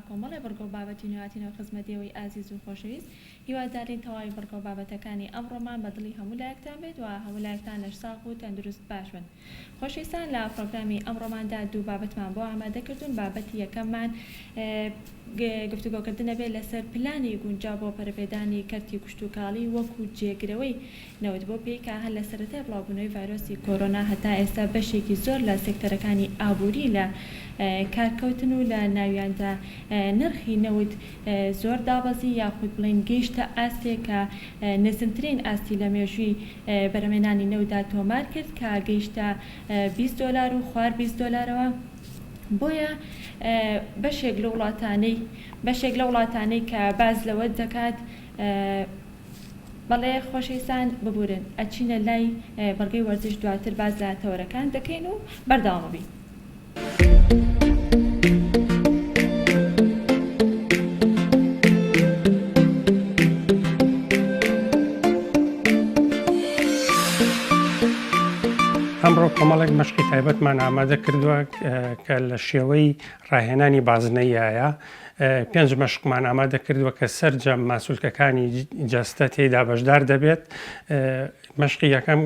کۆمەڵێ بڕگە و بابەتی نوێ هاتینەوە خزمەت ئێوەی ئازیز و خۆشەویست هیوادارین تەواوی بڕگە و بابەتەکانی ئەمڕۆمان بە دڵی هەموو لایەکتان بێت و هەموو لایەکتان لەش ساغ و تەندروست باش بن. خۆشەویستان لە پڕۆگرامی ئەمڕۆماندا دوو بابەتمان بۆ ئامادە کردوون بابەتی یەکەممان گفتوگۆکردنە بێت لەسەر پلانی گونجاو بۆ پەرەپێدانی کەرتی کشتوکاڵی وەکو جێگرەوەی نەوت بەو پێی کە هەر لە سەرەتای بڵاوبوونەوەی ڤایرۆسی کۆرۆنا هەتا ئێستا بەشێکی زۆر لە سێکتەرەکانی ئابووری لە کار کەوتن و لە ناویاندا نرخی نەوت زۆر دابەزی یاخود بڵێین گەیشتە ئاستێک کە نزمترین ئاستی لە مێژووی بەرهەمهێنانی نەوتدا تۆمار کرد کە گەیشتە 20 دۆلار و خوار 20 دۆلارەوە بۆیە بەشێک لە وڵاتانەی بەشێک لە وڵاتانەی کە باس لەوە دەکات بەڵێ خۆشەویستان ببورن ئەچینە لای بڕگەی وەرزش دواتر باس لە تەوەرەکان دەکەین و بەردەوام ئەبین. ئەمڕۆ کۆمەڵێک مەشقی تایبەتمان ئامادە کردووە کە لە شێوەی ڕاهێنانی بازنەیایە پێنج مەشقمان ئامادە کردووە کە سەرجەم ماسولکەکانی جەستە تێیدا بەشدار دەبێت مەشقی یەکەم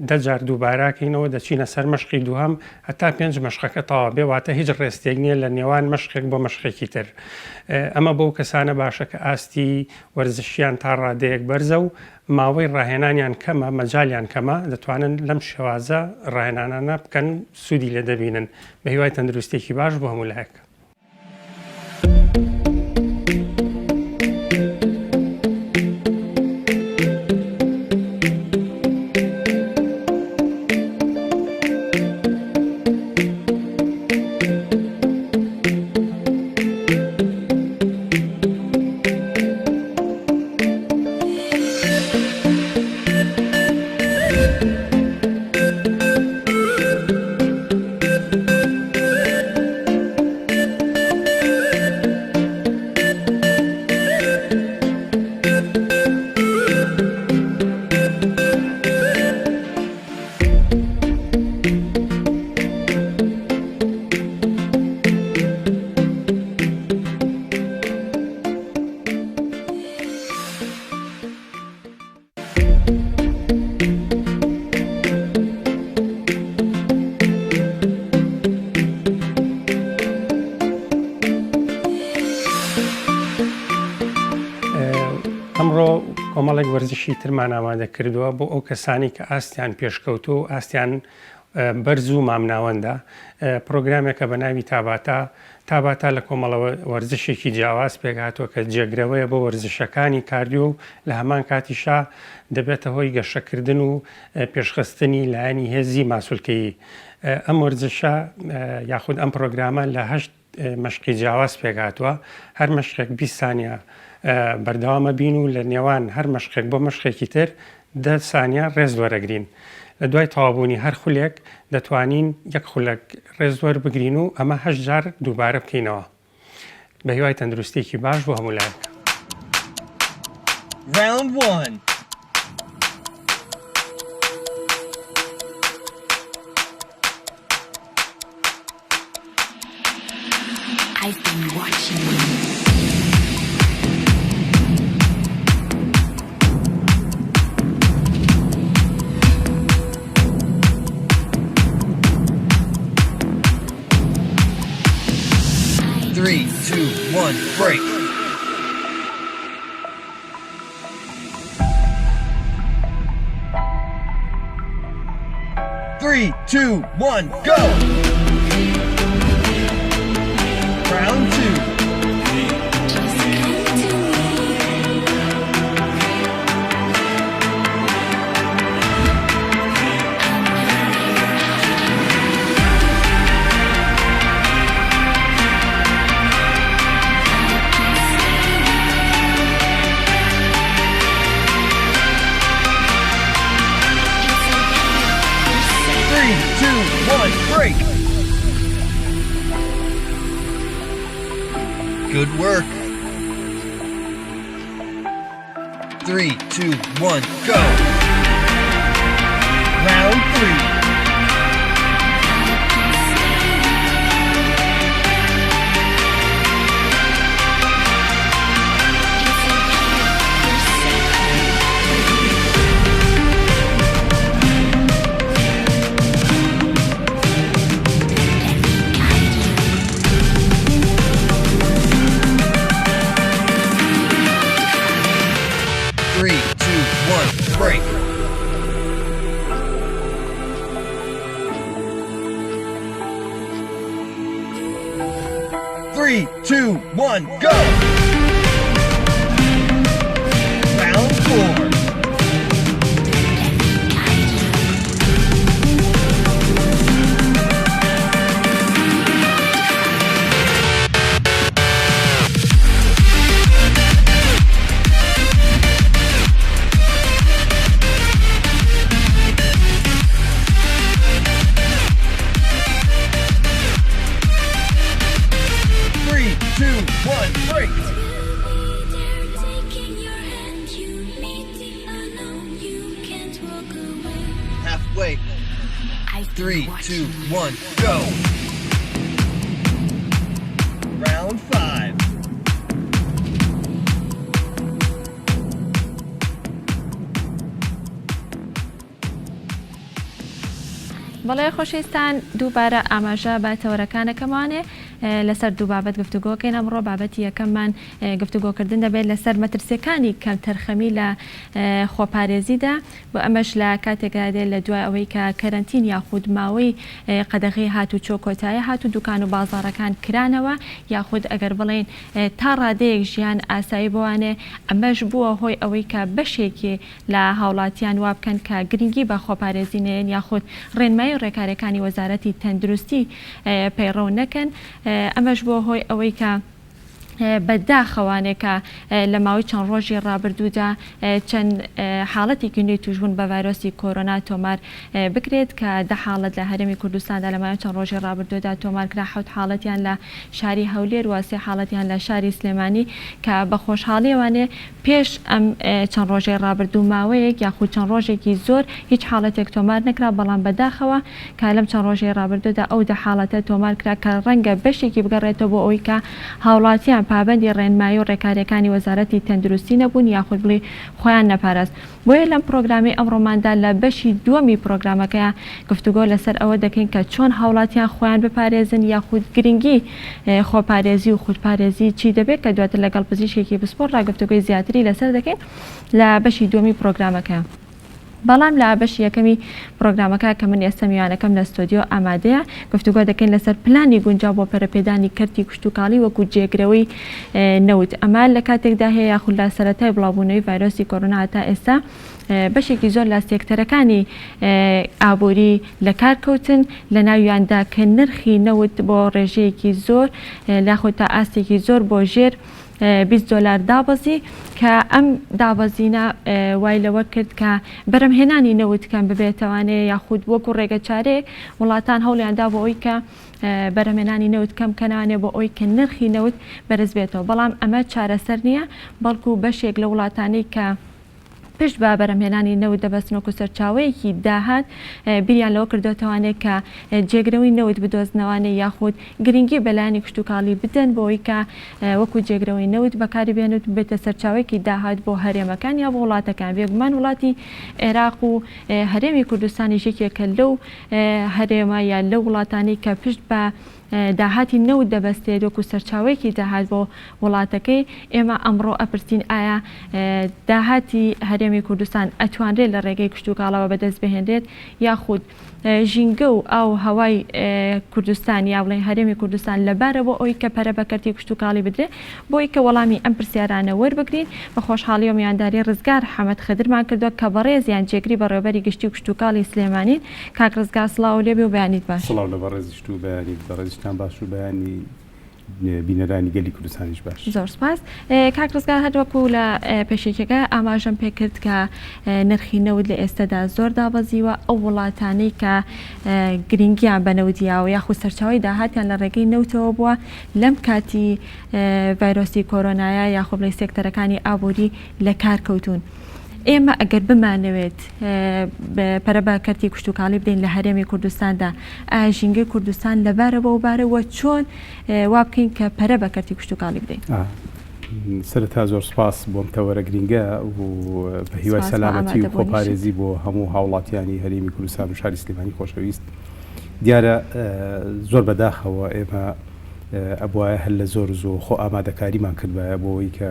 دە جار دووباراکەینەوە دەچینە سەر مەشقی دووهەم هەتا پێنج مەشقەکە تەواو بێ واتە هیچ ڕێستێک نییە لە نێوان مەشقێک بۆ مەشقێکی تر ئەمە بۆ کەسانە باشە کە ئاستی وەرزشیان تا ڕادەیەک بەرزە و ماوەی ڕاهێنانیان کەمە مەجالیان کەمە دەتوانن لەم شێوازە ڕاهێنانانە بکەن سوودی لێ دەبینن بە هیوای تەندروستێکی باش بۆ هەموو لایەک. ئەمڕۆ کۆمەڵێک وەرزشی ترمان ئامادە کردووە بۆ ئەو کەسانی کە ئاستیان پێشکەوتوو و ئاستیان بەرز و مامناوەندە پرۆگرامێکە بە ناوی تاباتا تاباتا لە کۆمەڵە وەرزشێکی جیاواز پێکهاتووە کە جێگرەوەیە بۆ وەرزشەکانی کاردیۆ و لە هەمان کاتیشا دەبێتە هۆی گەشەکردن و پێشخستنی لایەنی هێزی ماسولکەیی. ئەم وەرزشە یاخود ئەم پرۆگرامە لە هەشت مەشقی جیاواز پێکهاتووە، هەر مەشقێک 20 سانیە بەردەوامە بین و لە نێوان هەر مەشقێک بۆ مەشقێکی تر دە سانیە ڕێز وەرەگرین. لە دوای تەواوبوونی هەر خولێک دەتوانین یەک خولەک ڕێز وەربگرین و ئەمە هەشت جار دووبارە بکەینەوە. بە هیوای تەندروستیەکی باش بۆ هەموو لایەک. Round one. I've been watching you. 3, 2, 1, break. 3, 2, 1, go! Round 2. Just come to me. 3, 2, 1, break. Good work. 3, 2, 1, go. Round 3. Three, two, one, go! Round four. Let me guide you. Three, two, one, break! Halfway. I've been Three, two, watching you. one, go! Round five. بەڵێ خۆشەویستان دووبارە ئاماژە بە تەوەرەکانەکەمانێ لەسەر دوو بابەت گفتوگۆکەین ئەمڕۆ بابەتی یەکەممان گفتوگۆکردن دەبێت لەسەر مەترسیەکانی کەمتەرخەمی لە خۆپارێزیدا بۆ ئەمەش لە کاتێکدا دێت لە دوای ئەوەی کە کەرەنتین یاخود ماوەی قەدەغەی هاتوچۆ کۆتایی هات و دوکان و بازاڕەکان کرانەوە یاخود ئەگەر بڵێین تا ڕادەیەک ژیان ئاسایی بۆوانێ ئەمەش بووە هۆی ئەوەی کە بەشێکی لە هاوڵاتیان وابکەن کە گرنگی بە خۆپارێزی نەیەن یاخود ڕێنمایی و ڕێکارەکانی وەزارەتی تەندروستی پەیڕەو نەکەن ئەمەش بووە هۆی ئەوەی کە بە داخەوانێ کە لە ماوەی چەند ڕۆژی ڕابردوودا چەند حاڵەتێکی نوێی تووشبوون بە ڤایرۆسی کۆرۆنا تۆمار بکرێت کە دە حاڵەت لە هەرێمی کوردستاندا لە ماوەی چەند ڕۆژی ڕابردوودا تۆمار کرا، حەوت حاڵەتیان لە شاری هەولێر و سێ حاڵەتیان لە شاری سلێمانی کە بە خۆشحاڵیەوانێ پێش ئەم چەند ڕۆژەی ڕابردوو ماوەیەک یاخود چەند ڕۆژێکی زۆر هیچ حاڵەتێک تۆمار نەکرا، بەڵام بەداخەوە کە لەم چەند ڕۆژەی ڕابردوودا ئەو دە حاڵەتە تۆمار کرا کە ڕەنگە بەشێکی بگەڕێتەوە بۆ ئەوەی کە هاوڵاتیان پابەندی ڕێنمایی و ڕێکارییەکانی وەزارەتی تەندروستی نەبوون یاخود بڵێی خۆیان نەپاراست. بۆیە لەم پڕۆگرامەی ئەمڕۆماندا لە بەشی دووەمی پڕۆگرامەکەیا گفتوگۆ لەسەر ئەوە دەکەین کە چۆن هاوڵاتیان خۆیان بپارێزن یاخود گرنگی خۆپارێزی و خودپارێزی چی دەبێت کە دواتر لەگەڵ پزیشکێکی پسپۆڕدا گفتوگۆی زیاتری لەسەر دەکەین لە بەشی دووەمی پڕۆگرامەکەیا. بەڵام لە بەشی یەکەمی پڕۆگرامەکە کە من ئێستا میوانەکەم لە ستۆدیۆ ئامادەیە گفتوگۆ دەکەین لەسەر پلانی گونجاو بۆ پەرەپێدانی کەرتی کشتوکاڵی وەکو جێگرەوەی نەوت ئەمە لە کاتێکدا هەیە یاخود لە سەرەتای بڵاوبوونەوەی ڤایرۆسی کۆرۆنا هەتا ئێستا بەشێکی زۆر لە سێکتەرەکانی ئابووری لە کار کەوتن لە ناویاندا کە نرخی نەوت بۆ ڕێژەیەکی زۆر یاخود تا ئاستێکی زۆر بۆ ژێر 20 دۆلار دابەزی کە ئەم دابەزینە وای لەوە کرد کە بەرەمهێنانی نەوت کەم ببێتەوانێ یاخود وەکو ڕێگەچارەیەک وڵاتان هەوڵیان دا بۆ ئەوی کە بەرهەمهێنانی نەوت کەم بکەنەوانێ بۆ ئەوەی کە نرخی نەوت بەرز بێتەوە، بەڵام ئەمە چارەسەر نییە، بەڵکو بەشێک لە وڵاتانەی کە پشت بە بەرهەمهێنانی نەوت دەبەستن وەکو سەرچاوەیەکی داهات بیریان لەوە کردۆتەوانێ کە جێگرەوەی نەوت بدۆزنەوانێ یاخود گرنگی بە لایەنی کشتوکاڵی بدەن بۆ ئەوەی کە وەکو جێگرەوەی نەوت بەکاری بێنن و ببێتە سەرچاوەیەکی داهات بۆ هەرێمەکان یا بۆ وڵاتەکان بێگومان وڵاتی عێراق و هەرێمی کوردستانیش یەکێکە لەو هەرێمە یا لەو وڵاتانەی کە پشت بە داهاتی نەوت دەبەستێت وەکو سەرچاوەیەکی داهات بۆ وڵاتەکەی، ئێمە ئەمڕۆ ئەپرسین ئایا داهاتی هەرێمی کوردستان ئەتوانرێت لە ڕێگەی کشتوکاڵەوە بەدەست بهێنرێت یاخود ژینگە و ئاو و هەوای کوردستان یا بڵێین هەرێمی کوردستان لەبارە بۆ ئەوەی کە پەرە بە کەرتی کشتوکاڵی بدرێت؟ بۆی کە وەڵامی ئەم پرسیارانە وەربگرین، بە خۆشحاڵیەوە میوانداری ڕزگار حەمەد خدرمان کردوە کە بەڕێزیان جێگری بەڕێوەبەری گشتی کشتوکاڵی سلێمانین. کاک ڕزگار سڵاوو لێبێ و بەیانیت باش. سڵاو لە بەڕێزیشت و بەیانی بەڕێزیشتان باش و بەیانی بینەرانی گەلی کوردستانیش باش. زۆر سوپاس. کاک ڕزگار هەر وەکو لە پێشەکیەکە ئاماژەم پێکرد کە نرخی نەوت لە ئێستەدا زۆر دابەزیوە، ئەو وڵاتانەی کە گرنگیان بە نەوت یاوە یاخود سەرچاوەی داهاتیان لە ڕێگەی نەوتەوە بووە لەم کاتی ڤایرۆسی کۆرۆنایە یاخۆ بڵێی سێکتەرەکانی ئابووری لە کار کەوتوون. ئێمە ئەگەر بمانەوێت پەرە بە کەرتی کشتوکاڵی بدەین لە هەرێمی کوردستاندا، ئایا ژینگەی کوردستان لەبارە بەو بارە و چۆن وا بکەین کە پەرە بە کەرتی کشتوکاڵی بدەین؟ سەرەتا زۆر سپاس بۆم تەوەرە گرینگە و بە هیوای سەلامەتی و خۆپارێزی بۆ هەموو هاوڵاتیانی هەرێمی کوردستان و شاری سلێمانی خۆشەویست. دیارە زۆر بەداخەوە ئێمە ئەبوایە هەر لە زۆر زوو خۆ ئامادەکاریمان کردبایە بۆ ئەوەی کە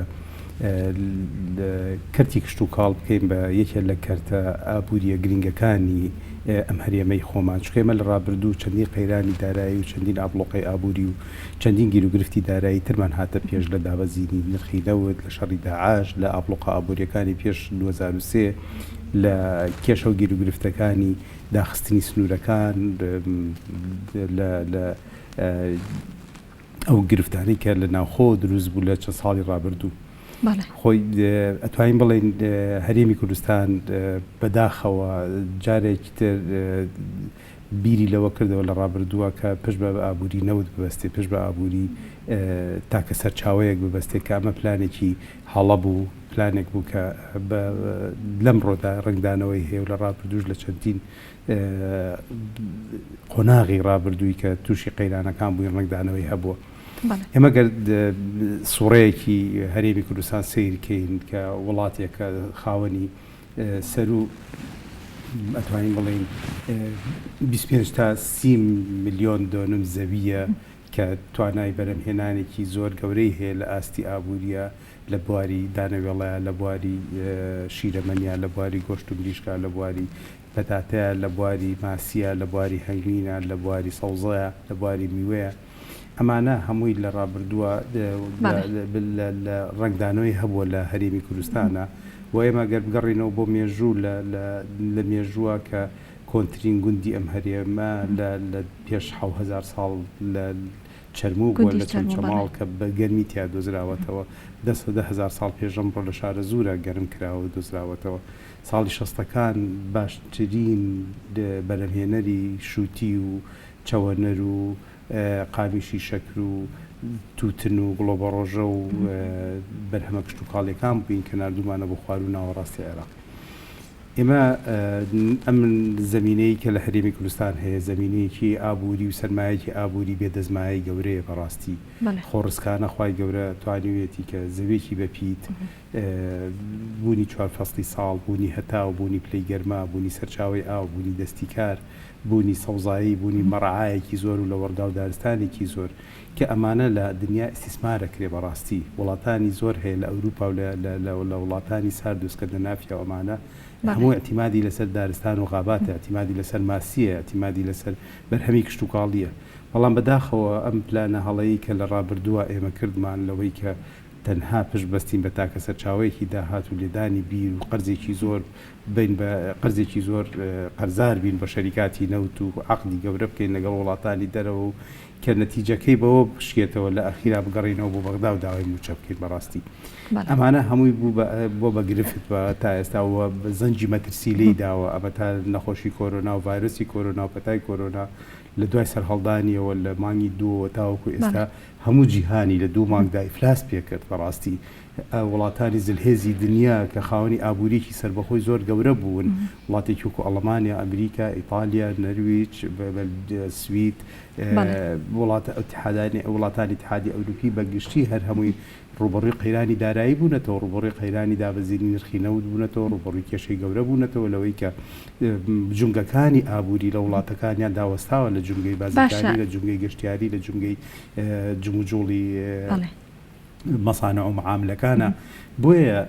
کەرتی کشتوکاڵ بکەین بە یەکێ لە کەرتە ئابووریە گرنگەکانی ئەم هەرێمەی خۆمان، چونکە ئێمە لە ڕابردوو چەندین قەیرانی دارایی و چەندین ئابڵۆقەی ئابووری و چەندین گیروگرفتی دارایی ترمان هاتە پێش لە دابەزینی نرخی نەوت، لە شەڕی داعش، لە ئابڵۆقە ئابوورییەکانی پێش 2003، لە کێشە و گیروگرفتەکانی داخستنی سنوورەکان، لە لە ئەو گرفتانەی کە لە ناوخۆ دروست بوو لە چەند ساڵی ڕابردوو. خۆی ئەتوانین بڵێین هەرێمی کوردستان بەداخەوە جارێکی تر بیری لەوە کردەوە لە ڕابردووە کە پشت بە ئابووری نەوت ببەستێ، پشت بە ئابووری تاکە سەرچاوەیەک ببەستێ کە ئەمە پلانێکی هەڵە بوو، پلانێک بوو کە لەمڕۆدا ڕەنگدانەوەی هەیە و لە ڕابردووش لە چەندین قۆناغی ڕابردووی کە تووشی قەیرانەکان بووین ڕەنگدانەوەی هەبووە. ئێمە گەر سوڕەیەکی هەرێمی کوردستان سەیر کەین کە وڵاتێکە خاوەنی سەروو ئەتوانین بڵێین 25 تا 30 ملیۆن دۆنم زەوییە کە توانای بەرهەمهێنانێکی زۆر گەورەی هەیە لە ئاستی ئابووریە لە بواری دانەوێڵەیە لە بواری شیرەمەنیە لە بواری گۆشت و مریشکا لە بواری پەتاتەیە لە بواری ماسیە لە بواری هەنگوینە لە بواری سەوزەیە لە بواری میوەیە ئەمانە هەمووی لە ڕابردووە لە ڕەنگدانەوەی هەبووە لە هەرێمی کوردستانە و ئێمە گەر بگەڕینەوە بۆ مێژوو لە مێژووە کە کۆنترین گوندی ئەم هەرێمە لە پێش 7000 ساڵ لە چەرموو بووە لە چەمچەماڵ کە بە گەرمی تیا دۆزراوەتەوە 10,000 ساڵ پێش ئەمڕۆ لە شارەزوورە گەرم کراوە و دۆزراوەتەوە ساڵی شەستەکان باشترین بەرهەمهێنەری شووتی و چەوەنەر و قامیشی شەکر و تووتن و گڵۆبەڕۆژە و بەرهەمە کشتوکاڵیەکان بووین کە ناردوومانە بۆ خواروو ناوەڕاستی عێراق. ئێمە ئەم زەمینەی کە لە هەرێمی کوردستان هەیە زەمینەیەکی ئابووری و سەرمایەکی ئابووری بێ دەستمایەی گەورەیە بەڕاستی خۆڕسکانە خوای گەورە توانیویەتی کە زەویەکی بەپیت بوونی چوار فەسڵی ساڵ، بوونی هەتاو، بوونی پلەی گەرما، بوونی سەرچاوەی ئاو، بوونی دەستی کار، بوونی سەوزایی، بوونی مەڕعایەکی زۆر و لەوەڕگا و دارستانێکی زۆر کە ئەمانە لە دنیا ئیستیسمار ئەکرێ بەڕاستی وڵاتانی زۆر هەیە لە ئەوروپا و لە وڵاتانی سارد و سکەندەنافیا و ئەمانە هەموو ئیعتیمادی لەسەر دارستان و غاباتە ئیعتیمادی لەسەر ماسییە ئیعتیمادی لەسەر بەرهەمی کشتوکاڵییە بەڵام بەداخەوە ئەم پلانە هەڵەی کە لە ڕابردووە ئێمە کردمان لەوەی کە تەنها پشت بەستین بە تاکە سەرچاوەیەکی داهات و لێدانی بیر و قەرزێکی زۆر بین بە قەرزێکی زۆر قەرزار بین بە شەریکاتی نەوت و عەقدی گەورە بکەین لەگەڵ وڵاتانی دەرەوە و کە نەتیجەکەی بەوە بشکێتەوە لە ئەخیرا بگەڕێینەوە بۆ بەغدا و داوای مووچە بکەین بەڕاستی ئەمانە هەمووی بوو بە بۆ بە گرفت بە تا ئێستا و زەنگی مەترسی لێی داوە ئەمە تا نەخۆشی کۆرۆنا و ڤایرۆسی کۆرۆنا و پەتای کۆرۆنا لە دوای سەرهەڵدانیەوە لە مانگی دووەوە تاوەکو ئێستا هەموو جیهانی لە دوو مانگدا ئیفلاس پێکرد، بەڕاستی وڵاتانی زلهێزی دنیا کە خاوەنی ئابوورییەکی سەربەخۆی زۆر گەورە بوون، وڵاتێکی وەکو ئەڵمانیا، ئەمریکا، ئیتالیا، نەرویج، سوید، وڵاتە وڵاتانی ئیتحادی ئەوروپی بە گشتی هەر هەمووی ڕووبەڕووی قەیرانی دارایی بوونەتەوە، ڕووبەڕووی قەیرانی دابەزینی نرخی نەوت بوونەتەوە، ڕووبەڕووی کێشەی گەورە بوونەتەوە لەوەی کە جومگەکانی ئابووری لە وڵاتەکانیاندا وەستاوە لە جومگەی بازرگانی، لە جومگەی گەشتیاری، لە جومگەی جموجوڵی مەسانع و معاملەکانە. بۆیە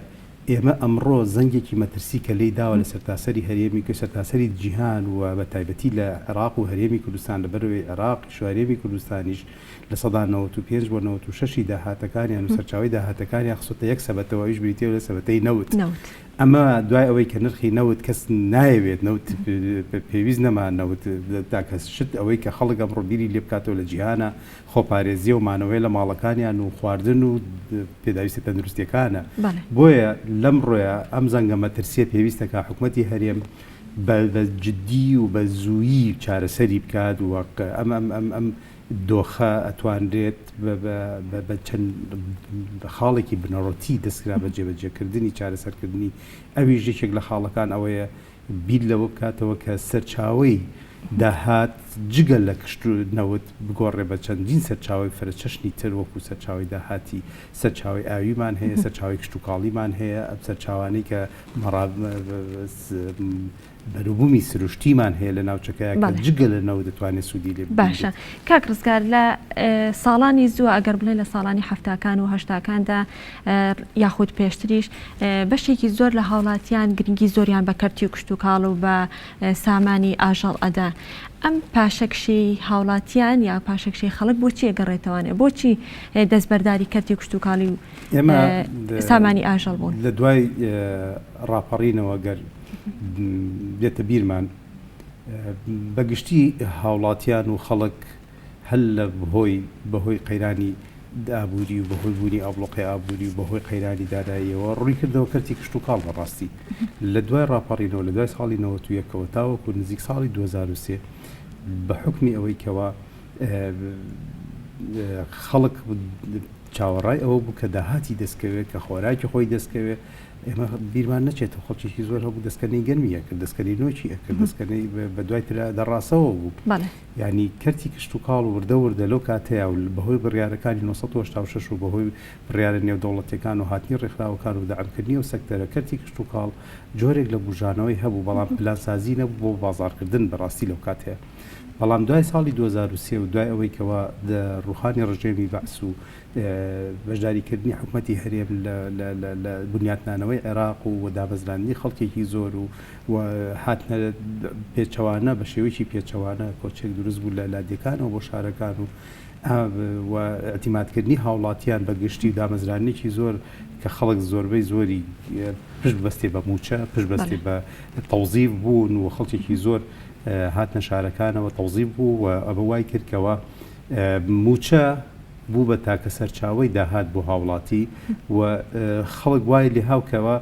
ئێمە ئەمڕۆ زەنگێکی مەترسی کە لێی داوە لە سەرتاسەری هەرێمی سەرتاسەری جیهان و بە تایبەتی لە عێراق و هەرێمی کوردستان لەبەرئەوەی عێراقیش و هەرێمی کوردستانیش 95% بۆ 96 ی داهاتەکانیان و سەرچاوەی داهاتەکانیان خستۆتە یەک سەبەتەوە ئەویش بریتییە لە سەبەتەی نەوت. ئەمە دوای ئەوەی کە نرخی نەوت کەس نایەوێت نەوت پێویست نەما نەوت تاکە شت ئەوەی کە خەڵک ئەمڕۆ بیری لێ بکاتەوە لە جیهانە خۆپارێزیە و مانەوەی لە ماڵەکانیان و خواردن و پێداویستە تەندروستیەکانە بۆیە لەمڕۆیە ئەم زەنگە مەترسیە پێویستە کە حکومەتی هەرێم بە جدی و بە زوویی چارەسەری بکات و ئەم ئەم ئەم ئەم دۆخە ئەتوانرێت بە چەند خاڵێکی بنەڕەتی دەستکرا بە جێبەجێکردنی چارەسەرکردنی، ئەویش یەکێک لە خاڵەکان ئەوەیە بیر لەوە بکاتەوە کە سەرچاوەی داهات جگە لە کشت و نەوت بگۆڕێ بە چەندین سەرچاوەی فرەچەشنی تر وەکو سەرچاوەی داهاتی سەرچاوەی ئاویمان هەیە، سەرچاوەی کشتوکاڵیمان هەیە، ئەم سەرچاوانەی کە بەروبوومی سروشتیمان هەیە لە ناوچەکەیا کە جگە لە نەوت دەتوانێت سوودی لێ ببینرێت. باشە کاک ڕزگار لە ساڵانی زووە ئەگەر بڵێین لە ساڵانی حەفتاکان و هەشتاکاندا یاخود پێشتریش بەشێکی زۆر لە هاوڵاتیان گرنگی زۆریان بە کەرتی و کشتوکاڵ و بە سامانی ئاژەڵ ئەدا ئەم پاشەکشێی هاوڵاتیان یا پاشەکشێی خەڵک بۆچی ئەگەڕێتەوانێ؟ بۆچی دەستبەرداری کەرتی کشتوکاڵی و ئێمە سامانی ئاژەڵ بوون؟ لە دوای ڕاپەڕینەوە گەر بێتە بیرمان بە گشتی هاوڵاتیان و خەڵک هەر لە هۆی بەهۆی قەیرانی ئابووری و بەهۆی بوونی ئابڵۆقەی ئابووری و بەهۆی قەیرانی داراییەوە ڕووی کردەوە کەرتی کشتوکاڵ بەڕاستی لە دوای ڕاپەڕینەوە لە دوای ساڵی 91 ەوە تاوەکو نزیک ساڵی 2003 بە حوکمی ئەوەی کەوا خەڵک چاوەڕای ئەوە بوو کە داهاتی دەستکەوێت کە خۆراکی خۆی دەستکەوێت ئێمە بیرمان نەچێتەوە خەڵکێکی زۆر هەبوو دەستکەنەی گەرمی ئەکرد دەستکەنەی نۆکی ئەکرد دەستکەنەی بە دوای ترا دەڕاسەوە بوو یانی کەرتی کشتوکاڵ وردە وردە لەو کاتەیا و بەهۆی بڕیارەکانی 986 و بەهۆی بڕیارە نێودەوڵەتیەکان و هاتنی ڕێکخراوەکان و دەعمکردنی ئەو سەکتەرە کەرتی کشتوکاڵ جۆرێک لە بوژانەوەی هەبوو بەڵام پلانسازی نەبوو بۆ بازاڕکردن بەڕاستی لەو کاتەیا بەڵام دوای ساڵی 2003 و دوای ئەوەی کەوا ڕوخانی ڕژێمی بەعس و بەشداریکردنی حکومەتی هەرێم لە بنیاتنانەوەی عێراق و دامەزراندنی خەڵکێکی زۆر و و هاتنە پێچەوانە بە شێوەیەکی پێچەوانە کۆچێک دروست بوو لە لادێکانەوە بۆ شارەکان و و ئیعتیمادکردنی هاوڵاتیان بە گشتی و دامەزراندنێکی زۆر کە خەڵک زۆربەی زۆری پشت بەستێ بە مووچە پشت بەستێ بە تەوزیف بوون و خەڵکێکی زۆر هاتنە شارەکانەوە تەوزیف بوو و ئەمە وای کرد کەوا مووچە بوو بە تاکە سەرچاوەی داهات بۆ هاوڵاتی و خەڵک وای لێهاو کەوا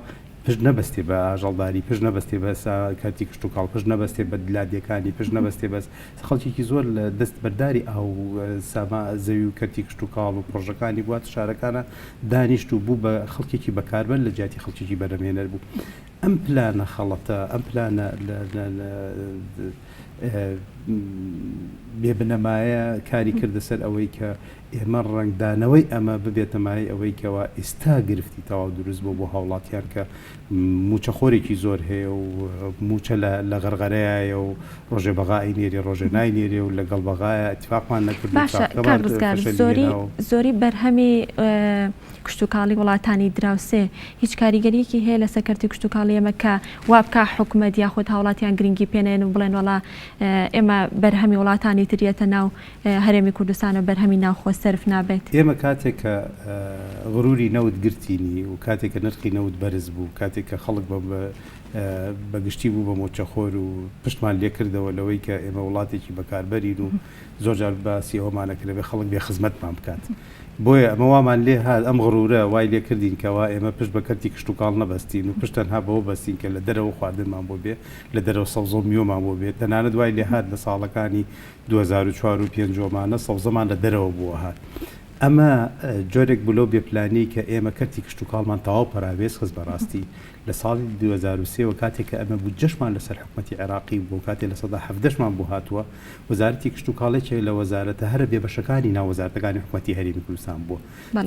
پشت نەبەستێ بە ئاژەڵداری، پشت نەبەستێ بە کەرتی کشتوکاڵ، پشت نەبەستێ بە لادێکانی، پشت نەبەستێ بە خەڵکێکی زۆر لە دەست بەرداری ئاو و ساما زەوی و کەرتی کشتوکاڵ و پڕۆژەکانی بوات شارەکانە دانیشت و بوو بە خەڵکێکی بەکاربەر لە جیاتی خەڵکێکی بەرهەمهێنەر بوو. ئەم پلانە خەڵەتە، ئەم پلانە بێ بنەمایە کاری کردە سەر ئەوەی کە ئێمە ڕەنگدانەوەی ئەمە ببێتە مایەی ئەوەی کەوا ئیستا گرفتی تەواو دروست بووە بۆ هاوڵاتیان کە مووچەخۆرێکی زۆر هەیە و مووچە لە غەرغەرەیایە و ڕۆژێ بەغا ئەینێرێ ڕۆژێ ناینێرێ و لەگەڵ بەغایا ئیتفاقمان نەکرد و باشە کاک ترافیکەمان ڕزگار فەشەلی زۆری هێنا و. زۆری بەرهەمی کشتوکاڵی وڵاتانی دراوسێ هیچ کاریگەریەکی هەیە لەسەر کەرتی کشتوکاڵی ئێمە کە وابکا حکومەت یاخود هاوڵاتیان گرنگی پێنەیەن و بڵێن وەڵا ئێمە بەرهەمی وڵاتانی تر یەتە ناو هەرێمی کوردستان و بەرهەمی ناوخۆ سەرف نابێت؟ ئێمە کاتێک کە غروری نەوت گرتینی و کاتێک کە نرخی نەوت بەرز بوو، کاتێک کە خەڵک بە گشتی بوو بە مووچەخۆر و پشتمان لێکردەوە لەوەی کە ئێمە وڵاتێکی بەکاربەرین و زۆر جار باسی ئەوەمان ئەکرد ئەبێ خەڵک بێ خزمەتمان بکات. بۆیە ئەمە وامان لێ هات، ئەم غرورە وای لێ کردین کەوا ئێمە پشت بە کەرتی کشتوکاڵ نەبەستین و پشت تەنها بەوە بەستین کە لە دەرەوە خواردنمان بۆ بێ، لە دەرەوە سەوزە و میوەمان بۆ بێ، تەنانەت وای لێ هات لە ساڵەکانی 2004 و پێنج ئەمانە سەوزەمان لە دەرەوە بووە هات. ئەمە جۆرێک بوو لەو بێ پلانیەی کە ئێمە کەرتی کشتوکاڵمان تەواو پەراوێز خست بەڕاستی لە ساڵی 2003 وە کاتێک کە ئەمە بودجەشمان لەسەر حکومەتی عێراقی بوو کاتێ 17% مان بۆ هاتووە وەزارەتی کشتوکاڵ یەکێک لە وەزارەتە هەرە بێبەشەکانی ناو وەزارەتەکانی حکومەتی هەرێمی کوردستان بووە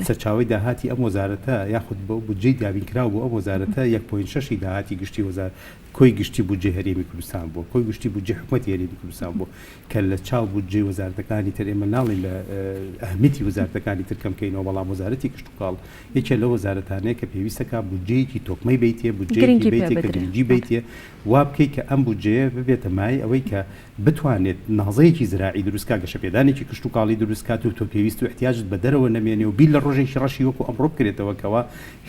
سەرچاوەی داهاتی ئەم وەزارەتە یاخود بۆ بودجەی دابینکراو بۆ ئەم وەزارەتە 1.6 ی داهاتی گشتی وەزار کۆی گشتی بودجەی هەرێمی کوردستان بووە، کۆی گشتی بودجەی حکومەتی هەرێمی کوردستان بووە کە لە چاو بودجەی وەزارەتەکانی تر ئێمە ناڵێین لە ئەهمیەتی وەزارەتەکانی تر کەم کەینەوە بەڵام وەزارەتی کشتوکاڵ یەکێ لەو وەزارەتانەیە کە پێویستە کا بودجەیەکی تۆکمەی بەیتێ بودجەیەکی گرنگی پێ بەیتێ کە بدرێ. گرنگی بەیتێ وا بکەی کە ئەم بودجەیە ببێتە مایەی ئەوەی کە بتوانێت ناهزەیەکی زراعی دروست کا، گەشەپێدانێکی کشتوکاڵی دروست کات و تۆ پێویست و ئیحتیاجت بە دەرەوە نەمێنێ و بیر لە ڕۆژێکی ڕەشی وەکو ئەمڕۆ بکرێتەوە کەوا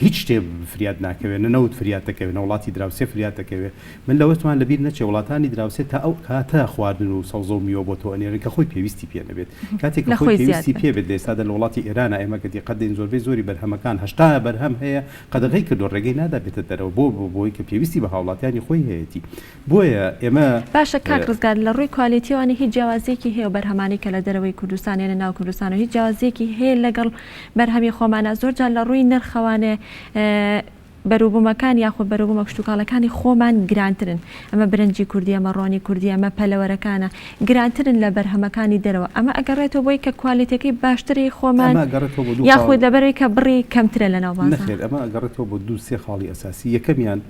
هیچ شتێ فریات ناکەوێ، نە نەوت فریات دەکەوێ، نە وڵاتی دراوسێ فریات دەکەوێ. من لەوەتمان لە بیر نەچێ وڵاتانی دراوسێ تا ئەو کاتە خواردن و سەوزە و میوە بۆ تۆ ئەنێرن کە خۆی پێویستی پێ نەبێت. کاتێ کە لە خۆی خۆی زیاد پێویستی بێت. پێ بێت لە ئێستادا لە وڵاتی ئێرانا ئێمە کە دیقەت دەین زۆربەی زۆری بەرهەمەکان 80 بەرهەم هەیە قەدەغەی کردووە ڕێگەی نادا بێتە دەرەوە بۆ بۆی کە پێویستی بە هاوڵاتیانی خۆی هەیەتی. بۆیە ئێمە. باشە کاک ڕزگار لە ڕووی کوالێتیەوانە هیچ جیاوازیەکی هەیە و بەرهەمانەی کە لە دەرەوەی کوردستان یەنە ناو کوردستان و هیچ جیاوازیەکی هەیە لەگەڵ بەرهەمی خۆمانە زۆر جار لە ڕووی نرخەوانێ. بەروبوومەکان یاخود بەروبوومە کشتوکاڵەکانی خۆمان گرانترن، ئەمە برنجی کوردی، ئەمە ڕۆنی کوردی، ئەمە پەلەوەرەکانە، گرانترن لە بەرهەمەکانی دەرەوە، ئەمە ئەگەڕێتەوە بۆی کە کوالێتیەکەی باشترە ی خۆمان ئەمە ئەگەڕێتەوە بۆ دوو خاڵ. یاخود لەبەرئەوەی کە بڕی کەمترە لەناو بازاڕ؟ نەخێر ئەمە ئەگەڕێتەوە بۆ دوو سێ خاڵی ئەساسی، یەکەمیان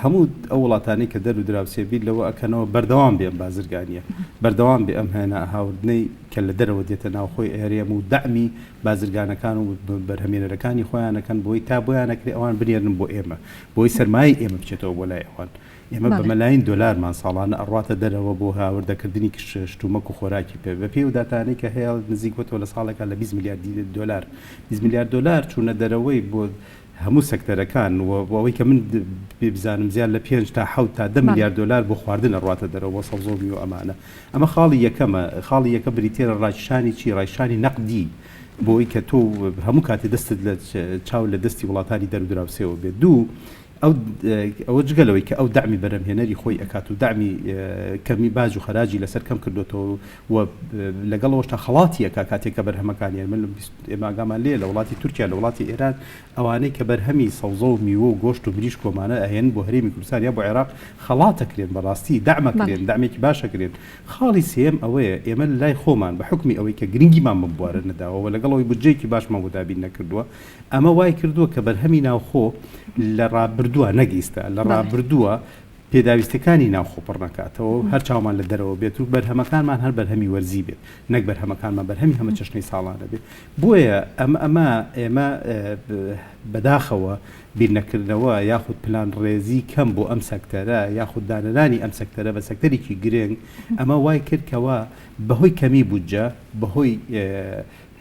هەموو ئەو وڵاتانەی کە دەر و دراوسێ بیر لەوە ئەکەنەوە بەردەوام بێ ئەم بازرگانیە، بەردەوام بێ ئەم هێنا هاوردنەی کە لە دەرەوە دێتە ناوخۆی هەرێم و دەعمی بازرگانەکان و بەرهەمێنەرەکانی خۆیان ئەکەن بۆی تا بۆیان ئەکرێ ئەوان بنێرن بۆ ئێمە بۆی سەرمایەی ئێمە بچێتەوە بۆ لای ئەوان. ئێمە بە مەلاین دۆلارمان ساڵانە ئەڕواتە دەرەوە بۆ هاوردەکردنی شتومەک و خۆراکی پێ. بە پێی ئەو داتانەی کە هەیە نزیک بۆتەوە لە ساڵێکا لە 20 ملیار دۆلار 20 ملیار دۆلار چوونە دەرەوەی بۆ هەموو سەکتەرەکان و ئەوەی کە من بزانم زیاد لە پێنج تا حەوت تا دە ملیار دۆلار بۆ خواردن ئەڕواتە دەرەوە بۆ سەوزە و میوە ئەمانە. ئەمە خاڵی یەکەمە. خاڵی یەکەم بریتییە لە ڕاکیشانی چی؟ ڕاکیشانی نەقدی بۆ ئەوەی کە تۆ هەموو کاتێ دەستت لە چاو لە دەستی وڵاتانی دەر و دراوسێوە بێت. دوو، ئەو ئەوە جگە لەوەی کە ئەو دەعمی بەرهەمهێنەری خۆی ئەکات و دەعمی کەمی باج و خەراجی لەسەر کەم کردۆتەوە و لەگەڵ ئەوەشتا خەڵاتی ئەکا کاتێک کە بەرهەمەکانیان من ئێمە ئاگامان لێیە لە وڵاتی تورکیا لە وڵاتی ئێران ئەوانەی کە بەرهەمی سەوزە و میوە و گۆشت و مریشک و ئەمانە ئەهێنن بۆ هەرێمی کوردستان یا بۆ عێراق خەڵات ئەکرێن بەڕاستی دەعم ئەکرێن دەعمێکی باش ئەکرێن خاڵی سێیەم ئەوەیە ئێمە لە لای خۆمان بە حوکمی ئەوەی کە گرنگیمان بەم بوارە نەداوە و لەگەڵ ئەوەی بودجەیەکی باشمان بۆ دابین نەکردووە ئەمە وای کردووە کە بەرهەمی ناوخۆ لە ڕابردووە نەک ئیستا لە ڕابردووە پێداویستیەکانی ناوخۆ پڕ نەکاتەوە و هەر چاومان لە دەرەوە بێت و بەرهەمەکانمان هەر بەرهەمی وەرزی بێت نەک بەرهەمەکانمان بەرهەمی هەمەچەشنەی ساڵانە بێت بۆیە ئەمە ئەمە ئێمە بەداخەوە بیرنەکردنەوە یاخود پلانڕێزی کەم بۆ ئەم سەکتەرە یاخود دانەنانی ئەم سەکتەرە بە سەکتەرێکی گرنگ ئەمە وای کرد کەوا بەهۆی کەمی بودجە بەهۆی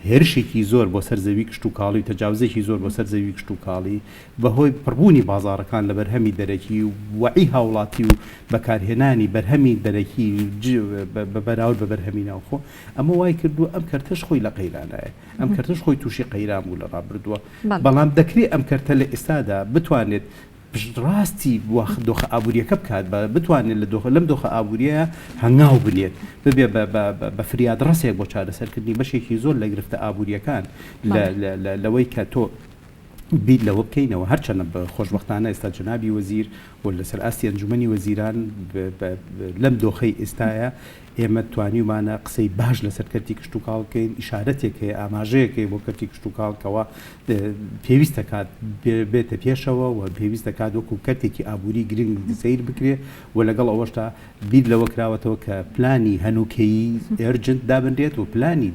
هێرشێکی زۆر بۆ سەر زەوی کشتوکاڵی و تەجاوزێکی زۆر بۆ سەر زەوی کشتوکاڵی، بەهۆی پڕبوونی بازاڕەکان لە بەرهەمی دەرەکی و وەعی هاوڵاتی و بەکارهێنانی بەرهەمی دەرەکی بە بەراورد بە بەرهەمی ناوخۆ، ئەمە وای کردووە ئەم کەرتەش خۆی لە قەیرانایە. ئەم کەرتەش خۆی تووشی قەیران بوو لە ڕابردووە. بەڵام دەکرێ ئەم کەرتە لە ئێستادا بتوانێت پشتڕاستی دۆخە ئابوورییەکە بکات، بتوانێت لە دۆخە لەم دۆخە ئابوورییە هەنگاو بنێت، ببێ بە بە بە فریادڕەسێک بۆ چارەسەرکردنی بەشێکی زۆر لە گرفتە ئابوورییەکان لە لە لەوەی کە تۆ بیر لەوە بکەینەوە هەرچەنە بە خۆشبەختانە ئێستا جەنابی وەزیر و لەسەر ئاستی ئەنجومەنی وەزیران لەم دۆخەی ئێستایە ئێمە توانیومانە قسەی باش لەسەر کەرتی کشتوکاڵ بکەین، ئیشارەتێک هەیە، ئاماژەیەک هەیە بۆ کەرتی کشتوکاڵ کەوا پێویست دەکات بێتە پێشەوە و پێویست دەکات وەکو کەرتێکی ئابووری گرنگ سەیر بکرێ و لەگەڵ ئەوەشدا بیر لەوە کراوەتەوە کە پلانی هەنووکەیی urgent دابنرێت و پلانی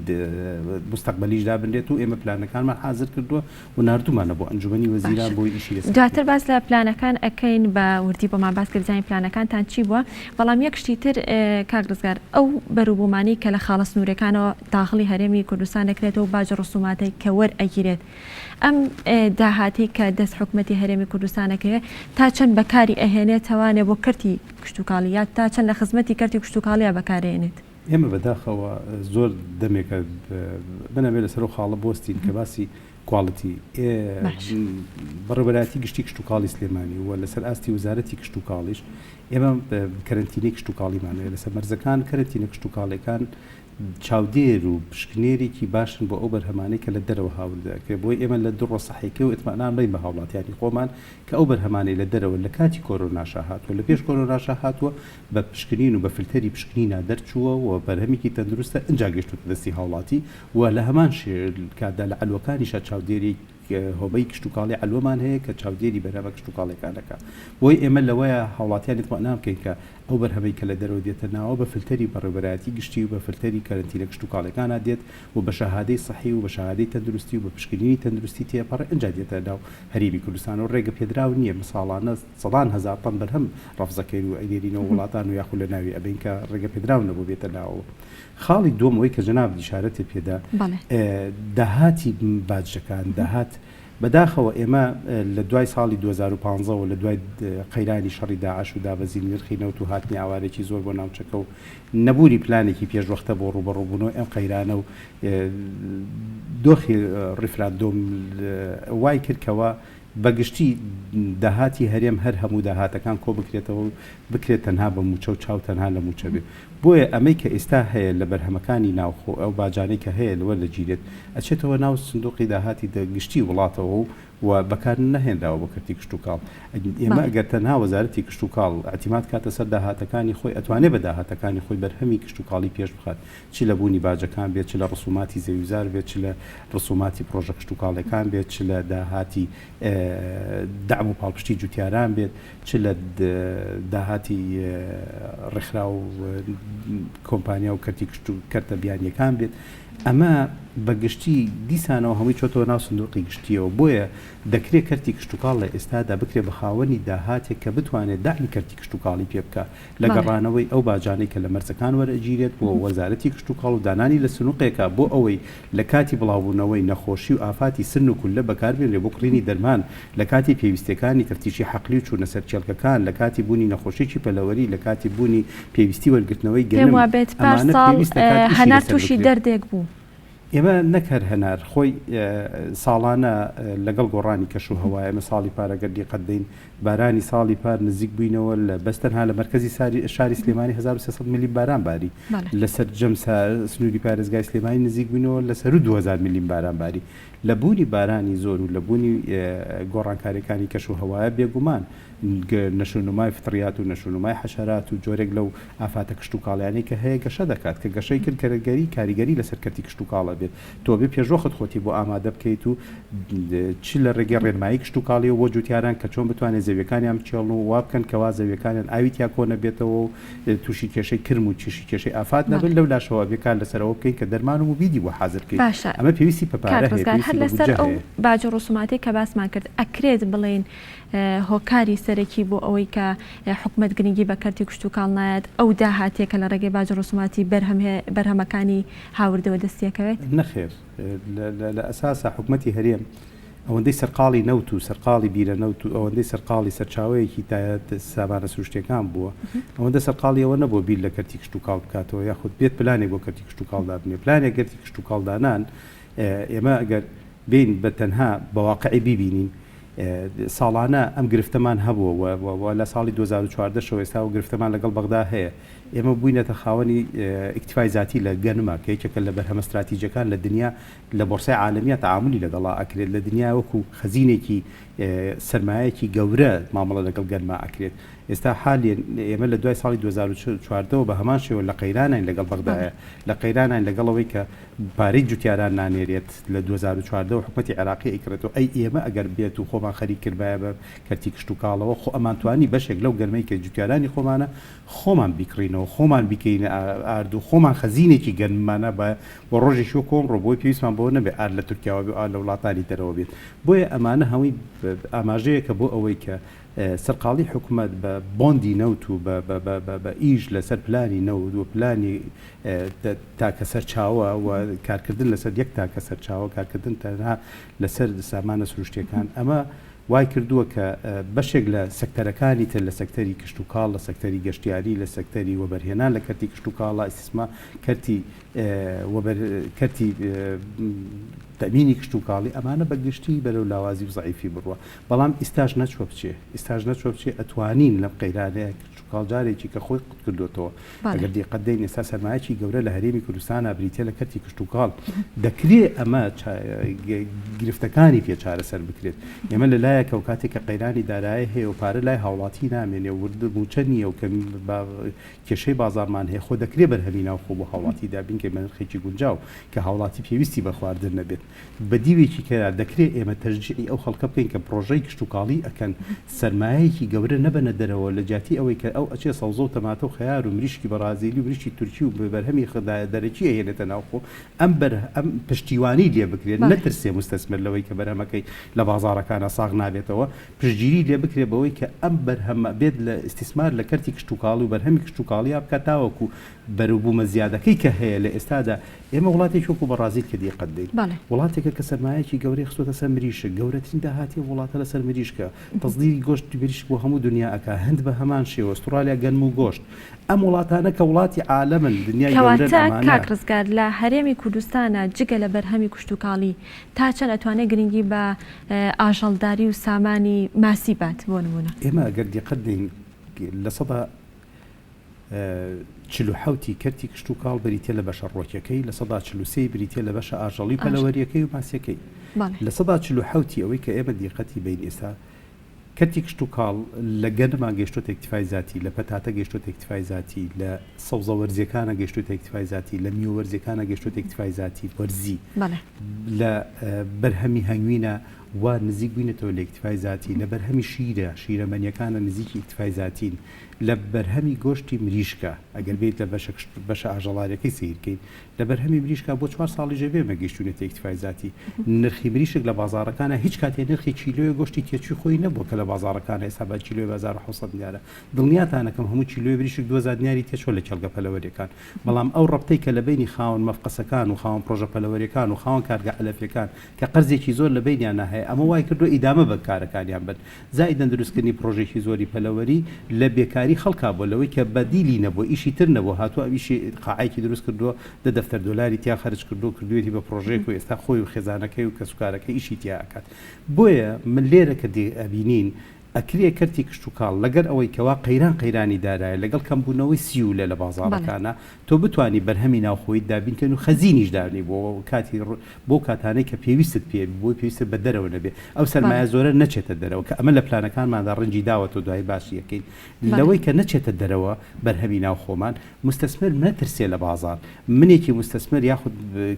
مستەقبەلیش دابنرێت و ئێمە پلانەکانمان حازر کردووە و ناردوومانە بۆ ئەنجومەنی وەزیران باشە بۆی ئیشی لەسەر دواتر بکرێت. باس لە پلانەکان ئەکەین بە وردی بۆمان باس کرد بزانین پلانەکانتان چی بووە بەڵام یەک شتی تر کاک ڕزگار ئەو بەروبوومانەی کە لە خاڵە سنوورەکانەوە داخڵی هەرێمی کوردستان دەکرێتەوە و باج ڕسوماتەی کە وەرئەگیرێت ئەم داهاتەی کە دەست حکومەتی هەرێمی کوردستان ئەکەوێت تا چەند بەکاری ئەهێنێتەوانێ بۆ کەرتی کشتوکاڵی یا تا چەند لە خزمەتی کەرتی کشتوکاڵیا بەکارئەهێنێت؟ ئێمە بەداخەوە زۆر دەمێکە من ئەمەوێ لەسەر ئەو خاڵە بوەستین کە باسی کواڵیتی بەڕێوەبەرایەتی گشتی کشتوکاڵی سلێمانی و لەسەر ئاستی وەزارەتی کشتوکاڵیش ئێمە کەرەنتینەی کشتوکاڵیمان هەیە لەسەر مەرزەکان کەرەنتینە کشتوکاڵیەکان چاودێر و پشکنێرێکی باشن بۆ ئەو بەرهەمانەی کە لە دەرەوە هاوردە ئەکرێت بۆی ئێمە لە دڕۆ سەحیکە و ئیتمئنان بین بە هاوڵاتیانی خۆمان کە ئەو بەرهەمانەی لە دەرەوە لە کاتی کۆرۆناشا هاتووە لە پێش کۆرۆناشا هاتووە بە پشکنین و بە فلتەری پشکنینا دەرچووە و بەرهەمێکی تەندروستە ئنجا گەیشتۆتە دەستی هاوڵاتی و لە هەمان کاتدا لە عەلوەکانیشا چاودێری هۆبەی کشتوکاڵی عەلوەمان هەیە کە چاودێری بەرهەمە کشتوکاڵیەکان دەکات بۆیە ئێمە لەوەیە هاوڵاتیان ئیتمئنان بکەین کە ئەو بەرهەمەی کە لە دەرەوە دێتە ناوە بە فلتەری بەڕێوبەرایەتی گشتی و بە فلتەری کەرەنتینە کشتوکاڵیەکانا دێت و بە شەهادەی سەحی و بە شەهادەی تەندروستی و بە پشکنینی تەندروستی تێپەڕێ ئنجا دێتە ناو هەرێمی کوردستان و ڕێگە پێدراو نیە ساڵانە سەدان هەزار تەن بەرهەم ڕەفزەکەین و ئەینێرینەوە وڵاتان و یاخود لەناوی ئەبەین کە ڕێگەپێدراو نەبوو بێتە ناوەوە. خاڵی دووەم ئەوەی کە جەنابت ئیشارەتت پێدا داهاتی باجەکان داهات بەداخەوە ئێمە لە دوای ساڵی 2015 وە لە دوای قەیرانی شەڕی داعش و دابەزینی نرخی نەوت و هاتنی ئاوارێکی زۆر بۆ ناوچەکە و نەبوونی پلانێکی پێشوەختە بۆ ڕووبەڕووبوونەوەی ئەم قەیرانە و دۆخی ڕیفراندۆم وای کرد کەوا بە گشتی داهاتی هەرێم هەر هەموو داهاتەکان کۆ بکرێتەوە و بکرێت تەنها بە مووچە و چاو تەنها لە مووچە بێ. بۆیە ئەمەی کە ئیستا هەیە لە بەرهەمەکانی ناوخۆ ئەو باجانەی کە هەیە وەردەگیرێت ئەچێتەوە ناو سندوقی داهاتی گشتی وڵاتەوە و و بەکار نەهێنراوە بۆ کەرتی کشتوکاڵ. ئێمە ئەگەر تەنها وەزارەتی کشتوکاڵ ئیعتیماد کاتە سەر داهاتەکانی خۆی ئەتوانێ بە داهاتەکانی خۆی بەرهەمی کشتوکاڵی پێش بخات چ لە بوونی باجەکان بێت چ لە ڕسوماتی زەویوزار بێت چ لە ڕسوماتی پڕۆژە کشتوکاڵیەکان بێت چ لە داهاتی دەعم و پاڵپشتی جوتیاران بێت چ لە داهاتی ڕێکخراو و کۆمپانیا و کەرتی کشت و کەرتە بیانیەکان بێت ئەمە بە گشتی دیسانەوە هەمووی چۆتەوە ناو سندوقی گشتیەوە بۆیە دەکرێ کەرتی کشتوکاڵ لە ئێستادا بکرێ بە خاوەنی داهاتێک کە بتوانێت دەعمی کەرتی کشتوکاڵی پێ بکا لە گەڕانەوەی ئەو باجانەی کە لە مەرزەکان وەرئەگیرێت بۆ وەزارەتی کشتوکاڵ و دانانی لە سنوقێکا بۆ ئەوەی لە کاتی بڵاوبوونەوەی نەخۆشی و ئافاتی سن و کوللە بەکاربێنرێ بۆ کڕینی دەرمان لە کاتی پێویستیەکانی تەفتیشی حەقلی و چوونە سەر کێڵگەکان لە کاتی بوونی نەخۆشیەکی پەلەوەری لە کاتی بوونی پێویستی وەرگرتنەوەی پێم گەنم وابێت پار ئەمانە ساڵ پێویست دەکات ئیشی هەنار لەسەر تووشی بکرێت. دەردێک بوو. ئێمە نەک هەر هەنار، خۆی ساڵانە لەگەڵ گۆڕانی کەشوهەوا، ئێمە ساڵی پار ئەگەر دیقەت دەین بارانی ساڵی پار نزیک بووینەوە لە بەس تەنها لە مەرکەزی شاری سلێمانی 1300 ملیم باران باری، لە سەرجەم سنووری پارێزگای سلێمانی نزیک بووینەوە لە سەروو 2000 ملیم باران باری. لە بوونی بارانی زۆر و لە بوونی گۆڕانکارییەکانی کەشوهەوایە بێگومان نەشونمای فطریات و نەشونمای حەشەرات و جۆرێک لەو ئافاتە کشتوکاڵیانەی کە هەیە گەشە دەکات، کە گەشەی کرد کەرەگەری کاریگەری لەسەر کەرتی کشتوکاڵ ئەبێت، تۆ ئەبێ پێشوەخت خۆتی بۆ ئامادە بکەیت و چ لە ڕێگەی ڕێنمایی کشتوکاڵیەوە بۆ جوتیاران کە چۆن بتوانێت زەویەکانیان بکێڵن و وا بکەن کەوا زەویەکانیان ئاوی تیا کۆ نەبێتەوە و توشی کێشەی کرم و توشی کێشەی ئافات نەبن، لەو لاشەوە ئەبێ کار لەسەر ئەوە بکەین کە دەرمان و موبیدی بۆ حازر بکەین، باشە ئەمە پێویستی بە کاک پارە هەیە، ڕزگار هەر پێویستی بە لەسەر بودجە ئەو هەیە. باج و ڕسوماتەی کە باسمان کرد ئەکرێت بڵێین هۆکاری سەرەکی بۆ ئەوەی کە حکومەت گرنگی بە کەرتی کشتوکاڵ نایات ئەو داهاتەیە کە لە ڕێگەی باج و ڕسوماتی بەرهەمەکانی هاوردەوە دەستیەکەوێت؟ نەخێر لە ئەساسا حکومەتی هەرێم ئەوەندەی سەرقاڵی نەوت و سەرقاڵی بیرە نەوت و ئەوەندەی سەرقاڵی سەرچاوەیەکی تایەت سامانە سروشتیەکان بووە ئەوەندە سەرقاڵی ئەوە نەبووە بیر لە کەرتی کشتوکاڵ بکاتەوە یاخود بێت پلانێک بۆ کەرتی کشتوکاڵ دابنێ پلانێک کەرتی کشتوکاڵ دانان ئێمە ئەگەر بێین بە تەنها بە واقعی بیبینین ساڵانە ئەم گرفتەمان هەبووە و لە ساڵی 2014 شەوە ئێستا ئەو گرفتەمان لەگەڵ بەغدا هەیە ئێمە بووینەتە خاوەنی ئیکتفای زاتی لە گەنمە کە یەکێکە لە بەرهەمە ستراتیجەکان لە دنیا لە بۆرسای عالەمیە تەعامولی لەگەڵا ئەکرێت لە دنیا وەکو خەزینێکی سەرمایەکی گەورە مامەڵە لەگەڵ گەنما ئەکرێت ئێستا حالیەن ئێمە لە دوای ساڵی 2014 ەوە بە هەمان شێوە لە قەیرانین لەگەڵ بەغدایە لە قەیرانین لەگەڵ ئەوەی کە پارەی جوتیاران نانێرێت لە 2014 ەوە حکومەتی عێراقی ئەیکڕێتەوە ئەی ئێمە ئەگەر بێت و خۆمان خەریک کردبایە بە کەرتی کشتوکاڵەوە خۆ ئەمانتوانی بەشێک لەو گەنمەی کە جوتیارانی خۆمانە خۆمان بیکڕینەوە خۆمان بیکەینە ئارد و خۆمان خەزینێکی گەنممان هەبایە بۆ ڕۆژێکی وەکو ئەمڕۆ بۆی پێویستمان بەوە نەبێت ئارد لە تورکیاوە بێ و ئارد لە وڵاتانی دەرەوە بێت بۆیە ئەمانە هەمووی ئاماژەیەکە بۆ ئەوەی کە سەرقاڵی حکومەت بە بۆندی نەوت و بە ئیش لەسەر پلانی نەوت و پلانی تاکە سەرچاوە و کارکردن لەسەر یەک تاکە سەرچاوە کارکردن تەنها لەسەر سامانە سروشتیەکان ئەمە وای کردووە کە بەشێک لە سەکتەرەکانی تر لە سەکتەری کشتوکاڵ، لە سەکتەری گەشتیاری، لە سەکتەری وەبەرهێنان لە کەرتی کشتوکاڵا، ئیستیسما، کەرتی وەبەر کەرتی تەئمینی کشتوکاڵی ئەمانە بە گشتی بەرەو لاوازی و زەعیفی بڕوا. بەڵام ئیستاش نەچووە بچێ. ئیستاش نەچووە بچێ ئەتوانین لەم قەیرانەیە کشتوکاڵ جارێکی کە خۆی قوت کردۆتەوە. ئەگەر دیقەت دەین ئێستا سەرمایەکی گەورە لە هەرێمی کوردستانا بریتیە لە کەرتی کشتوکاڵ، دەکرێ ئەمە گرفتەکانی پێ چارەسەر بکرێت. ئێمە لە لایەکەوە کاتێک کە قەیرانی دارایی هەیە و پارە لای هاوڵاتی نامێنێ و ورد مووچە نییە و کەمی کێشەی بازاڕمان هەیە، خۆ دەکرێ بەرهەمی ناوخۆ بۆ هاوڵاتی دابین کەین بە نرخێکی گونجاو کە هاوڵاتی پێویستی بە خواردن نەبێت. بە دیوێکی کەرا دەکرێ ئێمە تەشجیعی ئەو خەڵکە بکەین کە پڕۆژەی کشتوکاڵی ئەکەن سەرمایەیەکی گەورە نەبەنە دەرەوە لە جیاتی ئەوەی کە ئەو ئەچێ سەوزە و تەماتە و خەیار و مریشکی بەڕازیلی و مریشکی تورکی و بەرهەمی دەرەکی ئەهێنێتە ناوخۆ ئەم بەر ئەم پشتیوانی لێ بکرێت نەترسێ موستەسمر لەوەی کە بەرهەمەکەی لە بازاڕەکانا ساغ نابێتەوە پشتگیری لێ بکرێت بەوەی کە ئەم بەرهەمە بێت لە ئیستیسمار لە کەرتی کشتوکاڵی و بەرهەمی کشتوکاڵیا بکات تاوەکو بەروبوومە زیادەکەی کە هەیە لە ئێستادا ئێمە وڵاتێکی وەکو بەڕازیل کە دیقەت دەین وڵاتێکە کە سەرمایەکی گەورەی خستۆتە سەر مریشک گەورەترین داهاتی ئەو وڵاتە لەسەر مریشکە تەسدیری گۆشتی مریشک بۆ هەموو دنیا ئەکا هند بە هەمان شێوە ئوسترالیا گەنم و گۆشت ئەم وڵاتانە کە وڵاتی عالەمن دنیای گەورەن کەواتە ئەمانە. کاک ڕزگار لە هەرێمی کوردستانا جگە لە بەرهەمی کوشتوکاڵی تا چەند ئەتوانێ گرنگی بە ئاژەڵداری و سامانی ماسی بات بۆ نمونە؟ ئێمە ئەگەر دیقەت دەین 47% ی کەرتی کشتوکاڵ بریتیە لە بەشە ڕوەکیەکەی، 43% ی بریتیە لە بەشە ئاژەڵی و پەلەوەریەکەی و ماسیەکەی. 47% ی ئەوەی کە ئێمە دیقەتی بەین ئێستا کەرتی کشتوکاڵ لە گەنما گەیشتۆتە ئیکتیفای زاتی، لە پەتاتە گەیشتۆتە ئیکتیفای زاتی، لە سەوزە وەرزیەکانە گەیشتۆتە ئیکتیفای زاتی، لە میوە وەرزیەکانە گەیشتۆتە ئیکتیفای زاتی وەرزی، لە بەرهەمی هەنگوینە وا نزیک بوینەتەوە لە ئیکتیفای زاتی، لە بەرهەمی شیرە شیرەمەنیەکانە نزیکی ئیکتیفای زاتین، لە بەرهەمی گۆشتی مریشکە ئەگەر بێیت لە بەشە بەشە ئاژەڵاریەکەی سەیر کەین لە بەرهەمی مریشکا بۆ چوار ساڵیش ئەبێ ئێمە گەیشتوینەتە ئیکتیفای زاتی. نرخی مریشک لە بازاڕەکانا هیچ کاتێ نرخی کیلۆیە گۆشتی تێچووی خۆی نەبووە کە لە بازاڕەکانا ئێستا بە کیلۆی بە 1700 دینارە. دڵنیاتان ئەکەم هەموو کیلۆیە مریشک 2000 دیناری تێچووە لە کێڵگە پەلەوەریەکان. بەڵام ئەو ڕەبتەی کە لە بەینی خاوەن مەفقەسەکان و خاوەن پڕۆژە پەلەوەریەکان و خاوەن کارگە عەلەفیەکان کە قەرزێکی زۆر لە بەینیانا هەیە ئەمە وای کردووە ئیدامە بە کارەکانیان بەن. زائیدەن دروستکردنی پڕۆژەیەکی زۆری پەلەوەری لە بێکاری خەڵکا بووە لەوەی کە بەدیلی نەبووە ئیشی تر نەبووە هاتووە ئەم ئیشی قاعەیەکی دروست کردووە دە دەفتەر دۆلاری تیا خەرج کردووە کردوویەتی بە پڕۆژەیەک و ئێستا خۆی و خێزانەکەی و کەسوکارەکەی ئیشی تیا ئەکات بۆیە من لێرە کە دێ ئەبینین ئەکرێ کەرتی کشتوکاڵ لەگەر ئەوەی کەوا قەیران قەیرانی دارایە لەگەڵ کەمبوونەوەی سیولە لە بازاڕەکانا تۆ بتوانی بەرهەمی ناوخۆیت دابین کەن و خەزینیش دانێی بۆ کاتی بۆ کاتانەی کە پێویستت پێ بۆی پێویستت بە دەرەوە نەبێ ئەو سەرمایە زۆرە نەچێتە دەرەوە کە ئەمە لە پلانەکانماندا ڕەنگی داوەتەوە دوایی باسی ئەکەین لەوەی کە نەچێتە دەرەوە بەرهەمی ناوخۆمان موستەسمر نەترسێ لە بازاڕ منێکی موستەسمر یاخود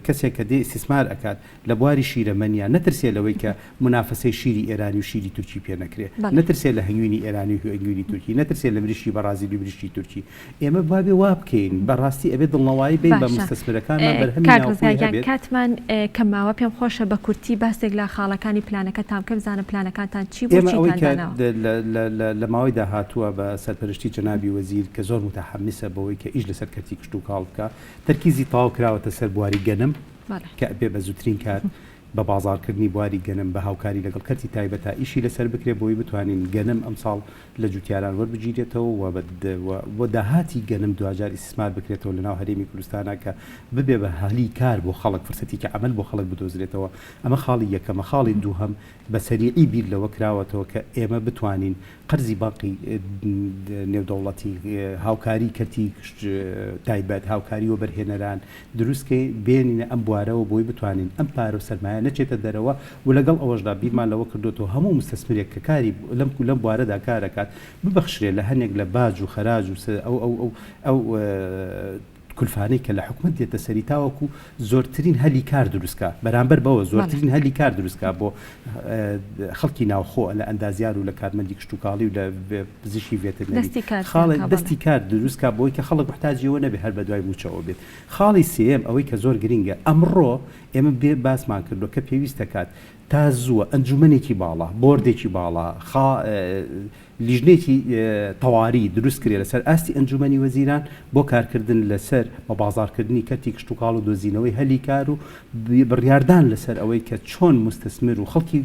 کەسێک کە دێ ئیستیسمار ئەکات لە بواری شیرەمەنیا نەترسێ لەوەی کە مونافەسەی شیری ئێرانی و شیری تورکی پێ نەکرێ، نەترسێ لە هەنگوینی ئێرانی و هەنگوینی تورکی، نەترسێ لە مریشکی بەڕازیلی و مریشکی تورکی. ئێمە وابێ وا بکەین. بە ڕاستی ئەبێ دڵنەوایی بەین بە باشە موستەسمرەکانمان بەرهەمی کاک ناوخۆی ڕزگار گیان هەبێت. کاتمان کەم ماوە پێم خۆشە بە کورتی باسێک لە خاڵەکانی پلانەکەتان بکەم بزانم پلانەکانتان چی بوو ئێمە ئەوەی چیتان کە داناوە؟ لە ماوەی داهاتووە بە سەرپەرشتی جەنابی وەزیر کە زۆر موتەحەمیسە بەوەی کە ئیش لەسەر کەرتی کشتوکاڵ بکا تەرکیزی تەواو کراوەتە سەر بواری گەنم، کە ئەبێ بە زووترین کات بە بازاڕکردنی بواری گەنم بە هاوکاری لەگەڵ کەرتی تایبەتا ئیشی لەسەر بکرێت بۆی بتوانین گەنم ئەمساڵ لە جوتیاران وەربگیرێتەوە و بە داهاتی گەنم دواجار ئیستیسمار بکرێتەوە لەناو هەرێمی کوردستانا کە ببێ بە هەلی کار بۆ خەڵک فرسەتێکی عەمەل بۆ خەڵک بدۆزرێتەوە ئەمە خاڵی یەکەمە خاڵی دووهەم بە سەریعی بیر لەوە کراوەتەوە کە ئێمە بتوانین قەرزی بانقی نێودەوڵەتی، هاوکاری کەرتی تایبەت، هاوکاری وەبەرهێنەران دروست کەین، بێنینە ئەم بوارەوە بۆی بتوانین ئەم پارە و سەرمایە نەچێتە دەرەوە و لەگەڵ ئەوەشدا بیرمان لەوە کردۆتەوە هەموو موستەسمرێک کە کاری لەم لەم بوارەدا کار ئەکات ببەخشرێ لە هەنێک لە باج و خەراج و ئەو ئەو ئەو ئەو کولفانەی کە لە حکومەت دێتە سەری تاوەکو زۆرترین هەلی کار دروست کا بەرامبەر بەوە زۆرترین هەلی کار دروست کا بۆ خەڵکی ناوخۆ لە ئەندازیار و لە کارمەندی کشتوکاڵی و لە پزیشکی ڤێترنەری خاڵی دەستی کار دروست کا بۆی کە خەڵک محتاجی ئەوە نەبێ هەر بەدوای مووچەوە بێت خاڵی سێیەم ئەوەی کە زۆر گرینگە ئەمڕۆ ئێمە بێ باسمان کردووە کە پێویستە کات تا زووە ئەنجومەنێکی باڵا بۆردێکی باڵا خا لیژنەیەکی تەواری دروست کرێ لەسەر ئاستی ئەنجومەنی وەزیران بۆ کارکردن لەسەر بە بازاڕکردنی کەرتی کشتوکاڵ و دۆزینەوەی هەلی کار و بڕیاردان لەسەر ئەوەی کە چۆن موستەسمر و خەڵکی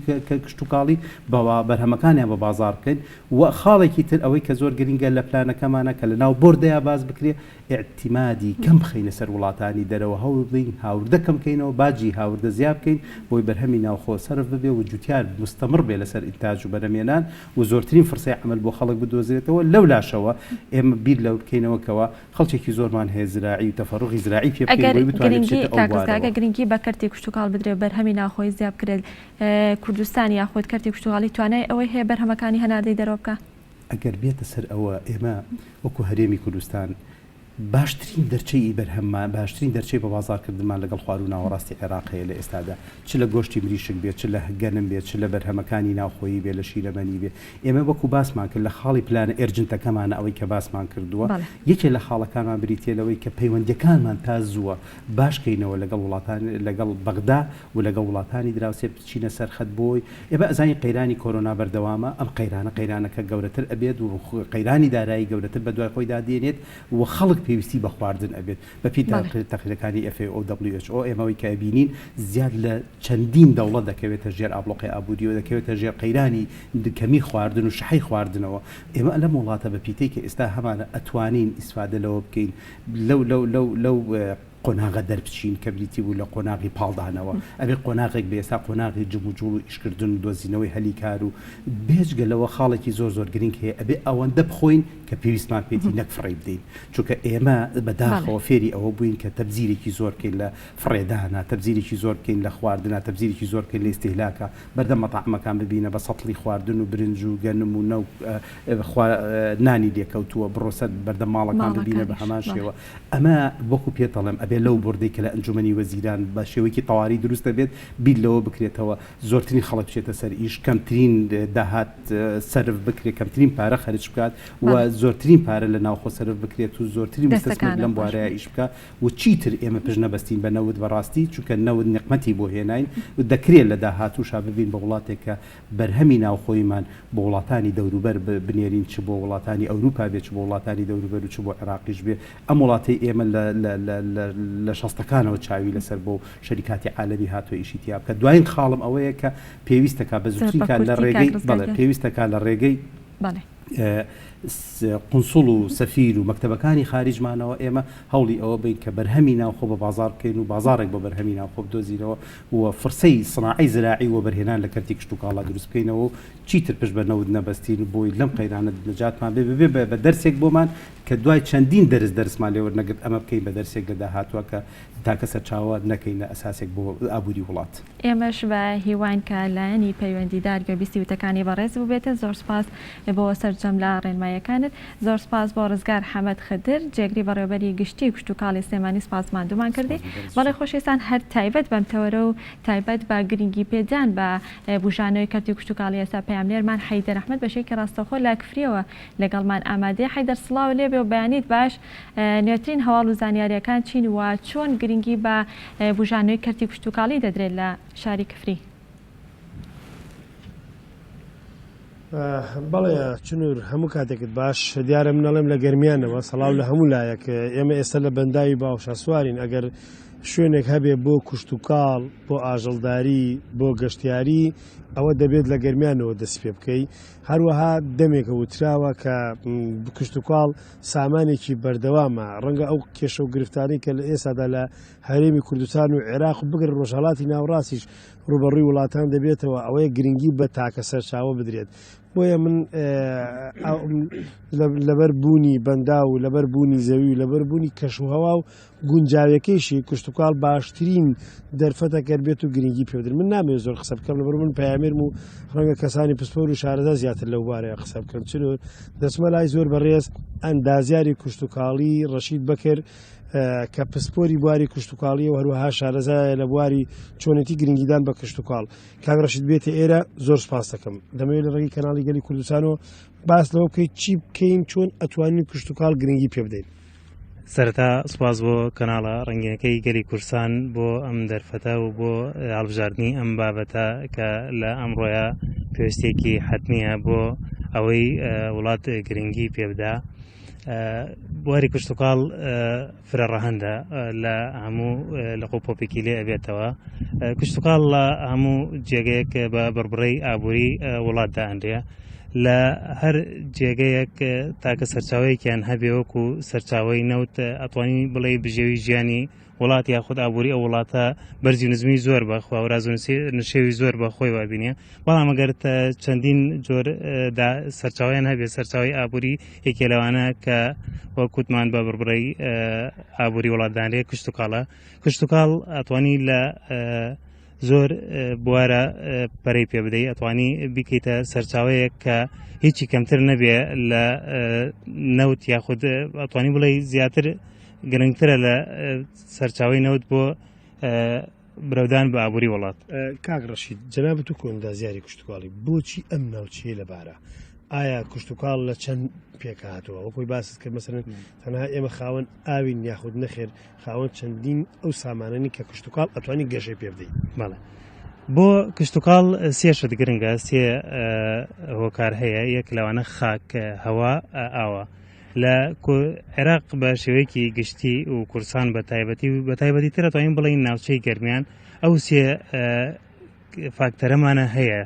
کشتوکاڵی بە بەرهەمەکانیان بە بازاڕ بکەین و خاڵێکی تر ئەوەی کە زۆر گرنگە لە پلانەکەمانە کە لەناو بۆردەیا باس بکرێ ئیعتیمادی کەم بخەینە سەر وڵاتانی دەرەوە، هەوڵ بدەین هاوردە کەم کەینەوە، باجی هاوردە زیا بکەین بۆی بەرهەمی ناوخۆ سەرف ببێ و جوتیار موستەمڕ بێ لەسەر ئینتاج و بەرهەمهێنان و زۆرترین فرسەی عەمەل بۆ خەڵک بدۆزرێتەوە، لەولاشەوە ئێمە بیر لەوە بکەینەوە کەوا خەڵکێکی زۆرمان هەیە زراعی و تەفەروغی زراعی پێ بکەین ئەگەر بۆی بتوانێ گرنگی بچێتە ئەو کاک ڕزگار بوارەوە. ئەگەر گرنگی بە کەرتی کشتوکاڵ بدرێ و بەرهەمی ناوخۆیی زیا بکرێت کوردستان یاخود کەرتی کشتوکاڵی توانای ئەوەی هەیە بەرهەمەکانی هەناردەی دەرەوە بکا؟ ئەگەر بێتە سەر ئەوە ئێمە وەکو هەرێمی کوردستان باشترین دەرچەی ئی بەرهەممان، باشترین دەرچەی بە بازاڕکردنمان لەگەڵ خواروو ناوەڕاستی عێراق هەیە لە ئێستادا، چ لە گۆشتی مریشک بێت، چ لە گەنم بێت، چ لە بەرهەمەکانی ناوخۆیی بێت، لە شیرەمەنی بێت. ئێمە وەکو باسمان کرد لە خاڵی پلانە urgent ەکەمانە ئەوەی کە باسمان کردووە، یەکێ لە خاڵەکانمان بریتییە لەوەی کە پەیوەندییەکانمان تا زووە باش کەینەوە لەگەڵ وڵاتان لەگەڵ بەغدا و لەگەڵ وڵاتانی دراوسێ بچینە سەر خەت بۆی ئێمە ئەزانین قەیرانی کۆرۆنا بەردەوامە، ئەم قەیرانە قەیرانەکە گەورەتر ئەبێت و قەیرانی دارایی گەورەتر بەدوای خۆیدا دێنێت و خەڵک پێویستی بە خواردن ئەبێت. بەپێی تەقریرەکانی FAO WHO ئێمە ئەوەی کە ئەبینین زیاد لە چەندین دەوڵەت دەکەوێتە ژێر ئابڵۆقەی ئابووریەوە، دەکەوێتە ژێر قەیرانی کەمی خواردن و شحەی خواردنەوە. ئێمە لەم وڵاتە بە پیتەی کە ئێستا هەمانە ئەتوانین ئیسفادە لەوە بکەین لەو لەو لەو لەو. قۆناغە دەربچین کە بریتی بوو لە قۆناغی پاڵدانەوە. ئەبێ قۆناغێک بێ ئێستا قۆناغی جموجوڵ و ئیشکردن و دۆزینەوەی هەلی کار و بێجگە لەوە خاڵێکی زۆر زۆر گرنگ هەیە ئەبێ ئەوەندە بخۆین کە پێویستمان پێیەتی نەک فڕێی بدەین چونکە ئێمە بە داخەوە فێری ئەوە بووین کە تەبزیرێکی زۆر بکەین لە فڕێدانا تەبزیرێکی زۆر بکەین لە خواردنا تەبزیرێکی زۆر بکەین لە ئیستیهلاکا بەردەم مەتاعمەکان ببینە بە سەتڵی خواردن و برنج و گەنم و نەو خوا نانی لێکەوتووە بڕۆ سەر بەردەم ماڵەکان ببینە بە هەمان شێوە ئەمە وەکو پێت دەڵێم ئەبێ لەو بۆردەی کە لە ئەنجومەنی وەزیران بە شێوەیەکی تەواری دروست دەبێت بیر لەوە بکرێتەوە زۆرترین خەڵک بچێتە سەر ئیش کەمترین داهات سەرف بکرێت کەمترین پارە خەرج بکات و زۆرترین پارە لە ناوخۆ سەرف بکرێت و زۆرترین مستەسمەر لەم بوارەیە ئیش بکات و چیتر ئێمە پشت نەبەستین بە نەوت بەڕاستی چونکە نەوت نیقمەتی بۆ هێناین و دەکرێت لە داهاتووشا ببین بە وڵاتێک کە بەرهەمی ناوخۆییمان بۆ وڵاتانی دەوروبەر بنێرین چ بۆ وڵاتانی ئەوروپا بێت چ بۆ وڵاتانی دەوروبەر و چ بۆ عێراقیش بێ ئەم وڵاتەی ئێمە لە لە لە لە لە شەستەکانەوە چاوی لەسەر بۆ شەریکاتی عالەمی هاتووە ئیشی تیا بکات دواین خاڵم ئەوەیە کە پێویستەکا بە زووترین کات لە ڕێگەی بەڵێ پێویستەکا لە ڕێگەی قونسوڵ و سەفیر و مەکتەبەکانی خاریجمانەوە ئێمە هەوڵی ئەوە بەین کە بەرهەمی ناوخۆ بە بازاڕ بکەین و بازاڕێک بۆ بەرهەمی ناوخۆ بدۆزینەوە و فرسەی سناعەی زراعی و وەبەرهێنان لە کەرتی کشتوکاڵا دروست بکەینەوە و چیتر پشت بە نەوت نەبەستین و بۆی لەم قەیرانە نەجاتمان بێ ببێ بە دەرسێک بۆمان کە دوای چەندین دەرس دەرسمان لێ وەرنەگرت ئەمە بکەین بە دەرسێک لە داهاتووە کە تاکە سەرچاوە نەکەینە ئەساسێک بۆ ئابووری وڵات. ئێمەش بە هیواین کە لایەنی پەیوەندیدار گوێبیستی وتەکانی بەڕێز بووبێتن. زۆر سوپاس بۆ سەرجەم لە ڕێنماییەکانت. زۆر سوپاس بۆ ڕزگار حەمەد خدر، جێگری بەڕێوەبەری گشتیی کشتوکاڵی سلێمانی سوپاس ماندوومان کردی. بەڵێ خۆشەویستان هەر تایبەت بەم تەوەرە و تایبەت بە گرنگی پێدان بە بوژانەوەی کەرتی کشتوکاڵی ئێستا پەیامنێرمان حەیدەر ئەحمەد بە شێوەیەکی ڕاستەوخۆ لە کفرییەوە لەگەڵمان ئامادەیە. حەیدەر سڵاو لێبێ و بەیانیت باش. نوێترین هەواڵ و زانیارییەکان چین و چۆن گرنگی بە بوژانەوەی کەرتی کشتوکاڵی دەدرێت لە شاری کفری؟ بەڵێ چنور هەموو کاتێکت باش دیارە من ئەڵێم لە گەرمیانەوە سەڵاو لە هەموو لایەک ئێمە ئێستا لە بەنداوی باوشاسوارین ئەگەر شوێنێک هەبێ بۆ کوشتتوکاڵ بۆ ئاژەڵداری بۆ گەشتیاری ئەوە دەبێت لە گەرمیانەوە دەست پێ بکەی هەروەها دەمێکە وتراوە کە کشتتوکاڵ سامانێکی بەردەوامە ڕەنگە ئەو کێشە و گرفتانەی کە لە ئێستادا لە هەرێمی کوردستان و عێراق و بگرە ڕۆژهەڵاتی ناوەڕاستیش ڕووبەڕووی وڵاتان دەبێتەوە ئەوەیە گرنگی بە تاکە سەرچاوە بدرێت بۆیە من لەبەر بوونی بەندا و لەبەر بوونی زەوی و لەبەر بوونی کەشوهەوا و گونجاوەکەیشی کشتتوکاڵ باشترین دەرفەتە گەر بێت و گرنگی پێ بدرێت من نامەوێت زۆر قسە بکەم لەبەر من پەیامێرم و ڕەنگە کەسانی پسپۆر و شارەزا زیاتر لەو بارەیە قسە بکەن چنور دەچمە لای زۆر بەڕێز ئەندازیاری کشتتوکاڵی ڕەشید بەکر کە پسپۆری بواری کشتتوکاڵی و هەروەها شارەزایە لە بواری چۆنێتی گرنگیدان بە کشتتوکاڵ کاک ڕەشید بێتە ئێرە زۆر سپاس دەکەم دەمەوێت لە ڕێگەی کەناڵی گەلی کوردستانەوە باس لەوە بکەیت چی بکەین چۆن ئەتوانین کشتتوکاڵ گرنگی پێ بدەین. سەرەتا سوپاس بۆ کەناڵە ڕەنگینەکەی گەلی کوردستان بۆ ئەم دەرفەتە و بۆ هەڵبژاردنی ئەم بابەتە کە لە ئەمڕۆیا پێویستێکی حەتمیە بۆ ئەوەی وڵات گرنگی پێبدا. بواری کشتتوکاڵ فرە ڕەهەندە لە هەموو لە قۆپۆپێکی لێ ئەبێتەوە کشتتوکاڵ لە هەموو جێگەیەک بە بڕبڕەی ئابووری وڵات دائەنرێ لە هەر جێگەیەک تاکە سەرچاوەیەکیان هەبێ وەکو سەرچاوەی نەوت ئەتوانی بڵێ بژێوی ژیانی وڵات یاخود ئابووری ئەو وڵاتە بەرزی نزمی زۆر بە خواوراز و نشێوی زۆر بە خۆی وابینێ بەڵام ئەگەر چەندین جۆر سەرچاویان هەبێ سەرچاوی ئابووری یەکێ لەوانە کە وەکوتمان بە بڕبڕەی ئابووری وڵاتدانرێ کشتتوکاڵە کشتتوکاڵ ئەتوانی لە زۆر بوارە پەرەی پێ بدەی ئەتوانی بیکەیتە سەرچاوەیەک کە هیچی کەمتر نەبێ لە نەوت یاخود ئەتوانی بڵێ زیاتر گرنگترە لە سەرچاوی نەوت بۆ برەودان بە ئابووری وڵات. کاک ڕەشید جەنابت و کۆندازیاری کشتتوکاڵی بۆچی ئەم ناوچەیە لەبارە؟ ئایا کشتتوکاڵ لە چەند پێکهاتووە وەکۆی باست کرد مەسەرەن تەنها ئێمە خاوەن ئاوین یاخود نەخێر خاوەن چەندین ئەو سامانەنی کە کشتتوکاڵ ئەتوانی گەشەی پێ بدەیت. بەڵێ بۆ کشتتوکاڵ سێ شت گرنگە سێ هۆکار هەیە یەک لەوانە خاک هەوا ئاوە لە عێراق بە شێوەیەکی گشتی و کوردستان بە تایبەتی و بە تایبەتی تر ئەتوانین بڵێین ناوچەی گەرمیان ئەو سێ فاکتەرەمانە هەیە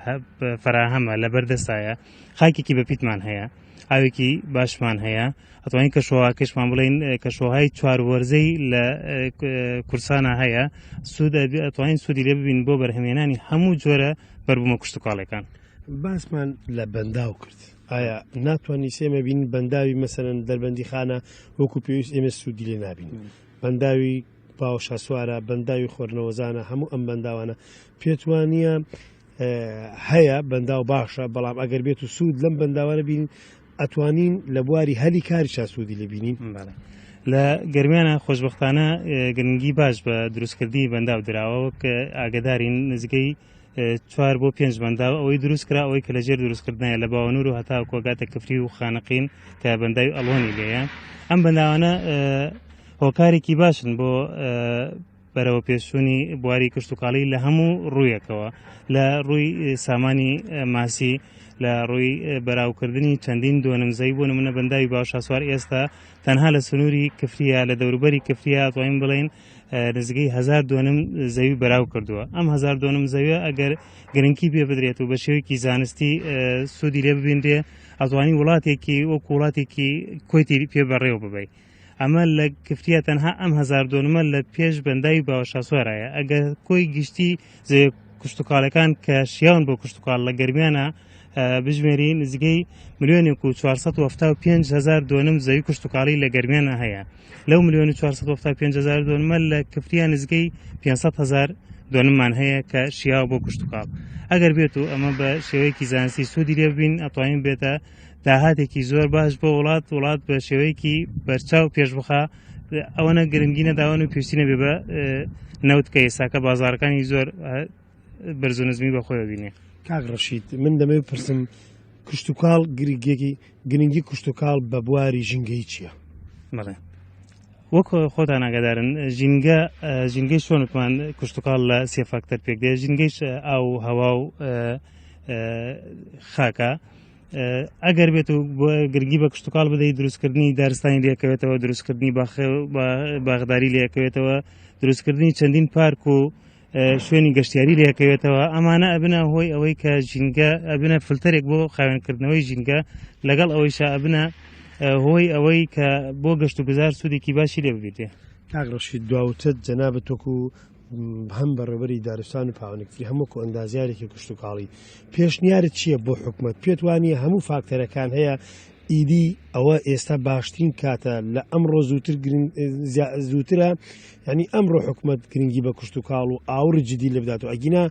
فراهەمە لە بەردەستایە خاکێکی بەپیتمان هەیە. ئاوێکی باشمان هەیە ئەتوانین کەشوهەواکەشمان بڵێین کەشوهەوای چوار وەرزەی لە کورسانە هەیە سوود ئەتوانین سوودی لێ ببین بۆ بەرهەمێنانی هەموو جۆرە بەربوومە کشتتوکاڵەکان. باسمان لە بەنداو کرد ئایا ناتوانانی سێمە بین بەنداوی مەسەرەن دەربەندی خانە وەکو پێویست ئێمە سوودی لێ نابین بەنداوی باوەشاسوارە بەنداوی خۆرنەوەزانە هەموو ئەم بەنداوانە پێتوانە هەیە بەنداو باشە بەڵام ئەگەر بێت و سوود لەم بەنداوانە بین ئەتوانین لە بواری هەلی کاریشا سوودی لێ بینین؟ بەڵێ لە گەرمیانە خۆشبەختانە گرنگی باش بە دروستکردنی بەنداو دراوە وەک ئاگدارین نزیکەی چوار بۆ پێنج بەنداو ئەوەی دروست کرا ئەوەی کە لەژێر دروستکردنایە لە باوەنور و هەتا کۆگاتە کفری و خانەقین کە بەنداوی ئەڵوەنی لێیە ئەم بەنداوانە هۆکارێکی باشن بۆ بەرەوەپێشچوونی بواری کشتوکاڵی لە هەموو ڕوویەکەوە لە ڕووی سامانی ماسی لە ڕووی بەراوکردنی چەندین دۆنم زەوی بۆ نمونە بەنداوی باوشاسوار ئێستا تەنها لە سنووری کفریە لە دەوروبەری کفریە توانین بڵێن نزیکەی هزار دۆنم زەوی بەراو کردووە ئەم هزار دۆنم زەویە ئەگەر گرنگی پێ بدرێت و بە شێوەیەکی زانستی سوودی لێ ببینرێ ئەتوانی وڵاتێکی وەکو وڵاتێکی کۆیتی پێ بەڕێوە ببەی. ئەمە لە کفریە تەنها ئەم هەزار دۆنمە لە پێش بەنداوی باوەشاسوارایە ئەگەر کۆی گشتی زەویە کشتوکاڵەکان کە شیاون بۆ کشتوکاڵ لە گەرمیانە بژمێری نزیکەی ملیۆنێک و 475 هزار دۆنم زەوی کشتوکاڵی لە گەرمیانە هەیە لەو ملیۆن و 475 هزار دۆنمە لە کفریە نزیکەی 500 هزار دۆنممان هەیە کە شیاوە بۆ کشتوکاڵ ئەگەر بێت و ئەمە بە شێوەیەکی زانستی سوودی لێ ببین ئەتوانین بێتە داهاتێکی زۆر باش بۆ وڵات وڵات بە شێوەیەکی بەرچاو پێش بخا ئەوەنە گرنگی نەداوەن و پێویستی نەبێ بە نەوت کە ئێستاکە بازارەکانی زۆر بەرز و نزمی بەخۆیەوە بینێ. کاک ڕەشید من دەمەوێت بپرسم کشتوکاڵ گرنگێکی گرنگی کشتوکاڵ بە بواری ژینگەیی چییە؟ بەڵێ وەک خۆتان ئاگادارن ژینگە ژینگەی چۆن وتمان کشتوکاڵ لە سێ فاکتەر پێک دێ ژینگەیش ئاو و هەوا و خاکە ئەگەر بێت و گرنگی بە کشتتوکاڵ بدەیت دروستکردنی دارستانی لێکەوێتەوە دروستکردنی باخداری لێکەوێتەوە دروستکردنی چەندین پارک و شوێنی گەشتیاری لێکەوێتەوە ئەمانە ئەبنە هۆی ئەوەی کە ژینگە ئەبنە فلتەرێک بۆ خاوێنکردنەوەی ژینگە لەگەڵ ئەوەیشا ئەبنە هۆی ئەوەی کە بۆ گەشت و گوزار سوودێکی باشی لێ ببیتێ. کاک ڕەشید دواوتت جەنابت وەکو هەم بەڕێوەبەری دارستان و پاوەنکفری هەم وەکو ئەندازیارێکی کشتوکاڵی پێشنیارت چییە بۆ حکومەت پێت وانییە هەموو فاکتەرەکان هەیە ئیدی ئەوە ئێستا باشترین کاتە لە ئەمڕۆ زووتر زووترە یعنی ئەمڕۆ حکومەت گرنگی بە کشتوکاڵ و ئاوڕی جدی لێ بدات و ئەگینا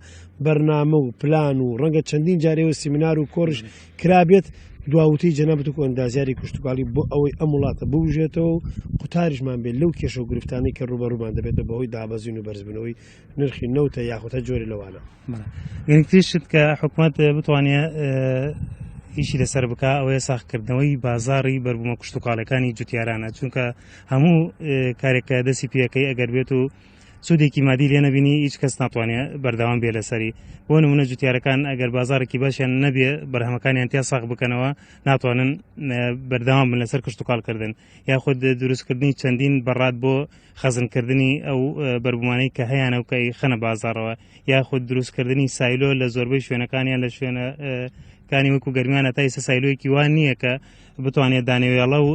بەرنامە و پلان و ڕەنگە چەندین جارێوە سیمینار و کۆرش کرابێت دواوتەی جەنابت وەکو ئەندازیاری کشتوکاڵی بۆ ئەوەی ئەم وڵاتە بوژێتەوە و قوتاریشمان بێت لەو کێشە و گرفتانەی کە ڕووبەڕوومان دەبێتەوە بەهۆی دابەزین و بەرزبوونەوەی نرخی نەوتە یاخود هەر جۆرێ لەوانە. گرنگترین شت کە حکومەت بتوانێت ئیشی لەسەر بکە ئەوەیە ساخکردنەوەی بازاڕی بەربوومە کشتتوکاڵەکانی جوتیارانە چونکە هەموو کارێک کە دەستی پێەکەی ئەگەر بێت و سوودێکی مادی لێ نەبینی هیچ کەس ناتوانێت بەردەوام بێ لەسەری بۆ نمونە جوتیارەکان ئەگەر بازارێکی باشیان نەبێ بەرهەمەکانیان تیا ساغ بکەنەوە ناتوانن بەردەوام بن لەسەر کشتتوکاڵکردن یاخود دروستکردنی چەندین بەڕات بۆ خەزنکردنی ئەو بەربوومانەی کە هەیانە و کە خەنە بازاڕەوە یاخود دروستکردنی سایلۆ لە زۆربەی شوێنەکانیان لە شوێنە کانی وەکو گەرمیانە تا ئیسە سایلۆیەکی وان نییە کە بتوانێت دانەوێڵە و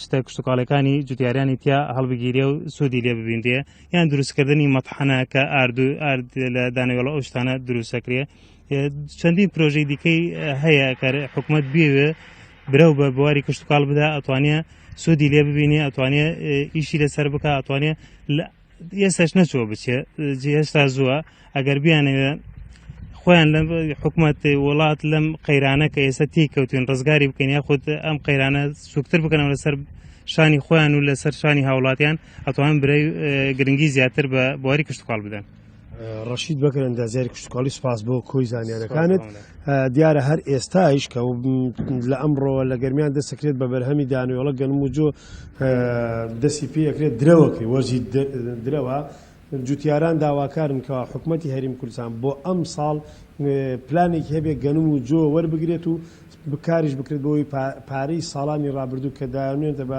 شتە کشتتوکاڵەکانی جوتیارانی تیا هەڵبگیرێ و سوودی لێ ببینرێ یان دروستکردنی مەتحەنە کە ئارد و ئارد لە دانەوێڵە ئەو شتانە دروستەکرێ چەندین پرۆژەی دیکەی هەیە کە حکوومەت بێوێ برەو بە بواری کشتتوکاڵ بدا ئەتوانێ سوودی لێ ببینێ ئەتوانێ ئیشی لەسەر بکە ئەتوانێ ئێستاش نەچووە بچێ هێشتا زووە ئەگەر بیانەوێ خۆیان لە حکوومەت وڵات لەم قەیرانە کە ئێستا تی کەوتین ڕزگاری بکەین یاخود ئەم قەیرانە سوکتر بکەنەوە لەسەر شانی خۆیان و لەسەر شانی هاوڵاتیان ئەتوان برای گرنگی زیاتر بە بواری کشتتوکاڵ بدەن. ڕەشید بەکر ئەندازیاری کشتتوکاڵی سوپاس بۆ کۆی زانیارەکانت دیارە هەر ئێستایش کە لە ئەمڕۆوە لە گەرمیان دەستەکرێت بە بەرهەمی دانوێڵە گەنم و جۆ دەستی پێ ئەکرێت درەوەکەی وەرزی درەوە جوتیاران داواکارن کەوا حکومەتی هەریم کوردستان بۆ ئەم ساڵ پلانێکی هەبێت گەنم و جۆ وەربگرێت و کاریش بکرێت بۆی پارەی ساڵانی ڕابردوو کە دایانوێنتە بە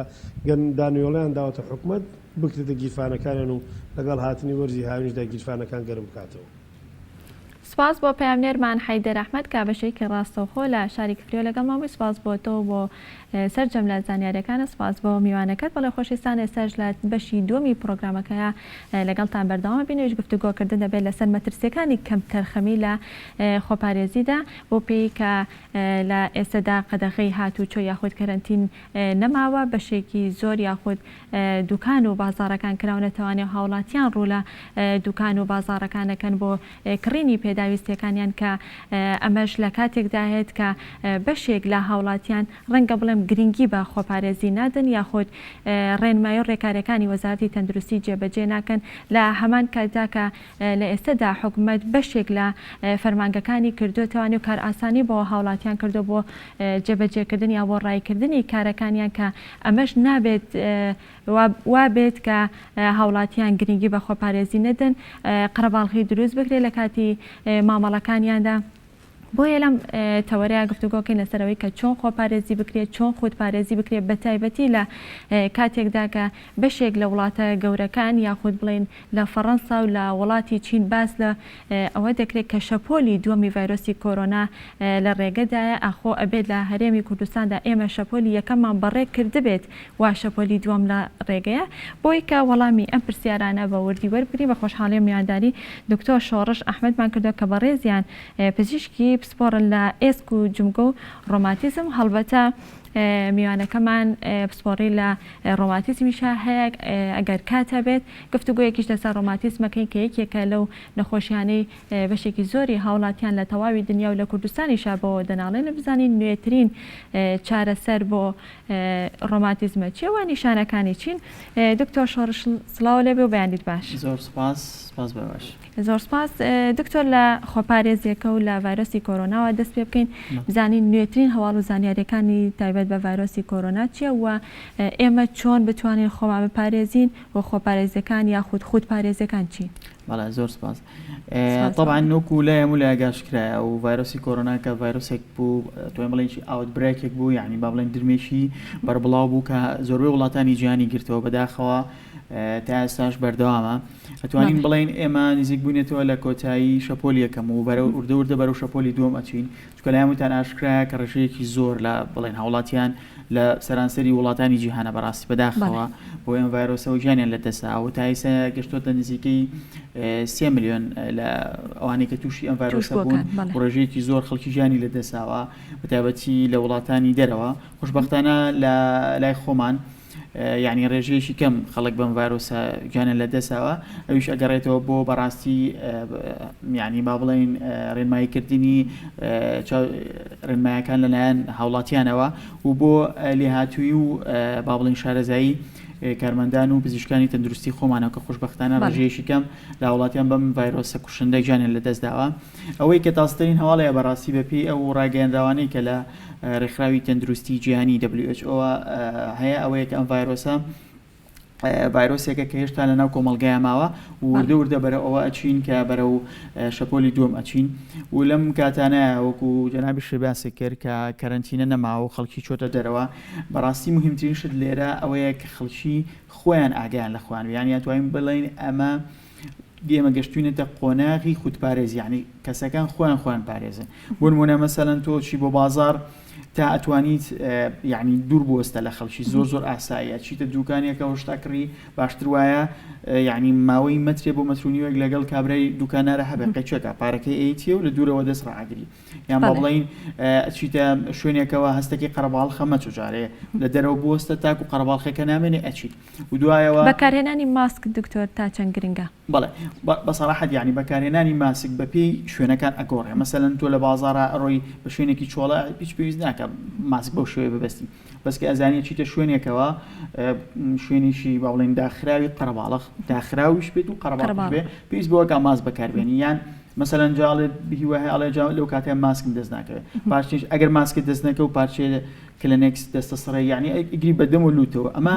دانوێڵیان داوەتە حکومەت بکرێتە گیرفانەکانیان و لەگەڵ هاتنی وەرزی هاوینیشدا گیرفانەکان گەرم بکاتەوە. سوپاس بۆ پەیامنێرمان حەیدەر ئەحمەد کە بەشێکی ڕاستەوخۆ لە شاری کفریەوە لەگەڵمان بووی، سوپاس بۆ تۆ و بۆ سەرجەم لە زانیاریەکانت، سوپاس بۆ میوانەکەت. بەڵێ خۆشەویستان ئێستاش لە بەشی دووەمی پڕۆگرامەکەیا لەگەڵتان بەردەوام ئەبین ئەویش گفتوگۆکردن دەبێت لەسەر مەترسیەکانی کەمتەرخەمی لە خۆپارێزیدا بەو پێیەی کە لە ئێستەدا قەدەغەی هاتووچۆ یاخود کەرەنتین نەماوە بەشێکی زۆر یاخود دوکان و بازاڕەکان کراونەتەوانێ و هاوڵاتیان ڕوو لە دوکان و بازاڕەکان ئەکەن بۆ کڕینی پێداویستیەکانیان کە ئەمەش لە کاتێکدایەت کە بەشێک لە هاوڵاتیان ڕەنگە بڵێم گرنگی بە خۆپارێزی نادەن یاخود ڕێنمایی و ڕێکارەکانی وەزارەتی تەندروستی جێبەجێ ناکەن لە هەمان کاتدا کە لە ئێستەدا حکومەت بەشێک لە فەرمانگەکانی کردۆتەوانێ و کارئاسانی بۆ هاوڵاتیان کردوە بۆ جێبەجێکردن یا بۆ ڕایکردنی کارەکانیان کە ئەمەش نابێت وابێت کە هاوڵاتیان گرنگی بە خۆپارێزی نەدەن قەرەباڵغی دروست بکرێت لە کاتی مامەڵەکانیاندا. بۆیە لەم تەوەرەیا گفتوگۆ کەین لەسەر ئەوەی کە چۆن خۆپارێزی بکرێت، چۆن خودپارێزی بکرێت بەتایبەتی لە کاتێکدا کە بەشێک لە وڵاتە گەورەکان یاخود بڵێین لە فەڕەنسا و لە وڵاتی چین باس لە ئەوە دەکرێت کە شەپۆلی دووەمی ڤایرۆسی کۆرۆنا لە ڕێگەدایە، ئاخۆ ئەبێت لە هەرێمی کوردستاندا ئێمە شەپۆلی یەکەممان بەڕێ کردبێت وا شەپۆلی دووەم لە ڕێگەیە؟ بۆی کە وەڵامی ئەم پرسیارانە بە وردی وەربگرین بە خۆشحاڵیەوە میوانداری دکتۆر شۆڕش ئەحمەدمان کردووە کە بەڕێزیان پزیشکی پسپۆڕن لە ئێسک و جومگە و ڕۆماتیزم هەڵبەتە میوانەکەمان پسپۆڕی لە ڕۆماتیزمیشا هەیە ئەگەر کات هەبێت گفتوگۆیەکیش لەسەر ڕۆماتیزم ئەکەین کە یەکێکە لەو نەخۆشیانەی بەشێکی زۆری هاوڵاتیان لە تەواوی دنیا و لە کوردستانیشا بەوە دەناڵێنن بزانین نوێترین چارەسەر بۆ ڕۆماتیزمە چیە و نیشانەکانی چین دکتۆر شۆڕش سڵاو لێبێ و بەیانیت باش. زۆر سوپاس سوپاس بۆ ئێوەش. زۆر سوپاس دکتۆر لە خۆپارێزیەکە و لە ڤایرۆسی کۆرۆناوە دەست پێ بکەین بزانین نوێترین هەواڵ و زانیاریەکانی تایبەت بە ڤایرۆسی کۆرۆنا چیە و ئێمە چۆن بتوانین خۆمان بپارێزین و خۆپارێزیەکان یاخود خودپارێزیەکان چین؟ بەڵێ زۆر سوپاس. تەبعەن وەکو لای هەموو لایەک ئاشکرایە و ڤایرۆسی کۆرۆنا کە ڤایرۆسێک بوو توانین بڵێین outbreak ێک بوو یعنی با بڵێن درمێکی بەربڵاو بوو کە زۆربەی وڵاتانی جیهانی گرتەوە بەداخەوە تا ئێستاش بەردەوامە ئەتوانین بڵێین ئێمە نزیک بووینەتەوە لە کۆتایی شەپۆلی یەکەم و بەرەو وردە وردە بەرەو شەپۆلی دووەم ئەچین چونکە لای هەمووتان ئاشکرایە کە ڕێژەیەکی زۆر لە بڵێن هاوڵاتیان لە سەرانسەری وڵاتانی جیهانە بەڕاستی بەداخەوە بۆ ئەم ڤایرۆسەوە گیانیان لە دەستدا و تا ئێستا گەشتۆتە نزیکەی سێ ملیۆن لە ئەوانەی کە تووشی ئەم ڤایرۆسە بوون و ڕێژەیەکی زۆر خەڵکی گیانی لە دەستداوە بەتایبەتی لە وڵاتانی دەرەوە خۆشبەختانە لە لای خۆمان یانی ڕێژەیەکی کەم خەڵک بەم ڤایرۆسە گیانیان لە دەستاوە ئەویش ئەگەڕێتەوە بۆ بەڕاستی یعنی با بڵێین ڕێنماییکردنی ڕێنمایەکان لەلایەن هاوڵاتیانەوە و بۆ لێهاتووی و با بڵێین شارەزایی کارمەندان و پزیشکانی تەندروستی خۆمانەوە کە خۆشببختانە ڕێژەیەکی کەم لە هاوڵاتیان بەم ڤایرۆسە کوشندە گیانیان لەدەستداوە ئەوەی کە تازەترین هەواڵەیە بەڕاستی بەپێی ئەو ڕاگەیەنراوانەی کە لە ڕێکخراوی تەندروستی جیهانی WHO هەیە ئەوەیە کە ئەم ڤایرۆسە ڤایرۆسێکە کە هێشتا لە ناو کۆمەڵگای ماوە و وردە وردە بەرە ئەوە ئەچین کە بەرە و شەپۆلی دووەم ئەچین و لەم کاتانە وەکو جەنابی شێباسی کرد کە کەرەنتینە نەماوە و خەڵکی چۆتە دەرەوە بەڕاستی مهمترین شت لێرە ئەوەیە کە خەڵکی خۆیان ئاگیان لە خۆیان یان یان بڵێن ئەمە ئێمە گەشتوینەتە قۆناغی خودپارێزی یعنی کەسەکان خۆیان خۆیان پارێزن بۆ نمونە مەسەلەن تۆ چی بۆ بازار تا ئەتوانیت یعنی دوور بوەستە لە خەڵکی زۆر زۆر ئاساییە چیتە دوکانێکەوە شتا کڕی باشتر وایە یعنی ماوەی مەترێ بۆ مەترونیوێک لەگەڵ کابرای دوکانارە هەبێ قەیچێکە پارەکەی ئەیتیە و لە دوورەوە دەست ڕائەگری یان با بڵین ئەچیتە شوێنێکەوە هەستەکی قەرەباڵخە مەچۆ جارێ لە دەرەوە بوەستە تاکو قەرەباڵخەکە نامێنێ ئەچیت و دوایەوە. بەکارهێنانی ماسک دکتۆر تا چەند گرنگە؟ بەڵێ بە سەراحەت یانی بەکارهێنانی ماسک بە پێی شوێنەکان ئەگۆڕێ مەسەلەن تۆ لە بازاڕا ئەڕۆی بە شوێنێکی چۆڵە هیچ پێویست ناکە ماسک بەو شێوەیە ببەستی بەس کە ئەزانی چیتە شوێنێکەوە شوێنێکی با بڵێین داخراوی قەرەباڵغ داخراویش بێت و قەرەباڵغ بێ پێویست بەوە کە ماسک بەکاربێنی یان مەسەلەن جاڵێ هیوا هەیە ئەڵێ جا لەو کاتەیە ماسکم دەست ناکەوێت پارچەیش ئەگەر ماسکت دەست نەکەوت پارچەیە کلێنکس دەستە سڕێ یعنی ئەگری بە دەم و لوتەوە ئەمە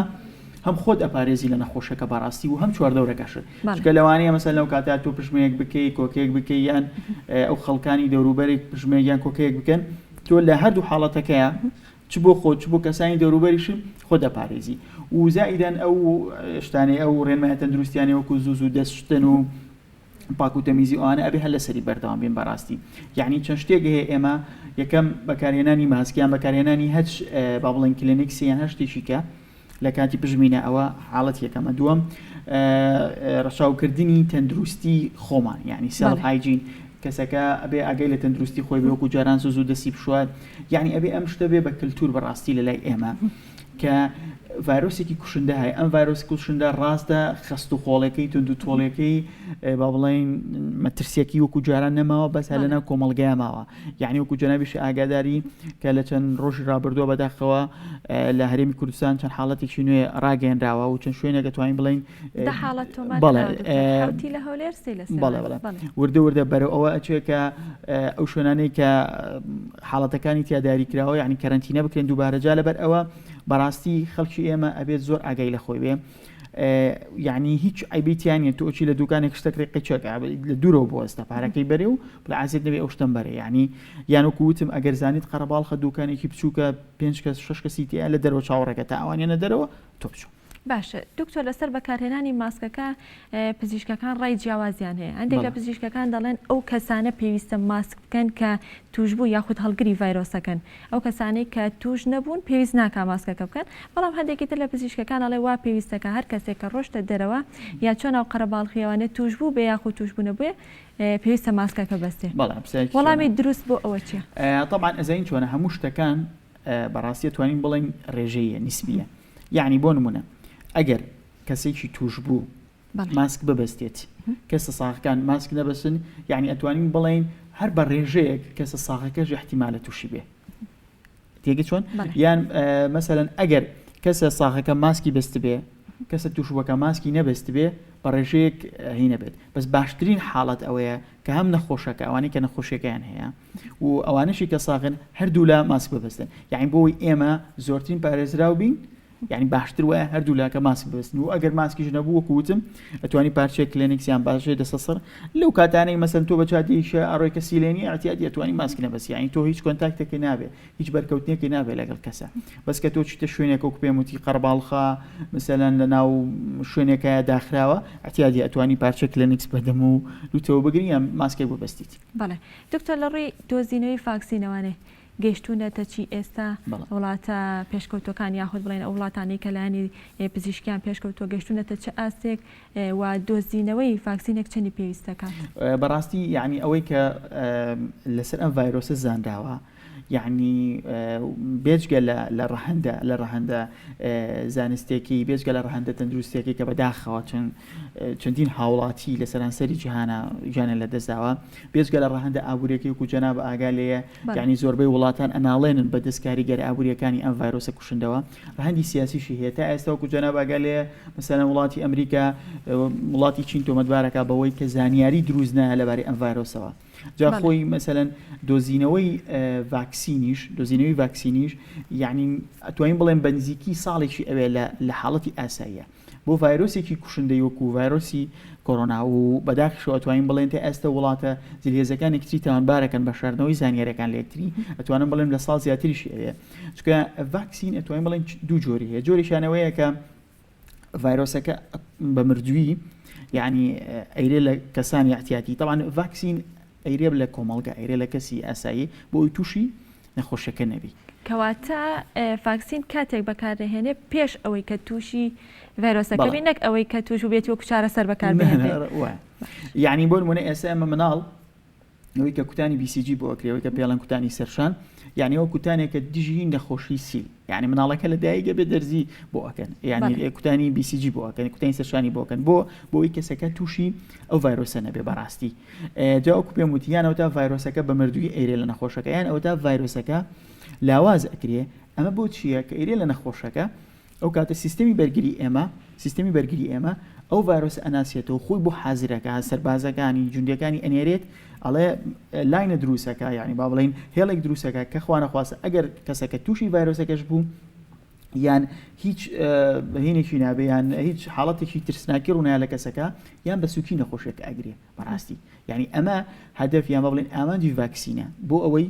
هەم خۆت ئەپارێزی لە نەخۆشەکە بەڕاستی و هەم چواردەورەکەشت چونکە لەوانەیە مەسەلەن لەو کاتە تۆ پژمەیەک بکەی کۆکەیەک بکەی یان ئەو خەڵکانی دەوروبەرێک پژمەیەک یان کۆکەیەک بکەن تۆ لە هەردوو حاڵەتەکەیە چ بۆ خۆت چ بۆ کەسانی دەوروبەریشم خۆ دەپارێزی و زائیدەن ئەو شتانەی ئەو ڕێنمایە تەندروستیانەی وەکو زوو زوو دەست شتن و. پاک و تەمیزی ئەوانە ئەبێ هەر لەسەری بەردەوام بین بەڕاستی یعنی چەند شتێک هەیە ئێمە یەکەم بەکارهێنانی ماسک یان بەکارهێنانی هەچ با بڵێن کلینکس یان هەر شتێکی کە لە کاتی پژمینە ئەوە حاڵەت یەکەمە دووەم ڕەچاوکردنی تەندروستی خۆمان یعنی self hygiene کەسەکە ئەبێ ئاگای لە تەندروستی خۆی بێ وەکو جاران زوو زوو دەستی بشوات یعنی ئەبێ ئەم شتە بێ بە کللتور بەڕاستی لە لای ئێمە کە ڤایرۆسێکی کوشندە هەیە ئەم ڤایرۆس کوشندە ڕاستە خەست و خۆڵەکەی تونند و تۆڵەکەی با بڵێین مەترسیەکی وەکو جاران نەماوە بەس هەر لەناو کۆمەڵگەیا ماوە یعنی وەکو جەنابیشی ئاگاداری کە لە چەند ڕۆژی ڕابردووە بەداخەوە لە هەرێمی کوردستان چەند حاڵەتێکی نوێ ڕاگەیەنراوە و چەند شوێنێک دەتوانین بڵێین وردە وردە بەرەو ئەوە ئەچێ کە ئەو شوێنانەی کە حاڵەتەکانی تیا دیاری کراوە یعنی کەرەنتینە بکرێن دووبارە جا لەبەر ئەوە بەڕاستی خەڵکی ئێمە ئەبێت زۆر ئاگای لە خۆی بێ یعنی هیچ عیبی تیا نیە تۆ چی لە دوکانێک شتەکری قیچێک لە دوورەوە بوەستە پارەکەی بەرێ و بڵێ عەزیەت نەبێ ئەو شتەم بەرێ یعنی یان وەکو وتم ئەگەر زانیت قەرەباڵخە دوکانێکی بچووکە پێنج کەس شەش کەسی تیا لە دەرەوە چاوەڕێکە تا ئەوانیانە دەرەوە تۆ بچۆ. باشە دکتۆر لەسەر بەکارهێنانی ماسکەکە پزیشکەکان ڕای جیاوازیان هەیە هەندێک لە پزیشکەکان دەڵێن ئەو کەسانە پێویستە ماسک بکەن کە توشبوو یاخود هەڵگری ڤایرۆسەکەن ئەو کەسانەی کە توش نەبوون پێویست ناکا ماسکەکە بکەن بەڵام هەندێکی تر لە پزیشکەکان ئەڵێ وا پێویستە کە هەر کەسێک کە ڕۆشتە دەرەوە یا چۆ ناو قەرەباڵخیەوانێ توشبوو بێ یاخود توشبوو نەبووێ پێویستە ماسکەکە بەستێ وەڵامی دروست بۆ ئەوە چیە؟ تەبعەن ئەزانین چۆنە هەموو شتەکان بەڕاستی ئەتوانین بڵێین ڕێژەییە نیسبیە یەعنی بۆ نمونە ئەگەر کەسێکی توشبوو ماسک ببەستێت کەسە ساغەکان ماسک نەبەسن یعنی ئەتوانین بڵێین هەر بە ڕێژەیەک کەسە ساغەکەش احتیمالە تووشی بێ تێگە چۆن یان مەسەلەن ئەگەر کەسە ساغەکە ماسکی بەست بێ کەسە تووشبووەکە ماسکی نەبەست بێ بە ڕێژەیەک هی نەبێت بەس باشترین حاڵەت ئەوەیە کە هەم نەخۆشەکە ئەوانەی کە نەخۆشیەکەیان هەیە و ئەوانەشی کە ساغن هەردوولا ماسک ببەستن یعنی بۆی ئێمە زۆرترین پارێزراو بین یانی باشتر وایە هەردوو لاکە ماسک ببەستن و ئەگەر ماسکیش نەبوو وەکو وتم ئەتوانی پارچەیەک کلێنکس یان پارچەیەک دەستەسڕ لەو کاتانەی مەسەن تۆ بە جادەیەکە ئەڕۆی کەسی لێ نییە ئیعتیادی ئەتوانی ماسک نەبەستی یانی تۆ هیچ contact ێکی نابێ هیچ بەرکەوتنێکی نابێ لەگەڵ کەسە بەس کە تۆ چیتە شوێنێک وەکو پێم وتی قەرەباڵخە مەسەلەن لە ناو شوێنێکە داخراوە ئیعتیادی ئەتوانی پارچە کلێنکس بەدەم و لوتەوە بگری یان ماسکێک ببەستیت. بەڵێ دکتۆر لە ڕووی دۆزینەوەی ڤاکسینەوانێ گەیشتوونەتە چی ئێستا وڵاتە پێشکەوتووەکان یاخود بڵێن ئەو وڵاتانەی کە لایەنی پزیشکیان پێشکەوتووە گەیشتوونەتە چ ئاستێک و دۆزینەوەی ڤاکسینێک چەندی پێویست دەکات؟ بەڕاستی یعنی ئەوەی کە لەسەر ئەم ڤایرۆسە زانراوە یعنی بێجگە لە ڕەهەندە لە ڕەهەندە زانستێکی بێجگە لە ڕەهەندە تەندروستیەکەی کە بەداخەوە چەند چەندین هاوڵاتی لە سەرانسەری جیهانە گیانیان لەدەستداوە بێجگە لە ڕەهەندە ئابووریەکەی وەکو جەناب ئاگا لێیە یانی زۆربەی وڵاتان ئەناڵێنن بە دەست کاریگەرە ئابووریەکانی ئەم ڤایرۆسە کوشندەوە ڕەهەندی سیاسیشی هەیە تا ئێستا وەکو جەناب ئاگا لێیە مەسەلەن وڵاتی ئەمریکا وڵاتی چین تۆمەتبارەکە بەوەی کە زانیاری دروست نایە لەبارەی ئەم ڤایرۆسەوە جا خۆی مەسەلەن دۆزینەوەی ڤاکسینیش دۆزینەوەی ڤاکسینیش یعنی ئەتوانین بڵێن بە نزیکی ساڵێکی ئەوێ لە حاڵەتی ئاساییە بۆ ڤایرۆسێکی کوشندەی وەکو ڤایرۆسی کۆرۆنا و بەداخیشەوە ئەتوانین بڵێین تا ئێستا وڵاتە زلهێزەکان یەکتری تاوانبارەکەن بە شاردنەوەی زانیاریەکان لە یەکتری ئەتوانم بڵێم لە ساڵ زیاتریشی ئەوێ چونکە ڤاکسین ئەتوانین بڵێن دوو جۆری هەیە جۆرێکیان ئەوەیە کە ڤایرۆسەکە بە مردووی یعنی ئەیرێ لە کەسانی احتیاتی طبعا ڤاکسین ئەیرێ لە کۆمەڵگە ئەیرێ لە کەسی ئاسایی بۆ ئەوی تووشی نەخۆشیەکە نەبی. کەواتە ڤاکسین کاتێک بەکاردەهێنێ پێش ئەوەی کە تووشی ڤایرۆسەکە بی نەک ئەوەی کە تووش بێت وەکو چارەسەر بەکار بهێنرێ. یعنی بۆ نمونە ئێستا ئێمە مناڵ ئەوەی کە کوتانی BCG بۆ ئەکرێ ئەوەی کە پێڵەن کوتانی سەرشان یعنی ئەو کوتانێکە دژی نەخۆشی سیل یعنی مناڵەکە لە دایکە بێ دەرزی بۆ ئەکەن یعنی کوتانی BCG بۆ ئەکەن کوتانی سەرشانی بۆ ئەکەن بۆ بۆی کەسەکە تووشی ئەو ڤایرۆسە نەبێ بەڕاستی جا وەکو پێم وتی یان ئەوەتا ڤایرۆسەکە بە مردووی ئەیرێ لە نەخۆشەکە یان ئەوەتا ڤایرۆسەکە لاواز ئەکرێ ئەمە بۆ چییە کە ئەیرێ لە نەخۆشەکە ئەو کاتە سیستەمی بەرگری ئێمە سیستەمی بەرگری ئێمە ئەو ڤایرۆس ئەناسێتەوە خۆی بۆ حازرەکە سەربازەکانی جوندەکانی ئەنێرێت ئەڵێ لاینە دروستەکە یعنی با بڵین هێڵێک دروستەکە کە خوانەخواستە ئەگەر کەسەکە تووشی ڤایرۆسەکەش بوو یان هیچ هینێکی نابێ یان هیچ حاڵەتێکی ترسناکی ڕوونایە لە کەسەکە یان بە سوکی نەخۆشیەکە ئەگرێ بەڕاستی یعنی ئەمە هەدەف یان بە بڵێن ئامانجی ڤاکسینە بۆ ئەوەی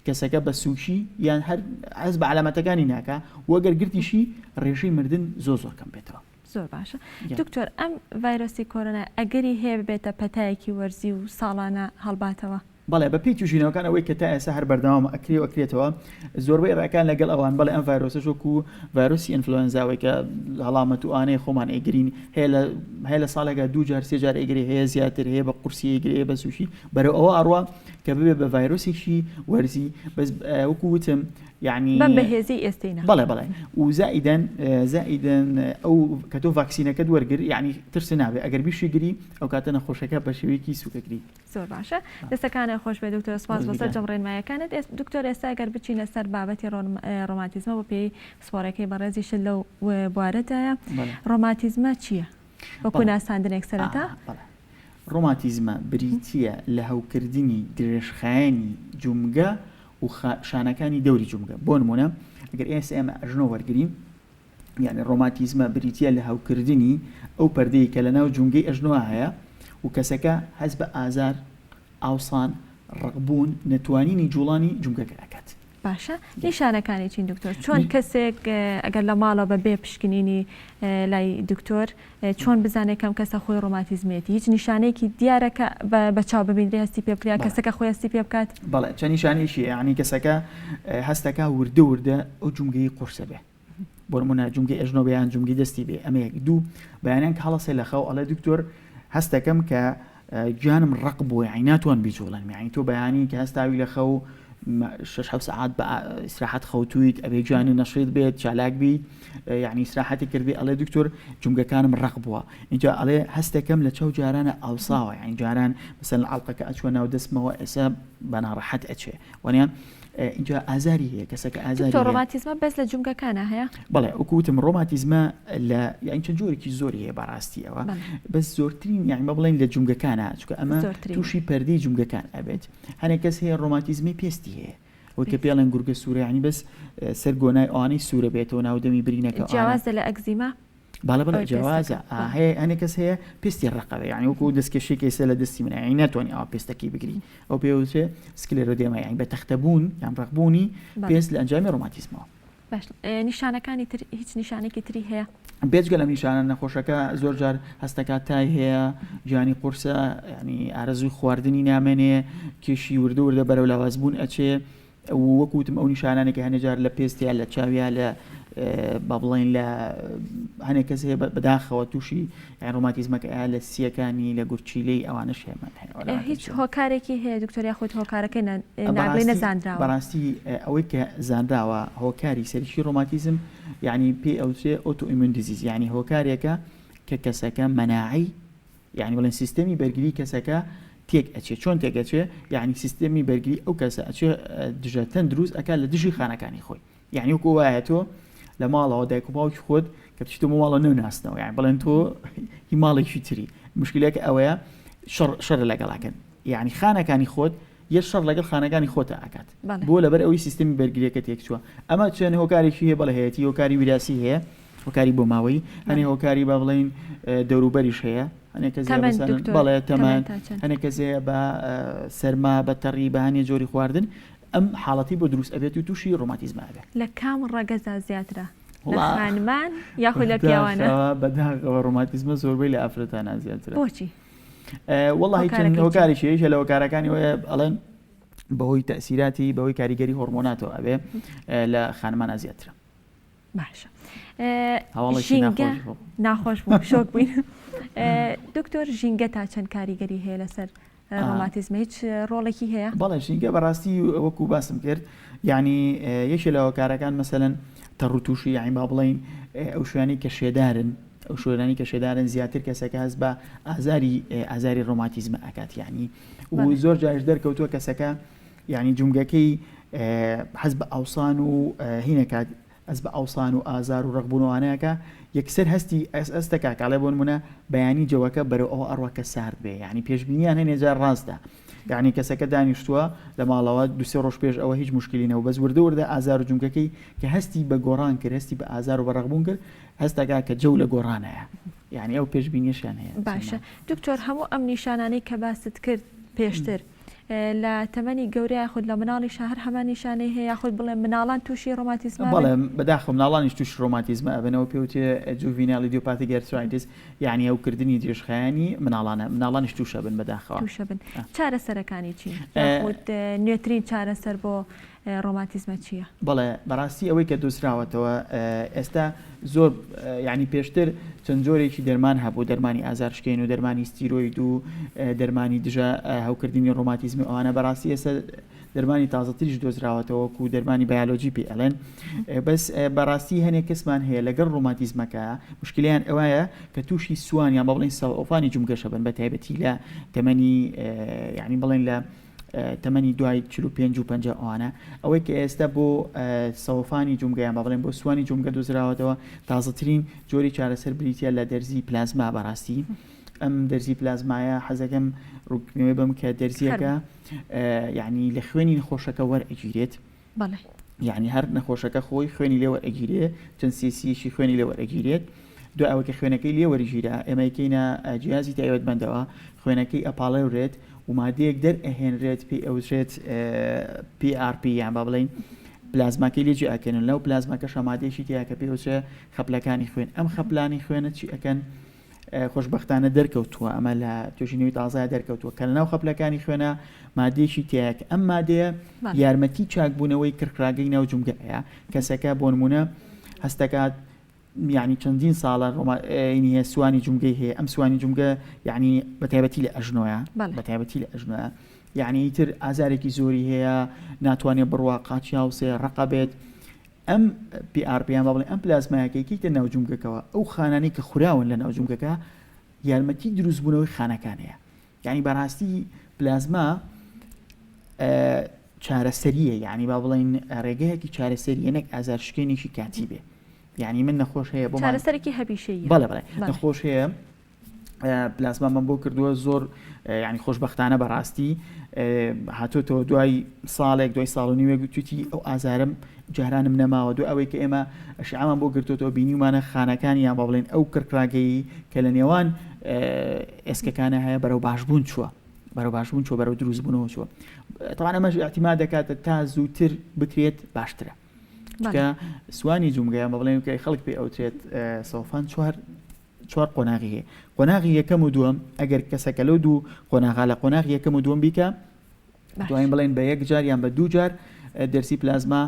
کەسەکە بە سوکی یان هەر هەست بە عەلامەتەکانی ناکا وەگەر گرتیشی ڕێژەی مردن زۆر زۆر کەم بێتەوە. زۆر باشە دکتۆر ئەم ڤایرۆسی کۆرۆنا ئەگەری هەیە ببێتە پەتایەکی وەرزی و ساڵانە هەڵباتەوە؟ بەڵێ بە پێی توژینەوەکان ئەوەی کە تا ئێستا هەر بەردەوامە ئەکرێ و ئەکرێتەوە زۆربەی ڕێکان لەگەڵ ئەوان بەڵێ ئەم ڤایرۆسەش وەکو ڤایرۆسی ئینفلۆنزا ئەوەی کە هەڵامەت و ئانەی خۆمان ئەیگرین هەیە لە هەیە لە ساڵێکا دوو جار سێ جار ئەیگرێ هەیە زیاتر هەیە بە قورسی ئەیگرێ هەیە بە سووکی بەرەو ئەوە ئەڕوا کە ببێ بە ڤایرۆسێکی وەرزی بەس وەکو وتم یعنی بەم بەهێزی ئێستەی نا بەڵێ بەڵێ و زائیدەن زائیدەن ئەو کە تۆ ڤاکسینەکەت وەرگر یعنی ترس نابێ ئەگەر بیشی گری ئەو کاتە نەخۆشەکە بە شێوەیەکی سووکەگری زۆر باشە دەستەکانت خۆش بێت دکتۆر سپاس بۆ سەرجەم ڕێنمایەکانت دکتۆر ئێستا گەر بچینە سەر بابەتی ڕۆماتیزمە بۆ پێی پسپۆڕەکەی بەڕێزیشت لەو بوارەدایە ڕۆماتیزمە چییە وەکو ناساندنێک سەرەتا ڕۆماتیزمە بریتییە لە هەوکردنی درێژخایەنی جومگە و شانەکانی دەوری جومگە بۆ نمونە ئەگەر ئێستا ئێمە ئەژنۆ وەرگین یانی ڕۆماتیزمە بریتییە لە هەوکردنی ئەو پەردەی کە لەناو جومگەی ئەژنۆا هەیە و کەسەکە هەست بە ئازار، ئاوسان، ڕەقبوون، نەتوانینی جوڵانی جومگەکە ئەکات. باشە نیشانەکانی چین دکتۆر؟ چۆن کەسێک ئەگەر لە ماڵەوە بە بێ پشکنینی لای دکتۆر چۆن بزانێت کەم کەسە خۆی ڕۆماتیزمێتی هیچ نیشانەیەکی دیارە کە بە چاو ببینرێ هەستی پێ بکرێت کەسەکە خۆی هەستی پێ بکات؟ بەڵێ چەند نیشانەیەکی هەیە یانی کەسەکە هەستەکا وردە وردە ئەو جومگەی قورسە بێ بۆ نمونە جومگەی ئەژنۆ بێ یان جومگەی دەستی بێ ئەمە یەک دوو بەیانیان کە هەڵەسێ لە خەو ئەڵێ دکتۆر هەستەکەم کە گیانم ڕق بووە یعنی ناتوان بیجوڵێنم یعنی تۆ بەیانی کە هەستاوی لە خەو شش حەوت سەعات بە ئیسراحەت خەوتویت ئەبێ گیانی نەشیت بێت چالاک بیت یعنی ئیسراحەتی کردبێ ئەڵێ دکتۆر جومگەکانم ڕق بووە اینجا ئەڵێ هەستەکەم لە چاو جارانە ئاوساوە یعنی جاران مثلا ئەڵقەکە ئەچوە ناو دەستمەوە ئێستا بە ناڕەحەت ئەچێ وانیان ئینجا ئازاری هەیە کەسەکە ئازاری دکتۆر ڕۆماتیزمە بەس لە جومگەکانە هەیە؟ بەڵێ وەکو وتم ڕۆماتیزمە لە یانی چەند جۆرێکی زۆری هەیە بەڕاستی ئەوە بەس زۆرترین یانی بە بڵێن لە جومگەکانە چونکە ئەمە تووشی پەردەی جومگەکان ئەبێت هەنێک کەس هەیە ڕۆماتیزمی پێستی هەیە وەک کە پێڵێن گورگە سوورە یانی بەس سەر گۆنای ئەوانەی سوورە بێتەوە ناو دەمی برینەکە جیاوازە لە ئەکزیما بەڵێ بەڵێ جیاوازە هەیە هەنێک کەس هەیە پێستی ڕەقەوە یعنی وەکو دەستکێشێک ئێستا لە دەستی منە یعنی ناتوانانی ئەوە پێستەکەی بگری ئەو پێوترێ scleroderma یعنی بە تەختەبوون یان ڕەقبوونی پێست لە ئەنجامی ڕۆماتیزمەوە. باش نیشانەکانی تر هیچ نیشانێکی تری هەیە؟ بێجگە لەم نیشانە نەخۆشەکە زۆر جار هەستەکات تای هەیە گیانی قورسە ینی ئارەزووی خواردنی نامێنێ کێشی وردە وردە بەرەو لاوازبوون ئەچێ وەکو وتم ئەو نیشانانەی کە هەنێ جار لە پێست یا لە چاویا لە با بڵێین لە هەنێک کەس هەیە بەداخەوە تووشی ڕۆماتیزمەکە ئەیا لە سیەکانی لە گورچیلەی ئەوانەش هەیە هیچ هۆکارێکی هەیە دکتۆر یاخود هۆکارەکەی نابڵێ نەزانراوە؟ بەڕاستی ئەوەی کە زانراوە هۆکاری سەرەکی ڕۆماتیزم یعنی پێی ئەوترێ autoimmune disease یعنی هۆکارێکە کە کەسەکە مەناعەی یانی بڵێن سیستەمی بەرگری کەسەکە تێک ئەچێ چۆن تێک ئەچێ یعنی سیستەمی بەرگری ئەو کەسە ئەچێ دژەتەن دروست ئەکات لە دژی خانەکانی خۆی یعنی وەکو وایە تۆ لە ماڵەوە دایک و باوکی خۆت کە بچیتە بۆ ماڵە نەوناسنەوە یان بڵێن تۆ هی ماڵێکی تری مشکلەکە ئەوەیە شەڕ شەڕ لەگەڵاکەن یعنی خانەکانی خۆت یە شەڕ لەگەڵ خانەکانی خۆتە ئەکات بۆ لەبەر ئەوەی سیستمی بەرگریەکە تێکچووە ئەمە چێن هۆکارێکی هەیە بەڵێ هەیەتی هۆکاری ویراسی هەیە هۆکاری بۆماوەیی هەنێ هۆکاری با بڵێین دەوروبەریش هەیە هەنێ کەس هەیە مەسەلەن بەڵێ تەمەن هەنێ کەس هەیە بە سەرما بە تەڕی بە هەنێ جۆری خواردن ئەم حاڵەتی بۆ دروست ئەبێت و تووشی ڕۆماتیزمە ئەبێت. لە کام ڕەگەزا زیاترە لە خانمان یاخود لە پیاوانە؟ بەداخەوە ڕۆماتیزمە زۆربەی لە ئافرەتانە زیاترە. بۆچی؟ وەڵاهی چەند هۆکارێکی هەیە لە هۆکارەکانی ئەوەیە ئەڵێن بەهۆی تەئسیراتی بەهۆی کاریگەری هۆرمۆناتەوە ئەبێ لە خانمانە زیاترە. باشە ژینگە ناخۆش بوو شۆک بووین دکتۆر ژینگە تا چەند کاریگەری هەیە لەسەر ڕۆماتیزم هیچ ڕۆڵێکی هەیە بەڵێ ژینگە بەڕاستی وەکو باسم کرد یعنی یەکێ لە هۆکارەکان مەسەلەن تەڕوتوشی یعنی با بڵین ئەو شوێنی کە شێدارن ئەو شوێنانی کە شێدارن زیاتر کەسەکە هەست بە ئازاری ئازاری ڕۆماتیزمە ئەکات یعنی و زۆر جاریش دەرکەوتووە کەسەکە یانی جومگەکەی حەز بە ئاوسان و هینەکات ئەس بە ئاوسان و ئازار و ڕقبوونەوانەکە یەکسەر هەستی ئەس ئەستەکە کاڵێ بۆ نمونە بەیانی جەوەکە بەرەو ئەوە ئەڕوا کە سارد بێ یعنی پێشبینیان هەنێ جار ڕاستە یعنی کەسەکە دانیشتووە لە ماڵەوە دوسێ ڕۆژ پێش ئەوە هیچ مشکلی نەبوو بەس وردە وردە ئازار و جومگەکەی کە هەستی بە گۆڕان کرد هەستی بە ئازار و بە ڕقبوون کرد هەستەکە کە جەو لە گۆڕانەیە یعنی ئەو پێشبینیشیان هەیە باشە دکتۆر هەموو ئەم نیشانانەی کە باست کرد پێشتر. لە تەمەنی گەورە یاخود لە مناڵیشا هەر هەمان نیشانەی هەیە یاخود بڵێم مناڵان تووشی ڕۆماتیزمە ئەبن؟ بەڵێ بەداخەوە مناڵانیش تووشی ڕۆماتیزمە ئەبنەوە پێوترێ juvenile idiopathic arthritis یعنی هەوکردنی درێژخایەنی مناڵانە مناڵانیش تووش ئەبن بەداخەوە. تووش ئەبن. چارەسەرەکانی چین؟ یاخود نوێترین چارەسەر بۆ ڕۆماتیزمە چییە؟ بەڵێ بەڕاستی ئەوەی کە دۆزراوەتەوە ئێستا زۆر یعنی پێشتر چەند جۆرێکی دەرمان هەبوو دەرمانی ئازارشکێن و دەرمانی ستیرۆید و دەرمانی دژە هەوکردنی ڕۆماتیزمی ئەوانە بەڕاستی ئێستا دەرمانی تازەتریش دۆزراوەتەوە وەکو دەرمانی بایۆلۆجی پێ ئەڵێن بەس بەڕاستی هەنێک کەسمان هەیە لەگەڵ ڕۆماتیزمەکە مشکلیان ئەوایە کە تووشی سوان یان بە بڵێن سەوفانی جومگەشە بن بە تایبەتی لە تەمەنی یعنی بڵێن لە تەمەنی دوای 45 و 50 ئەوانە ئەوەی کە ئێستا بۆ سەوفانی جومگە یان با بڵێن بۆ سوانی جومگە دۆزراوەتەوە تازەترین جۆری چارەسەر بریتە لە دەرزی پلازما بەڕاستی ئەم دەرزی پلازمایە حەزەکەم ڕوونکردنەوەی بم کە دەرزیەکە یعنی لە خوێنی نەخۆشەکە وەرئەگیرێت بەڵێ یعنی هەر نەخۆشەکە خۆی خوێنی لێ وەرئەگیرێ چەند سیسیەکی خوێنی لێ وەرئەگیرێت دوای ئەوەی کە خوێنەکەی لێ وەرگیرا ئێمە یکەینە جیازی تایبەتمەندەوە خوێنەکەی ئەپاڵێورێت و مادەیەک دەرئەهێنرێت پێی ئەوترێت PRP یان با بڵێین پلازماکەی لێ جێ ئەکەن و لەو پلازماکەشا مادەیەکی تیا کە پێی ئەوترێ خەپلەکانی خوێن ئەم خەپلانی خوێنە چی ئەکەن خۆشبەختانە دەرکەوتووە ئەمە لە توێژینەوەی تازەیا دەرکەوتووە کە لەناو خەپلەکانی خوێنە مادەیەکی تیایە کە ئەم مادەیە یارمەتی چاکبوونەوەی کرکراگەی ناو جومگە ئەیا کەسەکە بۆ نمونە هەستەکات یعنی چەندین ساڵە ڕۆماینی هەیە سوانی جومگەی هەیە ئەم سوانی جومگە یعنی بە تایبەتی لە ئەژنۆیە بە تایبەتی لە ئەژنۆیە یعنی ئیتر ئازارێکی زۆری هەیە ناتوانێت بڕوا قاچی هاوسێ ڕقە بێت ئەم PRP یان با بڵێین ئەم پلازمایە کە یکەیتە ناو جومگەکەوە ئەو خانانەی کە خوراون لە ناو جومگەکە یارمەتی دروستبوونەوەی خانەکان هەیە یعنی بەڕاستی پلازما چارەسەریە یعنی با بڵین ڕێگەیەکی چارەسەریە نەک ئازار شکێنێکی کاتی بێ یعنی من نەخۆش هەیە بۆ چارەسەرێکی هەمیشەیی بەڵێ بەڵێ نەخۆش هەیە پلازمامان بۆ کردووە زۆر ینی خۆشببختانە بەڕاستی هاتۆتەوە دوای ساڵێک دوای ساڵ و نیوێک گوتوتی ئەو ئازارم جارانم نەماوە دو ئەوەی کە ئێمە ئەشعامان بۆ گرتوتەوە بینیمانە خانەکان یان با بڵێن ئەو کڕکراگەی کە لە نێوان ئێسکەکانە هەیە بەرەو باشبوون چووە بەرەو باشبوون چوە بەرەو دروستبوونەوە چووە تەوان ئەمەش احتیما دەکاتە تا زووتر بکرێت باشترە چونکە سوانی جومگەیان بە بڵێن کە خەڵک پێ ئەوترێت سەوفان چوار چوار قۆناغی هەیە قۆناغی یەکەم و دووەم ئەگەر کەسەکە لەو دوو قۆناغا لە قۆناغی یەکەم و دووەم بیکە دوایین بڵێن بە یەک جار یان بە دوو جار دەرسی پلازما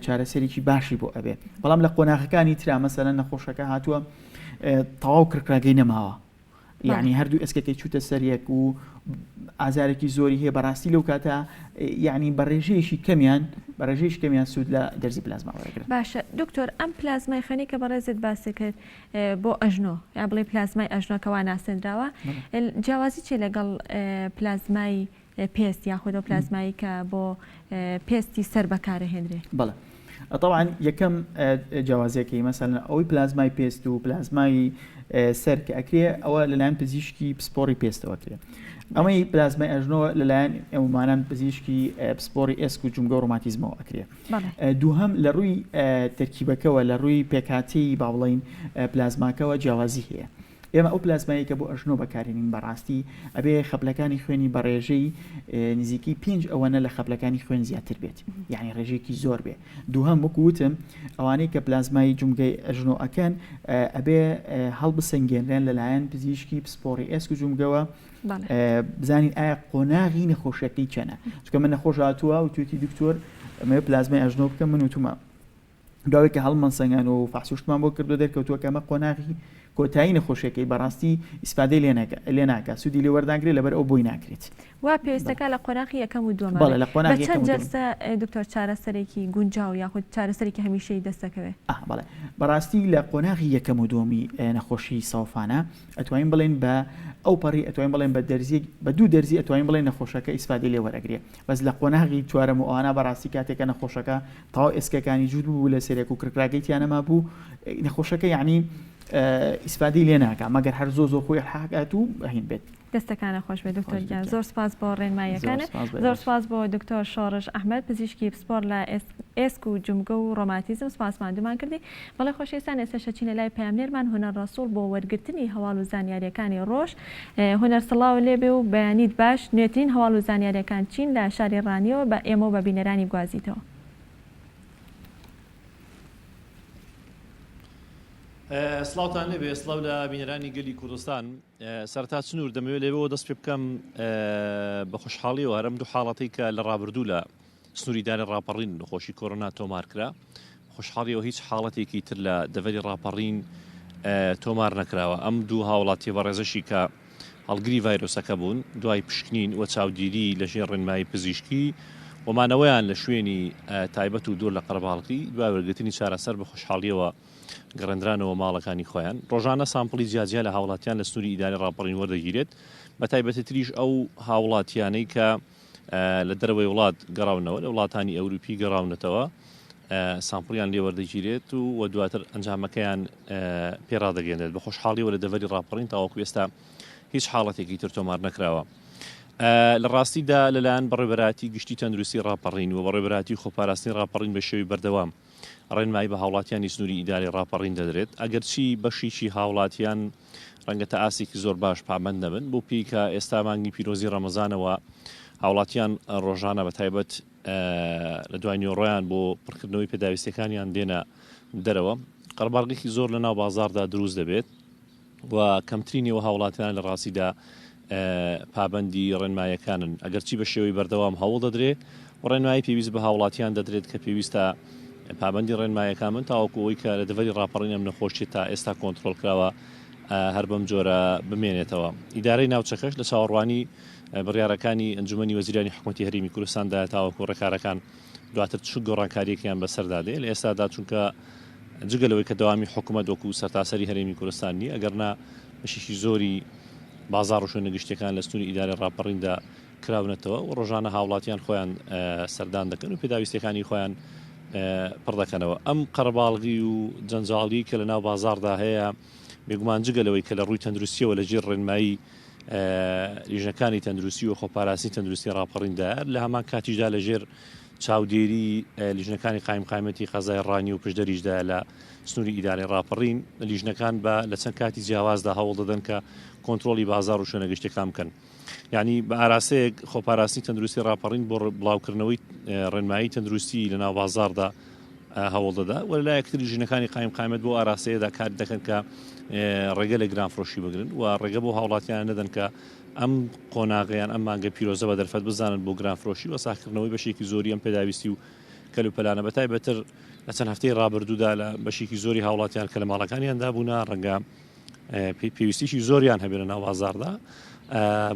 چارەسەرێکی باشی بۆ ئەبێ بەڵام لە قۆناغەکانی ترا مەسەلەن نەخۆشەکە هاتووە تەواو کرکراگەی نەماوە یعنی هەردوو ئێسکەکەی چوتە سەر یەک و ئازارێکی زۆری هەیە بەڕاستی لەو کاتە یعنی بە ڕێژەیەکی کەمیان بە ڕێژەیەکی کەمیان سوود لە دەرزی پلازما وەرەگرن. باشە دکتۆر ئەم پلازمای خوێنەی کە بەڕێزت باست کرد بۆ ئەژنۆ یا بڵێ پلازمای ئەژنۆ کە وا ناسێنراوە جیاوازی چیە لەگەڵ پلازمای پێست یاخود ئەو پلازمایی کە بۆ پێستی سەر بەکارەهێنرێ؟ بەڵێ طبعا یەکەم جیاوازیەکەی مەسەلەن ئەوەی پلازمای پێست و پلازمای سەر کە ئەکرێ ئەوە لەلایەن پزیشکی پسپۆڕی پێستەوە کرێ ئەمەی پلازمای ئەژنۆ لەلایەن ئەومانان پزیشکی پسپۆڕی ئێسک و جومگە و ڕۆماتیزمەوە ئەکرێ دووهەم لە ڕووی تەرکیبەکەوە لە ڕووی پێکهاتەی با بڵێین پلازماکەوە جیاوازی هەیە ئێمە ئەو پلازمایەی کە بۆ ئەژنۆ بەکارێنین بەڕاستی ئەبێ خەپلەکانی خوێنی بە ڕێژەی نزیکەی پێنج ئەوەنە لە خەپلەکانی خوێن زیاتر بێت یعنی ڕێژەیەکی زۆر بێ دووهەم وەکو وتم ئەوانەی کە پلازمای جومگەی ئەژنۆ ئەکەن ئەبێ هەڵبسەنگێنرێن لەلایەن پزیشکی پسپۆڕی ئێسک و جومگەوە بزانین ئایا قۆناغی نەخۆشیەکەی چەنە چونکە من نەخۆش هاتووە و توێتی دکتۆر ئەمەوێ پلازمای ئەژنۆ بکەم من وتومە دوای کە هەڵمان سەنگان و فەحسوشتمان بۆ کردو دەرکەوتووە کە ئەمە قۆناغی کۆتایی نەخۆشیەکەی بەڕاستی ئیسفادەی لێ ناکا سوودی لێ وەرناگرێت لەبەر ئەو بۆی ناکرێت. وا پێویستەکا لە قۆناغی یەکەم و دووەما بەڵێ لە قۆناغی بە یەکەم چەند و دووەم. جەلسە دکتۆر چارەسەرێکی گونجاو یاخود چارەسەرێکی هەمیشەیی دەست دەکەوێ؟ ئا بەڵێ بەڕاستی لە قۆناغی یەکەم و دووەمی نەخۆشی سەوفانە ئەتوانین بڵێین بە ئەو پەڕی ئەتوانین بڵێین بە دەرزیەک بە دوو دەرزی ئەتوانین بڵێین نەخۆشەکە ئیسفادەی لێ وەرئەگرێ بەس لە قۆناغی چوارەم و ئەوانە بەڕاستی کاتێک کە نەخۆشەکە تەواو ئێسکەکانی جووت ببوو لەسەرێک و کرکراگەی تیا نەمابوو نەخۆشەکە یعنی ئیسفادەی لێ ناکا مەگەر هەر زۆر زۆر خۆی حاکات و هین بێت. دەستەکانت خۆش بێت دکتۆر گیان زۆر سپاس بۆ ڕێنماییەکانت زۆر سپاس بۆ دکتۆر شۆڕش ئەحمەد پزیشکی پسپۆڕ لە ئێسک و جومگە و ڕۆماتیزم سپاس ماندوومان کردی بەڵێ خۆشەویستان ئێستاش ئەچینە لای پەیامنێرمان هونەر ڕەسوڵ بۆ وەرگرتنی هەواڵ و زانیاریەکانی ڕۆژ هونەر سڵاو لێبێ و بەیانیت باش نوێترین هەواڵ و زانیاریەکان چین لە شاری ڕانیەوە بە ئێمە و بە بینەرانی بگوازیتەوە. سڵاوتان لێبێ سڵاو لە بینەرانی گەلی کوردستان سەرەتا سنوور دەمەوێت لەوێوە دەست پێ بکەم بە خۆشحاڵیەوە هەرم دوو حاڵەتی کە لە ڕابردوو لە سنووری داری ڕاپەڕین نەخۆشی کۆرۆنا تۆمار کرا خۆشحاڵیەوە هیچ حاڵەتێکی تر لە دەڤەری ڕاپەڕین تۆمار نەکراوە ئەم دوو هاوڵاتیە بەڕێزەشی کە هەڵگری ڤایرۆسەکە بوون دوای پشکنین و چاودیری لەژێر ڕێنمایی پزیشکی و مانەوەیان لە شوێنی تایبەت و دوور لە قەرەباڵغی دوای وەرگرتنی چارەسەر بە خۆشحاڵیەوە گەڕێندرانەوە ماڵەکانی خۆیان. ڕۆژانە سامپڵی جیاجیا لە هاوڵاتیان لە سنووری ئیدارەی ڕاپەڕین وەردەگیرێت، بە تایبەتیتریش ئەو هاوڵاتیانەی کە لە دەرەوەی وڵات گەڕاونەوە، لە وڵاتانی ئەوروپی گەڕاونەتەوە، سامپڵیان لێ وەردەگیرێت و و دواتر ئەنجامەکەیان پێ ڕادەگەیەنرێت. بە خۆشحاڵیەوە لە دەڤەری ڕاپەڕین تاوەکو ئێستا هیچ حاڵەتێکی تر تۆمار نەکراوە. لە ڕاستیدا لەلایەن بەڕێوەبەرایەتی گشتی تەندروستی ڕاپەڕین و بەڕێوەبەرایەتی خۆپاراستنی ڕاپەڕین بە شێوەی بەردەوام ڕێنمایی بە هاوڵاتیانی سنووری ئیدارەی ڕاپەڕین دەدرێت، ئەگەرچی بەشێکی هاوڵاتیان ڕەنگە تا ئاستێکی زۆر باش پابەند نەبن، بەو پێی کە ئێستا مانگی پیرۆزی ڕەمەزانە و هاوڵاتیان ڕۆژانە بە تایبەت لە دوای نیوەڕۆیان بۆ پڕکردنەوەی پێداویستیەکانیان دێنە دەرەوە، قەرەباڵغێکی زۆر لە ناو بازاڕدا دروست دەبێت. و کەمترینی و هاوڵاتیان لە ڕاستیدا پابەندی ڕێنمایەکانن ئەگەرچی بە شێوەی بەردەوام هەوڵ دەدرێ و ڕێنمایی پێویست بە هاوڵاتیان دەدرێت کە پێویستە پابەندی ڕێنمایەکان بن تاوەکو ئەوەی کە لە دەڤەری ڕاپەڕین ئەم نەخۆشیە تا ئێستا کۆنترۆڵ کراوە هەر بەم جۆرە بمێنێتەوە. ئیدارەی ناوچەکەش لە چاوەڕوانی بڕیارەکانی ئەنجومەنی وەزیرانی حکومەتی هەرێمی کوردستاندایە تاوەکو ڕێکارەکان دواتر چ گۆڕانکارییەکیان بەسەردا دێ لە ئێستادا چونکە جگە لەوەی کە دەوامی حکومەت وەکو سەرتاسەری هەرێمی کوردستان نییە ئەگەرنا بەشێکی زۆری بازاڕ و شوێنە گشتیەکان لە سنووری ئیدارەی ڕاپەڕیندا کراونەتەوە و ڕۆژانە هاوڵاتیان خۆیان سەردان دەکەن و پێداویستیەکانی خۆیان پڕ دەکەنەوە ئەم قەرەباڵغی و جەنجاڵی کە لە ناو بازاڕدا هەیە بێگومان جگە لەوەی کە لە ڕووی تەندروستیەوە لە ژێر ڕێنمایی لیژنەکانی تەندروستی و خۆپاراستنی تەندروستی ڕاپەڕیندایە لە هەمان کاتیشدا لە ژێر چاودێری لیژنەکانی قایمقامیەتی قەزای ڕانی و پشدەریشدا لە سنووری ئیدارەی ڕاپەڕین لیژنەکان بە لە چەند کاتی جیاوازدا هەوڵ دەدەن کە کۆنترۆڵی بازار و شوێنە گشتیەکان بکەن یعنی بە ئاراستەیەک خۆپاراستنی تەندروستی ڕاپەڕین بۆ بڵاوکردنەوەی ڕێنمایی تەندروستی لە ناو بازاردا هەوڵ دەدا و لەلایەک تری ژنەکانی قایم قامەت بۆ ئاراستەیەدا کار دەکەن کە ڕێگە لە گرانفرۆشی بگرن و ڕێگە بۆ هاوڵاتیان نەدەن کە ئەم قۆناغەیان ئەم مانگە پیرۆزە بە دەرفەت بزانن بۆ گرانفرۆشی و ساخکردنەوەی بەشێکی زۆری ئەم پێداویستی و کەلوپەلانە بە تایبەتر لە چەند هەفتەی ڕابردوودا لە بەشێکی زۆری هاوڵاتیان کە لە ماڵەکانیاندا بوونە ڕەنگە پێویستیی زۆریان هەبێت لە ناو بازاڕدا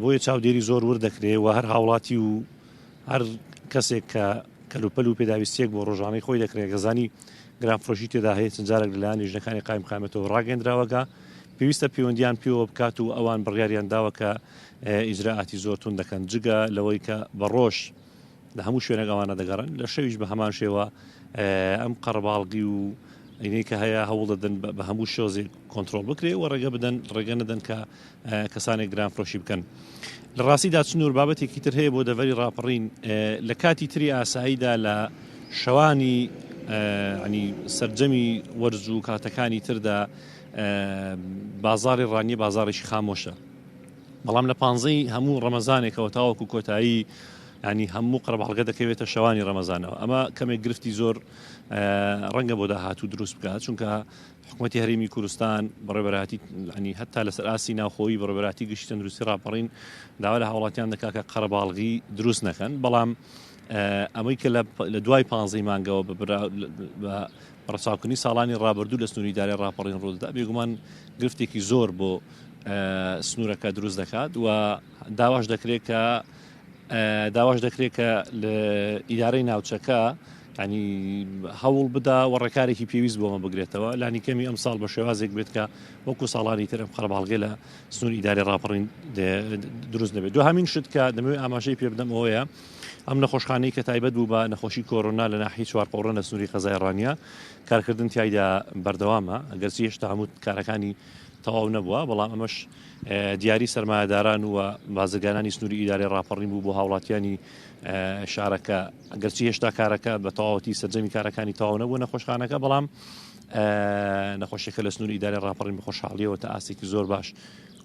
بۆیە چاودێری زۆر ورد دەکرێ و هەر هاوڵاتی و هەر کەسێک کە کەلوپەل و پێداویستیەک بۆ ڕۆژانەی خۆی دەکرێت گەزانی گرانفرۆشی تێدا هەیە چەند جارێک لەلایەن لیژنەکانی قایم قامەتەوە ڕاگەندراوەکە پێویستە پەیوەندیان پێوە بکات و ئەوان بڕیاریان داوە کە ئیجرائاتی زۆر تون دەکەن جگە لەوەی کە بە ڕۆژ لە هەموو شوێنێک ئەوانە دەگەڕن لە شەویش بە هەمان شێوە ئەم قەرەباڵغی و ئەینەی کە هەیە هەوڵ دەدەن بە هەموو شێوازێک کۆنترۆڵ بکرێ و ڕێگە بدەن ڕێگە نەدەن کە کەسانێک گرانفرۆشی بکەن. لە ڕاستیدا چنور بابەتێکی تر هەیە بۆ دەڤەری ڕاپەڕین لە کاتی تری ئاساییدا لە شەوانی ینی سەرجەمی وەرز و کاتەکانی تردا بازاری ڕانیە بازارێکی خامۆشە. بەڵام لە پانزەی هەموو ڕەمەزانێکەوە تاوەکو کۆتایی ینی هەموو قەرەباڵغە دەکەوێتە شەوانی ڕەمەزانەوە ئەمە کەمێک گرفتی زۆر ڕەنگە بۆ داهاتوو دروست بکات چونکە حکوومەتی هەرێمی کوردستان بەڕێبەراتی ینی هەتا لەسەر ئاستی ناوخۆیی بەڕێبەراتی گشتی تەندروستی ڕاپەڕین داوا لە هاوڵاتیان دەکات کە قەرەباڵغی دروست نەکەن بەڵام ئەمەی کە لە دوای پانزەی مانگەوە بە ڕەچاوکردنی ساڵانی ڕابردوو لە سنووری دارای ڕاپەڕین ڕوودەدا بێگومان گرفتێکی زۆر بۆ سنوورەکە دروست دەکات و داواش دەکرێت کە داواش دەکرێت کە لە ئیدارەی ناوچەکە ینی هەوڵ بدا و ڕێکارێکی پێویست بۆمە بگرێتەوە لانی کەمی ئەم ساڵ بە شێوازێک بێت کە وەکو ساڵانی ترم قەرەباڵغی لە سنوور ئیداری ڕاپەڕین دروست نەبێت دوهامین شت کە دەمەوێت ئاماژەی پێ بدەم ئەوەیە ئەم نەخۆشخانەی کە تایبەت بوو بە نەخۆشی کۆرۆنا لە ناحیەی چوارقوڕنە لە سنووری قەزای ڕانیە کارکردن تیایدا بەردەوامە ئەگەرچی هێشتا هەموو کارەکانی تەواو نەبووە، بەڵام ئەمەش دیاری سەرمایەداران و بازرگانانی سنووری ئیدارەی ڕاپەڕین بوو بۆ هاوڵاتیانی شارەکە، ئەگەرچی هێشتا کارەکە بە تەواوەتی سەرجەمی کارەکانی تەواو نەبووە نەخۆشخانەکە، بەڵام نەخۆشیەکە لە سنووری ئیدارەی ڕاپەڕین بە خۆشحاڵیەوە تا ئاستێکی زۆر باش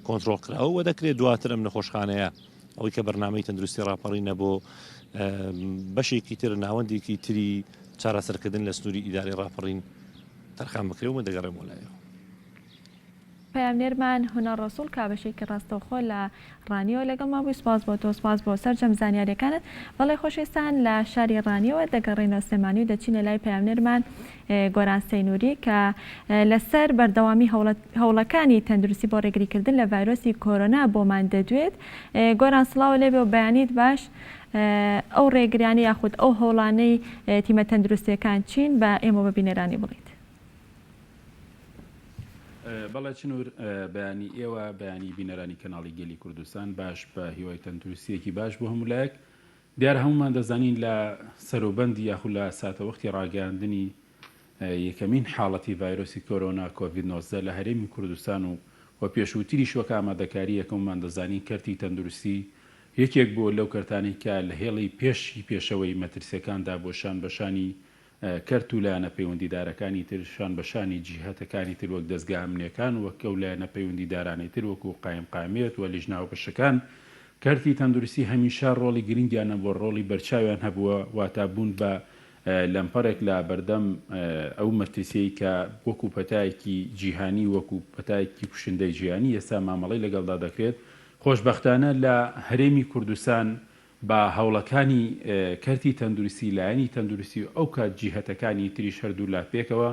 کۆنترۆڵ کراوە و دەکرێت دواتر ئەم نەخۆشخانەیە ئەوەی کە بەرنامەی تەندروستی ڕاپەڕینە بۆ بەشێکی تر ناوەندێکی تری چارەسەرکردن لە سنووری ئیدارەی ڕاپەڕین تەرخان بکرێ و من دەگەڕێمەوە لایەوە. پەیامنێرمان هونەر ڕەسوڵ کە بەشێکی ڕاستەوخۆ لە ڕانیەوە لەگەڵمان بووی سوپاس بۆ تۆ سوپاس بۆ سەرجەم زانیاریەکانت بەڵێ خۆشەویستان لە شاری ڕانیەوە دەگەڕێینەوە سلێمانی و دەچینە لای پەیامنێرمان گۆران سەینوری کە لەسەر بەردەوامی هەوڵەکانی تەندروستی بۆ ڕێگریکردن لە ڤایرۆسی کۆرۆنا بۆمان دەدوێت گۆران سڵاو لێبێ و بەیانیت باش ئەو ڕێگریانە یاخود ئەو هەوڵانەی تیمە تەندروستیەکان چین بە ئێمە بە بینەرانی بڵیت. بەڵێ چنور، بەیانی ئێوە، بەیانی بینەرانی کەناڵی گەلی کوردستان باش، بە هیوای تەندروستییەکی باش بۆ هەموو لایەک. دیارە هەموومان دەزانین لە سەروبەندی یاخود لە ساتەوەختی ڕاگەیاندنی یەکەمین حاڵەتی ڤایرۆسی کۆرۆنا، کۆڤید 19، لە هەرێمی کوردستان و و پێشووتریش وەک ئامادەکاری یەکەممان دەزانین کەرتی تەندروستی یەکێک بووە لەو کەرتانەی کە لە هێڵی پێشی پێشەوەی مەترسیەکاندا بووە شان بە شانی کەرت و لایەنە پەیوەندیدارەکانی تر شان بە شانی جیهەتەکانی تر وەک دەزگا ئەمنیەکان وەک ئەو لایەنە پەیوەندیدارانەی تر وەکو قایمقامیەت و لیژنە هاوبەشەکان کەرتی تەندروستی هەمیشە ڕۆڵی گرنگیان هەبووە ڕۆڵی بەرچاویان هەبووە واتا بوون بە لەمپەڕێک لە بەردەم ئەو مەترسیەی کە وەکو پەتایەکی جیهانی وەکو پەتایەکی کوشندەی جیهانی ئێستا مامەڵەی لەگەڵدا دەکرێت خۆشبەختانە لە هەرێمی کوردستان بە هەوڵەکانی کەرتی تەندروستی، لایەنی تەندروستی و ئەوکات جیهەتەکانی تریش هەردوولا پێکەوە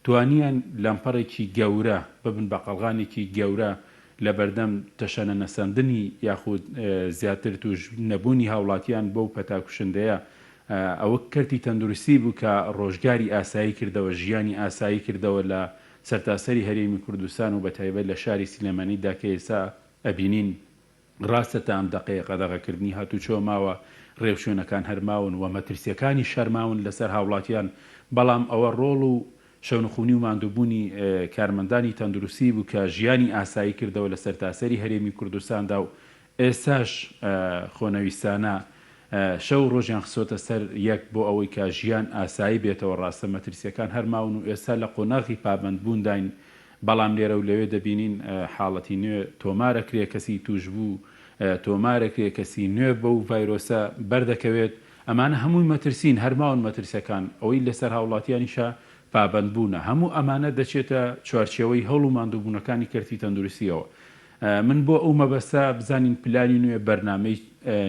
توانیان لەمپەڕێکی گەورە ببن بە قەڵغانێکی گەورە لەبەردەم تەشەنە نەسەندنی یاخود زیاتر توش نەبوونی هاوڵاتیان بەو پەتا کوشندەیە. ئەوە کەرتی تەندروستی بوو کە ڕۆژگاری ئاسایی کردەوە، ژیانی ئاسایی کردەوە لە سەرتاسەری هەرێمی کوردستان و بەتایبەت لە شاری سلێمانی دا کە ئێستا ئەبینین ڕاستە تا ئەم دەقەیە قەدەغەکردنی هاتوچۆ ماوە، ڕێوشوێنەکان هەر ماون و مەترسییەکانیش هەر ماون لەسەر هاوڵاتیان، بەڵام ئەوە ڕۆڵ و شەونخونی و ماندووبوونی کارمەندانی تەندروستی بوو کە ژیانی ئاسایی کردەوە لە سەرتاسەری هەرێمی کوردستاندا و ئێستاش خۆنەویستانە شەو و ڕۆژیان خستۆتە سەر یەک بۆ ئەوەی کە ژیان ئاسایی بێتەوە، ڕاستە مەترسییەکان هەر ماون و ئێستا لە قۆناغی پابەندبوونداین بەڵام لێرە و لەوێ دەبینین حاڵەتی نوێ تۆمارەکرێ، کەسی تووشبوو تۆمارەکرێ، کەسی نوێ بەو ڤایرۆسە بەردەکەوێت، ئەمانە هەمووی مەترسین، هەر ماون مەترسیەکان، ئەوەی لەسەر هاوڵاتیانیشە پابەندبوونە، هەموو ئەمانە دەچێتە چوارچێوەی هەوڵ و ماندووبوونەکانی کەرتی تەندروستییەوە. من بۆ ئەو مەبەستە بزانین پلانی نوێ، بەرنامەی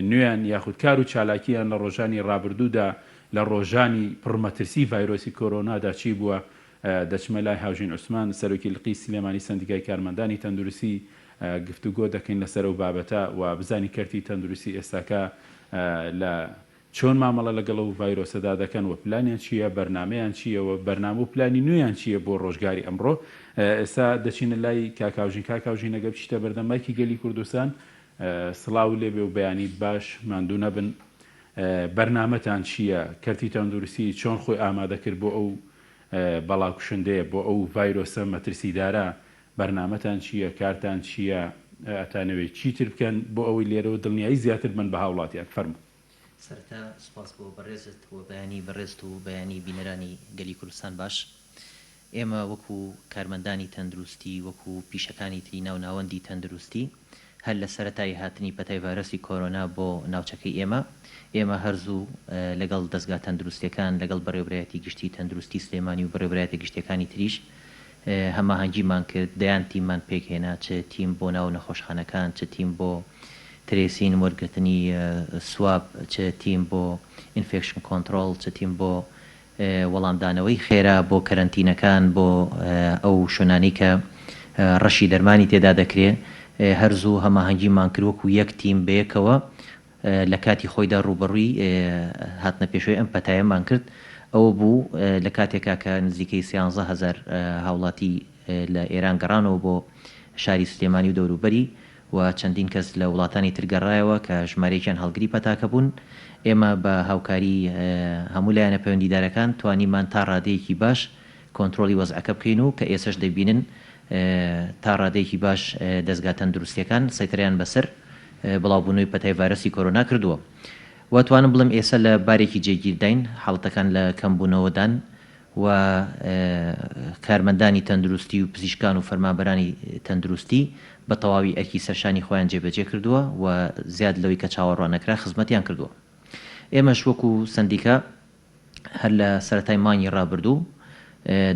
نوێیان یاخود کار و چالاکییان لە ڕۆژانی ڕابردوودا لە ڕۆژانی پڕ مەترسی ڤایرۆسی کۆرۆنادا چی بووە، دەچمە لای هاوژین عوسمان، سەرۆکی لقی سلێمانی سەندیکای کارمەندانی تەندروستی، گفتوگۆ دەکەین لەسەر ئەو بابەتە و بزانین کەرتی تەندروستی ئێستاکە لە چۆن مامەڵە لەگەڵ ئەو ڤایرۆسەدا دەکەن و پلانیان چییە، بەرنامەیان چییە و بەرنامە و پلانی نوێیان چییە بۆ ڕۆژگاری ئەمڕۆ. ئێستا دەچینە لای کاک هاوژین. کاک هاوژین ئەگەر بچیتە بەردەم مایکی گەلی کوردستان، سڵاو لێبێ و بەیانیت باش، ماندوو نەبن. بەرنامەتان چییە؟ کەرتی تەندروستی چۆن خۆی ئامادە کرد بۆ ئەو بەڵا کوشندەیە، بۆ ئەو ڤایرۆسە مەترسیدارە؟ بەرنامەتان چییە؟ کارتان چییە؟ ئەتانەوێ چیتر بکەن بۆ ئەوەی لێرەوە دڵنیایی زیاتر بەن بە هاوڵاتیان؟ فەرموو. سەرەتا سوپاس بۆ بەڕێزت و بەیانی بەڕێزت و بەیانی بینەرانی گەلی کوردستان باش. ئێمە وەکو کارمەندانی تەندروستی وەکو پیشەکانی تری ناو ناوەندی تەندروستی هەر لە سەرەتای هاتنی پەتای ڤایرۆسی کۆرۆنا بۆ ناوچەکەی ئێمە، ئێمە هەر زوو لەگەڵ دەزگا تەندروستیەکان، لەگەڵ بەڕێوبرایەتی گشتی تەندروستی سلێمانی و بەڕێوبرایەتە گشتیەکانی تریش هەماهەنگیمان کرد، دەیان تیممان پێکهێنا، چ تیم بۆ ناو نەخۆشخانەکان، چ تیم بۆ tracing وەرگرتنی swab، چ تیم بۆ infection control، چ تیم بۆ وەڵامدانەوەی خێرا بۆ کەرەنتینەکان، بۆ ئەو شوێنانەی کە ڕەشی دەرمانی تێدا دەکرێ، هەر زوو هەماهەنگیمان کرد وەکو یەک تیم بەیەکەوە لە کاتی خۆیدا ڕووبەڕووی هاتنە پێشەوەی ئەم پەتایەمان کرد. ئەوە بوو لە کاتێکا کە نزیکەی 13 هەزار هاوڵاتی لە ئێران گەڕانەوە بۆ شاری سلێمانی و دەوروبەری و چەندین کەس لە وڵاتانی تر گەڕایەوە کە ژمارەیەکیان هەڵگری پەتاکە بوون. ئێمە بە هاوکاری هەموو لایەنە پەیوەندیدارەکان توانیمان تا ڕادەیەکی باش کۆنترۆڵی وەزعەکە بکەین و کە ئێسەش دەبینن. تا ڕادەیەکی باش دەزگا تەندروستیەکان سەیتەرەیان بەسەر بڵاوبوونەوەی پەتای ڤایرۆسی کۆرۆنا کردووە و ئەتوانم بڵێم ئێسە لە بارێکی جێگیرداین، حاڵەتەکان لە کەمبوونەوەدان و کارمەندانی تەندروستی و پزیشکان و فەرمانبەرانی تەندروستی بە تەواوی ئەرکی سەرشانی خۆیان جێبەجێ کردووە و زیاد لەوەی کە چاوەڕوان نەکرا خزمەتیان کردووە. ئێمەش وەکو سەندیکا هەر لە سەرەتای مانگی ڕابردوو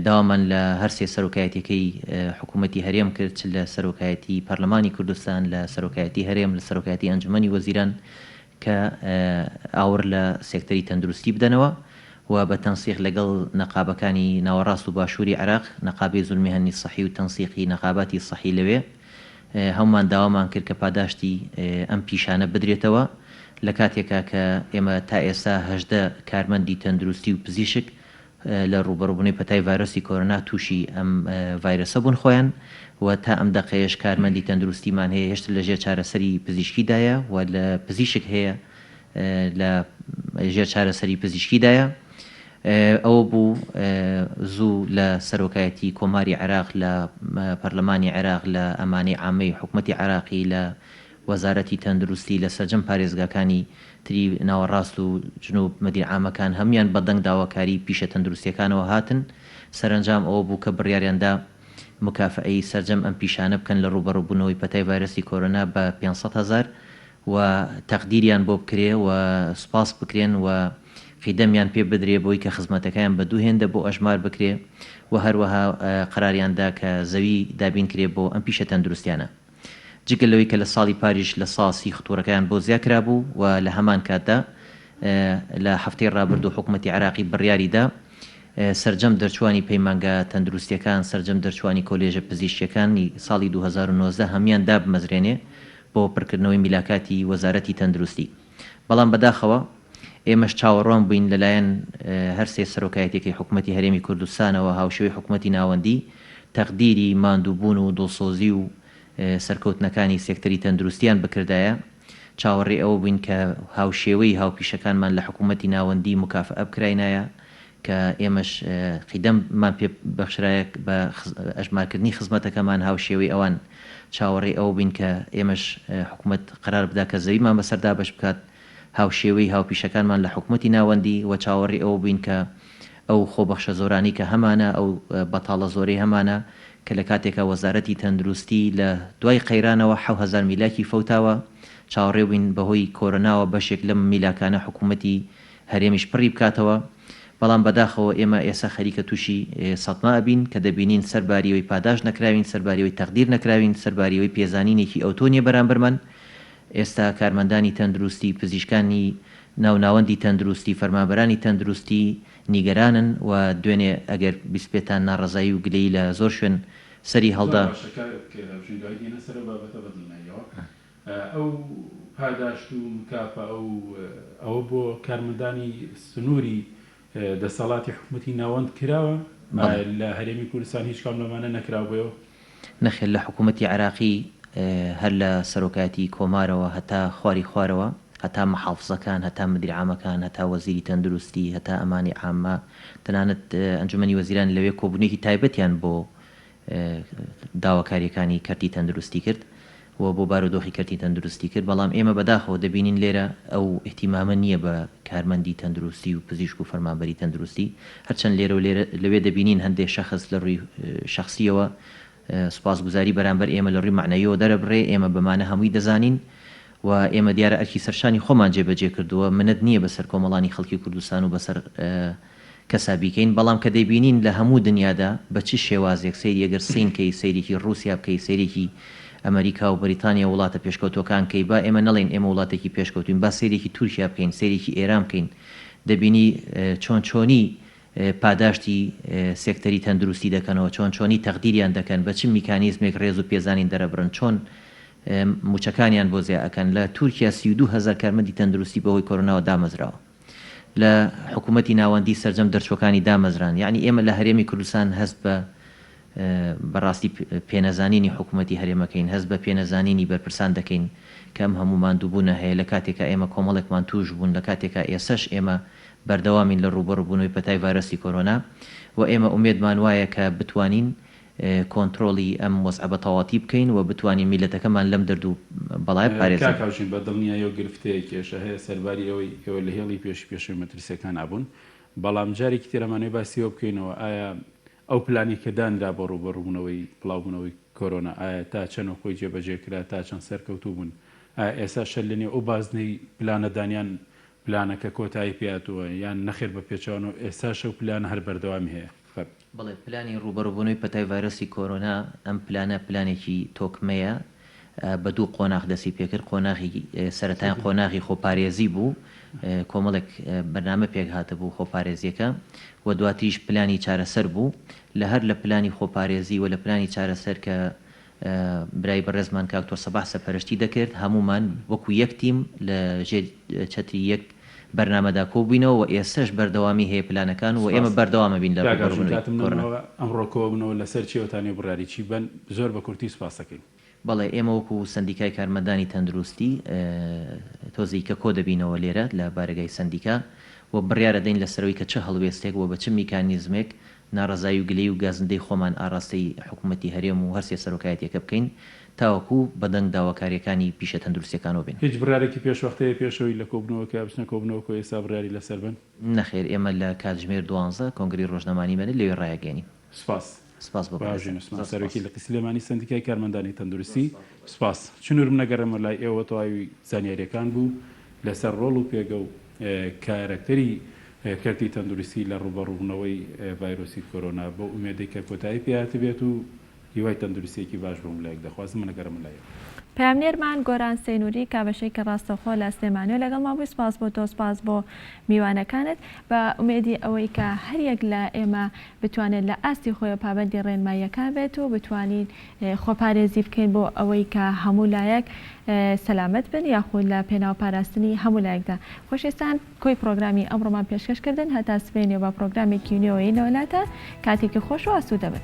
داوامان لە هەر سێ سەرۆکایەتیەکەی حکوومەتی هەرێم کرد، چ لە سەرۆکایەتی پەرلەمانی کوردستان، لە سەرۆکایەتی هەرێم، لە سەرۆکایەتی ئەنجومەنی وەزیران کە ئاوڕ لە سێکتەری تەندروستی بدەنەوە و بە تەنسیق لەگەڵ نەقابەکانی ناوەڕاست و باشووری عێراق، نەقابەی زولمیهەنی سەحی و تەنسیقی نەقاباتی سەحی لەوێ، هەموومان داوامان کرد کە پاداشتی ئەم پیشانە بدرێتەوە، لە کاتێکا کە ئێمە تا ئێستا 18 کارمەندی تەندروستی و پزیشک لە ڕووبەڕووبوونەوەی پەتای ڤایرۆسی کۆرۆنا تووشی ئەم ڤایرەسە بوون خۆیان و تا ئەم دەقەیەش کارمەندی تەندروستیمان هەیە هێشتا لە ژێر چارەسەری پزیشکیدایە و لە پزیشک هەیە لە ژێر چارەسەری پزیشکیدایە. ئەوە بوو زوو لە سەرۆکایەتی کۆماری عێراق، لە پەرلەمانی عێراق، لە ئەمانەی عامەی حکومەتی عێراقی، لە وەزارەتی تەندروستی، لە سەرجەم پارێزگاکانی تری ناوەڕاست و جنوب، مدیر عامەکان هەموویان بە دەنگ داواکاری پیشە تەندروستیەکانەوە هاتن، سەرەنجام ئەوە بوو کە بڕیاریان دا مکافەئەی سەرجەم ئەم پیشانە بکەن لە ڕووبەڕووبوونەوەی پەتای ڤایرەسی کۆرۆنا بە 500 هەزار و تەقدیریان بۆ بکرێ و سوپاس بکرێن و قیدەمیان پێ بدرێ بۆی کە خزمەتەکەیان بە دوو هێندە بۆ ئەژمار بکرێ و هەروەها قەراریان دا کە زەوی دابین کرێ بۆ ئەم پیشە تەندروستیانە. جگە لەوەی کە لە ساڵی پاریش لە ساسی ختوڕەکەیان بۆ زیا کرابوو و لە هەمان کاتدا لە هەفتەی ڕابردوو حکومەتی عێراقی بڕیاری دا سەرجەم دەرچووانی پەیمانگا تەندروستیەکان، سەرجەم دەرچووانی کۆلێژە پزیشکیەکانی ساڵی 2019 هەموویان دابمەزرێنێ بۆ پڕکردنەوەی میلاکاتی وەزارەتی تەندروستی. بەڵام بەداخەوە ئێمەش چاوەڕوان بووین لەلایەن هەرسێ سەرۆکایەتیەکەی حکومەتی هەرێمی کوردستانەوە هاوشێوەی حکومەتی ناوەندی تەقدیری ماندووبوون و دڵسۆزی و سەرکەوتنەکانی سێکتەری تەندروستیان بکردایە، چاوەڕێی ئەوە بووین کە هاوشێوەی هاوپیشەکانمان لە حکومەتی ناوەندی موکافەئە بکراینایە کە ئێمەش قیدەم مان پێ بەخشرایە بە ئەژمارکردنی خزمەتەکەمان هاوشێوەی ئەوان چاوەڕێی ئەوە بووین کە ئێمەش حکومەت قەرار بدا کە زەویمان بەسەر دابەش بکات هاوشێوەی هاوپیشەکانمان لە حکومەتی ناوەندی و چاوەڕێی ئەوە بووین کە ئەو خۆبەخشە زۆرانەی کە هەمانە ئەو بەتاڵە زۆرەی هەمانە کە لە کاتێکا وەزارەتی تەندروستی لە دوای قەیرانەوە 7000 میلاکی فەوتاوە چاوەڕێ بووین بەهۆی کۆرۆناوە بەشێک لەم میلاکانە حکومەتی هەرێمیش پڕی بکاتەوە، بەڵام بەداخەوە ئێمە ئێسە خەریکە تووشی سەتمە ئەبین کە دەبینین سەر باریەوەی پاداشت نەکراوین، سەر باریەوەی تەقدیر نەکراوین، سەر باریەوەی پێزانینێکی ئەوتۆ نیە بەرامبەرمان. ئێستا کارمەندانی تەندروستی، پزیشکانی ناو ناوەندی تەندروستی، فەرمانبەرانی تەندروستی نیگەرانن و دوێنێ ئەگەر بیستبێتان ناڕەزایی و گلەیی لە زۆر شوێن سەری زۆر هەڵدا. باشە کاک هەوشین دوایی دێینە سەر ئەو بابەتە بە دڵنیاییەوە. ئەو پاداشت و مکافە ئەو ئەوە بۆ کارمەندانی سنووری دەسەڵاتی حکومەتی ناوەند کراوە؟ بەڵێ. لە هەرێمی کوردستان هیچ کام لەمانە نەکرابوویەوە؟ نەخێر لە حکوومەتی عێراقی هەر لە سەرۆکایەتیی کۆمارەوە هەتا خواری خوارەوە، هەتا محافزەکان، هەتا مدیر عامەکان، هەتا وەزیری تەندروستی، هەتا ئەمانی عامە، تەنانەت ئەنجومەنی وەزیران لەوێ کۆبوونێکی تایبەتیان بۆ داواکارییەکانی کەرتی تەندروستی کرد و بۆ بارودۆخی کەرتی تەندروستی کرد، بەڵام ئێمە بەداخەوە دەبینین لێرە ئەو ئیهتیمامە نییە بە کارمەندی تەندروستی و پزیشک و فەرمانبەری تەندروستی، هەرچەند لێرە و لێرە لەوێ دەبینین هەندێ شەخس لە ڕووی شەخسییەوە سوپاسگوزاری بەرامبەر ئێمە لە ڕووی مەعنەوییەوە دەرەبڕێ، ئێمە بەمانە هەمووی دەزانین و ئێمە دیارە ئەرکی سەرشانی خۆمان جێبەجێ کردووە، منەت نییە بەسەر کۆمەڵانی خەڵکی کوردستان و بەسەر کەسا بیکەین بەڵام کە دەیبینین لە هەموو دنیادا بە چ شێوازێک سەیری ئەگەر سین کەی سەیرێکی ڕوسیا بکەی سەیرێکی ئەمەریکا و بەریتانیا و وڵاتە پێشکەوتوەکان کەی با ئێمە نەڵێین ئێمە وڵاتێکی پێشکەوتوین با سەیرێکی تورکیا بکەین سەیرێکی ئێران بکەین دەبینی چۆن چۆنی پاداشتی سێکتەری تەندروستی دەکەنەوە چۆن چۆنی تەقدیریان دەکەن بە چ میکانیزمێک ڕێز و پێزانین دەرەبڕن چۆن موچەکانیان بۆ زیا ئەکەن لە تورکیا 32 هەزار کارمەندی تەندروستی بەهۆی کۆرۆناوە دامەزراوە. لە حکوومەتی ناوەندی سەرجەم دەرچووەکانی دامەزران. یەعنی ئێمە لە هەرێمی کوردستان هەست بە بەڕاستی پێنەزانینی حکوومەتی هەرێمەکەین، هەست بە پێنەزانینی بەرپرسان دەکەین کە ئەم هەموو ماندووبوونە هەیە لە کاتێکا ئێمە کۆمەڵێکمان تووش بوون، لە کاتێکا ئێسەش ئێمە بەردەوامین لە ڕووبەڕووبوونەوەی پەتای ڤایرۆسی کۆرۆنا و ئێمە ئومێدمان وایە کە بتوانین. کۆنترۆڵی ئەم وەزعە بە تەواوەتی بکەین و بتوانین میللەتەکەمان لەم دەرد و بەڵایە بپارێزین. کاک هاوژین بە دڵنیاییەوە گرفتەیە کێشە هەیە سەرباری ئەوەی ئێوە لە هێڵی پێشی پێشەوەی مەترسیەکانا بوون بەڵام جارێکی تر ئەمانەوێ باسی ئەوە بکەینەوە ئایا ئەو پلانەی کە دانرا بۆ ڕووبەڕووبوونەوەی بڵاوبوونەوەی کۆرۆنا ئایا تا چەند خۆی جێبەجێ کرا تا چەند سەرکەوتوو بوون ئایا ئێستا هەر لەنێو ئەو بازنەی پلانەدان یان پلانەکە کۆتایی پێهاتووە یان نەخێر بە پێچەوانەوە ئێستاش ئەو پلانە هەر بەردەوامی هەیە؟ فەرموو. بەڵێ پلانی ڕووبەڕووبوونەوەی پەتای ڤایرۆسی کۆرۆنا، ئەم پلانە پلانێکی تۆکمەیە، بە دوو قۆناغ دەستی پێکرد، قۆناغی سەرەتایان قۆناغی خۆپارێزی بوو، کۆمەڵێک بەرنامە پێکهاتبوو خۆپارێزیەکە و دواتریش پلانی چارەسەر بوو، لە هەر لە پلانی خۆپارێزی و لە پلانی چارەسەر کە برای بەڕێزمان کاک دکتۆر سەباح سەرپەرشتی دەکرد، هەموومان وەکو یەک تیم لە ژێر چەتری یەک بەرنامەدا کۆبووینەوە و ئێستەش بەردەوامی هەیە پلانەکان و سپاس ئێمە بەردەوامەبین لە کاک ئاژین ڕووبەڕووبوونەوەی کاتم کۆرۆنا. نەماوە ئەمڕۆ کۆبنەوە لەسەر چی ئەوتانەوێ بڕیاری چی بەن زۆر بە کورتی سپاستەکەین. بەڵێ ئێمە وەکو سەندیکای کارمەندانی تەندروستی تۆزێکی کە کۆدەبینەوە لێرە لە بارەگای سەندیکا و بڕیارەدەین لەسەرەوەی کە چ هەڵوێستێک و بە چ میکانیزمێک ناڕەزایی و گلەیی و گازندەی خۆمان ئاڕاستەی حکومەتی هەرێم و هەرسێ سەرۆکایەتیەکە بکەین تاوەکو بەدەنگ داواکاریەکانی پیشە تەندروستیەکانەوە بێن. هیچ بڕیارێکی پێشوەختەیە پێش ئەوەی لە کۆبوونەوەکە بچنە کۆبوونەوەکەوە ئێستا بڕیاری لەسەر بەن؟ نەخێر ئێمە لە کاتژمێر دوانزە کۆنگرەی ڕۆژنامانی مەنە لەوێ ڕایەگەیەنین. سوپاس. سپاس بۆ بەڕێزتان. هاوژین عوسمان زۆر سپاس. سەرۆکی لقی سلێمانی سەندیکای کارمەندانی تەندروستی سوپاس. چنورم نەگەڕێمەوە لای ئێوە تەواوی زانیاریەکان بوو لەسەر ڕۆڵ و پێگە و کارەکتەری کەرتی تەندروستی لە ڕووبەڕووبوونەوەی ڤایرۆسی کۆرۆنا، بەو ئومێدەی کە کۆتایی پێهاتبێت و هیوای تەندروستییەکی باش بۆ هەموو لایەک دەخوازم، من ئەگەڕێمە لای ئێوە. پەیامنێرمان گۆران سەینوری کە بەشێکی ڕاستەوخۆ لە سلێمانیەوە لەگەڵمان بووی سپاس بۆ تۆ سپاس بۆ میوانەکانت بە ئومێدی ئەوەی کە هەریەک لە ئێمە بتوانێت لە ئاستی خۆیەوە پابەندی ڕێنماییەکان بێت و بتوانین خۆپارێزی بکەین بۆ ئەوەی کە هەموو لایەک سەلامەت بن یاخود لە پێناو پاراستنی هەموو لایەکدا. خۆشەویستان کۆی پڕۆگرامی ئەمڕۆمان پێشکەش کردن هەتا سبەینێ بە پڕۆگرامێکی نوێوە یەینەوە لاتان کاتێکی خۆش و ئاسوودە بن.